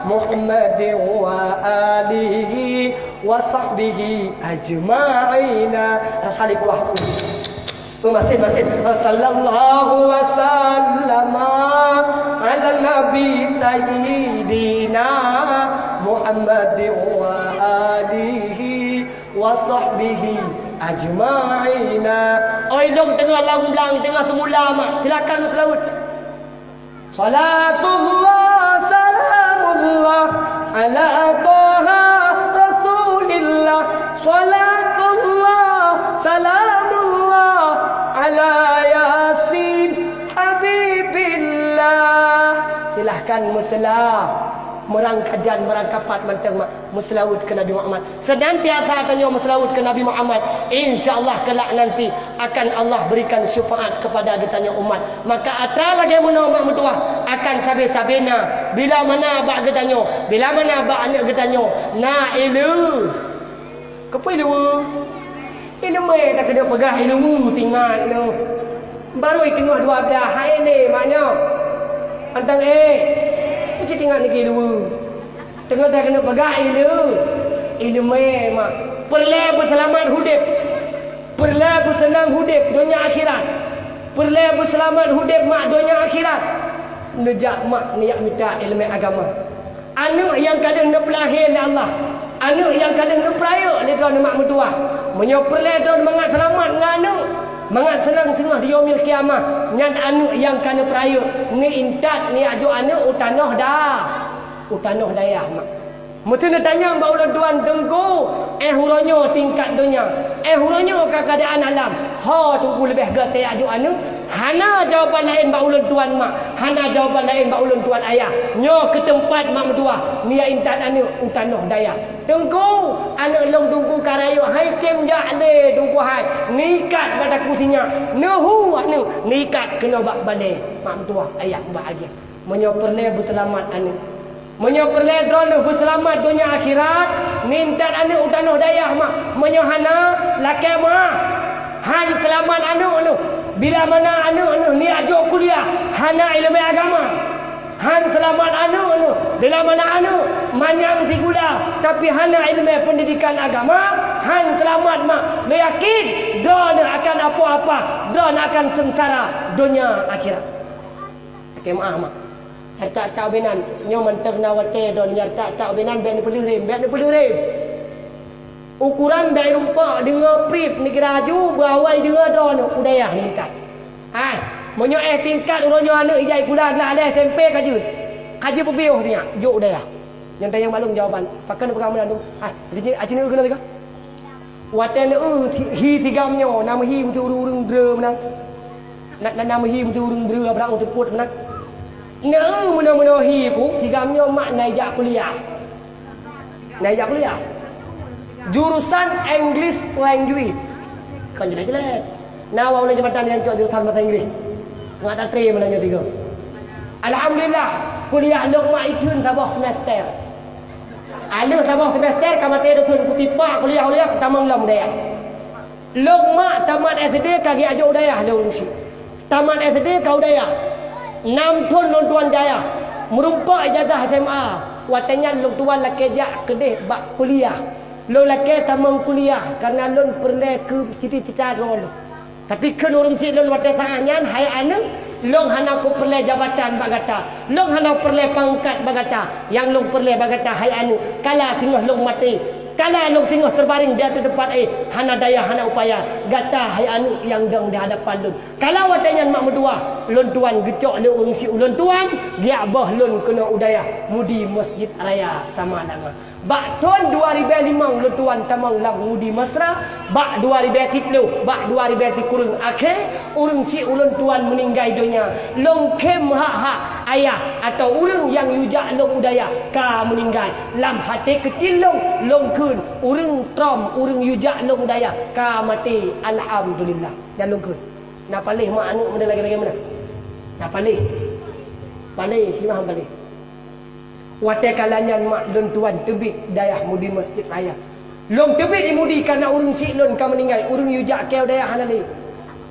Muhammadin wa alihi wa sahbihi ajma'ina. Rasa likuah. Masjid, masjid. Sallallahu wasallama ala nabi sayyidina Muhammadin wa alihi wa sahbihi ajma'ina. Oi, lôn teungoh lam blang, teungoh teumula mak, silakan meuseulaweuet. Salatullah, salamullah, ala Taha Rasulillah. Salatullah, salamullah, ala Yasin Habibillah. Silahkan meuseula, meurangka jan, meurangka pat mantong mak. Meuseulaweuet keu Nabi Muhammad. Senantiasa tanyoe meuseulaweuet keu Nabi Muhammad, insya Allah kelak nanti akan Allah berikan syafaat kepada geutanyoe umat. Maka atra lagée meunoe mak meutuah akan sabe-sabe na, bila mana bak geutanyoe, bila mana bak aneuëk geutanyoe na ileue. Keupeue ileue? Ileumé takeuneuk peugah ileue tingat nyoe. Barô teungoh dua blah hai lé mak nyoe. Mantong éh. Meusti tingat niki ileue. Teungoh takeuneuk peugah ileue. Ileumé mak. Peureulée beuseulamat udeb. Peureulée beuseunang udeb donya akhirat. Peureulée beuseulamat udeb mak donya akhirat. Neujak mak neujak mita ileumé agama. Aneuëk nyang ka lheueh neupeulahé lé Allah, aneuëk nyang ka lheueh neupeurayeuk lé droeneuh mak meutuah. Meunyoe peureulée droeneuh mangat seulamat ngon aneuëk, mangat seunang singoh di Yaumil Qiyamah, nyan aneuëk nyang ka neupeurayeuk, neuintat neujak jok aneuëk u tanoh da-, u tanoh dayah mak. Meuteun neutanyong bak ulôn tuan, "Teungku, éh uroe nyoe tingkat donya, éh uroe nyoe ka keuadaan alam, ho Teungku leubeh gét tajak jok aneuëk?" Hana jawaban laén bak ulôn tuan mak, hana jawaban laén bak ulôn tuan ayah. Nyoe keuteumpat mak meutuah, neujak intat aneuëk u tanoh dayah. "Teungku, aneuëk lôn Teungku ka rayeuk, han tem jak lé Teungku hai. Neuikat bak takue sinyak, neuhu aneuëk, neuikat keunoe bak balée." Mak meutuah, ayah mubahgia. Meunyoe peureulée beuseulamat aneuëk, meunyoe peureulée droeneuh beuseulamat donya akhirat, neuintat aneuëk u tanoh dayah mak. Meunyoe hana, lakée meuah. Han seulamat aneuëk neuh. Bila mana aneuëk neuh neujak jok kuliah, hana ileumé agama. Han seulamat aneuëk neuh. Bila mana aneuëk manyang sigula, tapi hana ileumé peundidikan agama, han seulamat mak. Neuyakin, droeneuh akan apoh apah, droeneuh akan seungsara donya akhirat. Lakée meuah mak. Hareuta-hareuta ubé nan, nyoe mantong na watée droeneuh hareuta-hareuta ubé nan bék neupeuleueh rém, bék neupeuleueh rém. Ukoran bék rumpok deungoe prip neukira aju beuawai deungoe droeneuh u dayah ningkat. Hai, meunyoe éh tingkat uroe nyoe aneuëk ijai sikula glah alée S M P ka jeuet. Ka jeuet peubiôh sinyak, jok u dayah. Nyang tanyong maklum jawaban. Pakon neupeugah meunan tu? Hai, aci neueu keunoe teuka. Watée neueu hi, hi sigam nyoe, na meuhi meusi ureuëng-ureuëng dreu meunan. Na, na, na meuhi meusi ureuëng dreu abrak meuteupot meunan. Neueu meunoe-meunoe hi ku, sigam nyoe mak na ijak kuliah. Na ijak kuliah. Jurusan English Language. Kon jeulaih-jeulaih. Na awak ulée jabatan nyang cok jurusan bahasa Inggris. Ngat tatré meunan nyoe tiga. Alhamdulillah, kuliah lôn mak itheun saboh semester. Aleuh saboh semester ka maté dusun kutipak kuliah-kuliah tamong lom dayah. Lôn mak tamat S D ka geujak u dayah lôn usie. Tamat S D ka u dayah. Nam thon lôn tuan dayah. Meurumpok ijazah S M A. Watée nyan lôn tuan lakée jak keudeh bak kuliah. Lôn lakée tamong kuliah kareuna lôn peureulée keu cita-cita droe lôn. Tapi kheun ureuëng syiek lôn watée saát nyan, hai aneuëk, lôn hana kupeureulée jabatan bak gata, lôn hana peureulée pangkat bak gata, nyang lôn peureulée bak gata hai aneuëk, kala singoh lôn maté, kala lôn singoh teubaréng di ateueh teumpat éh, hana daya hana upaya, gata hai aneuëk nyang dong di hadapan lôn. Kala watée nyan mak meutuah, Lôn tuan geucok lé ureuëng si ulôn tuan, geujak boh lôn keunoe u dayah Mudi Masjid Raya Samalanga. Bak thon dua ribèe limong lôn tuan tamong lam Mudi Mesra, bak dua ribèe tiplôh, bak dua ribèe tikureueng akhé, ureuëng si ulôn tuan meuninggai donya. Lôn khém hak-hak ayah atawa ureuëng nyang yue jak lôn u dayah ka meuninggai. Lam até keucil lôn, lôn kheun, ureuëng trom, ureuëng yue jak lôn u dayah ka maté. Alhamdulillah. Dan lôn kheun. Na paléh mak aneuëk model lagée-lagée meunan? Na paléh. Paléh, si mah paléh. Watée kala nyan mak lôn tuan teubiet dayah Mudi Masjid Raya. Lôn teubiet di Mudi kana ureuëng syiek lôn ka meuninggai, ureuëng yue jak keu dayah hana lé.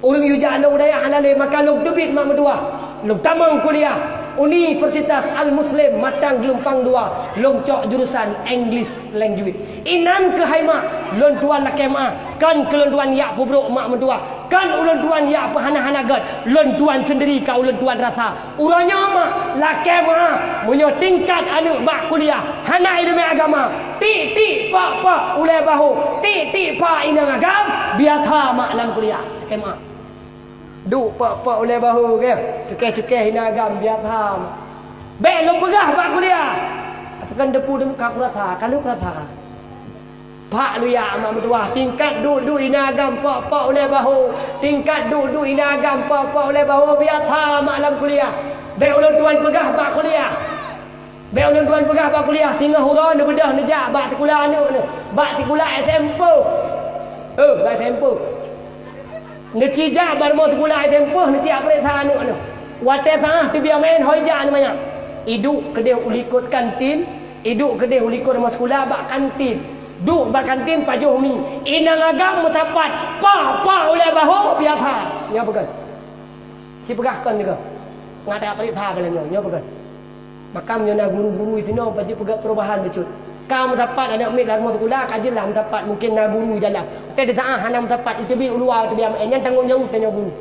Ureuëng yue jak lôn dayah hana lé, maka lôn teubiet mak meutuwah. Lôn tamong kuliah Universitas Al-Muslim Matang Geulumpang dua, lôn cok jurusan English Language. Inan keuhai mak, lôn tuan lakée meuáh, kon keu lôn tuan jak peubrok mak meutuwah. Kon ulôn tuan jak peuhana-hana gét, lôn tuan seundiri ka ulôn tuan rasa. Uroe nyoe mak, lakée meuáh, meunyoe tingkat aneuëk bak kuliah hana iéleumé agama, tiek-tiek pok-pok ulée bahô, tiek-tiek pok inong agam, biasa mak lam kuliah. Lakée meuáh. Duek pok-pok ulée bahô keu, cukéh-cukéh inong agam, biasa mak. Bék lôn peugah bak kuliah. Tapi kan depu-depu ka kurasa, ka lheueh kurasa. Pak lôn jak mak meutuwah, tingkat duek-duek inong agam pok-pok ulée bahô, tingkat duek-duek inong agam pok-pok ulée bahô, biasa mak lam kuliah. Bék ulôn tuan peugah bak kuliah. Bék ulôn tuan peugah bak kuliah, singoh uroe neubeudôh neujak bak sikula aneuëk neuh, bak sikula S M P. Eh, bak S M P. Neuci jak bak rumoh sikula S M P, neuci jak peuriksa aneuëk neuh. Watée saát teubiet meu'én hôi jak aneuëk manyak. Iduek keudeh u likot kantin, Iduek keudeh u likot rumoh sikula bak kantin. Duek bak kantin pajoh mi. Inong agam meusapat. Pak, pak ulée bahô biasa. Nyoe peugah. Ci peugah kon juga. Ngat tapeuriksa bala nyoe. Nyoe peugah. Makam nyoe na guru-guru di sinoe pajoh peugah perubahan bacut. Ka meusapat aneuëk miet lam rumoh sikula, ka jeulaih meusapat mungkin na guru dalam. Tapi di saát hana meusapat, itu bi uluwa itu bi amat. Nyan tanggong jaweueb tanyoe guru.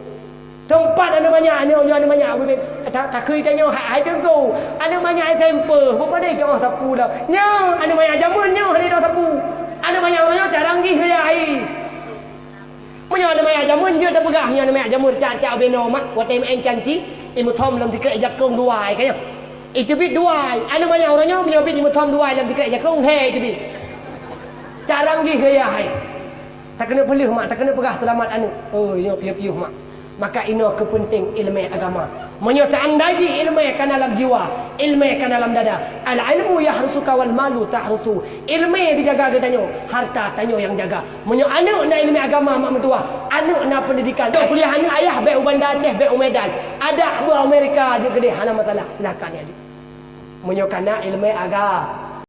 Teumpat aneuëk manyak, aneuëk nyoe aneuëk manyak, ubit, ta-, takheun tanyoe hai, hai teungku. Aneuëk manyak hai sampeu, beupadé jeuet sapu dah. Nyoe aneuëk manyak jameun nyoe hana jeuet sapu. Aneuëk manyak uroe nyoe carang jih raya hai. Meunyoe aneuëk manyak jameun jeuet tapeugah, meunyoe aneuëk manyak jameun cak-cak ubé nyoe mak, watée meu'én canci, imeuthom lam sikrek jakong dua ai ka nyoe. Iteubiet dua ai. Aneuëk manyak uroe nyoe meunyoe biet imeuthom dua ai lam sikrek jakong, he iteubiet. Carang jih raya hai. Takeuneuk peuleueh mak, takeuneuk peugah seulamat aneuëk. Oh, nyoe piôh-piôh mak. Maka inoe keupeunténg iéleumé agama. Meunyoe seandai jih iéleumé ka na lam jiwa, iéleumé ka na lam dada, al-ilmu yahrusuka wal malu tahrusu. Iéleumé dijaga geutanyoe, harta tanyoe nyang jaga. Meunyoe aneuëk na iéleumé agama mak meutuwah, aneuëk na peundidikan. Kuliah aneuëk ayah bék u Banda Aceh, bék u Medan. Adak beu Amerika jeuet keudeh hana masalah, silakan ya. Meunyoe ka na iéleumé aga-,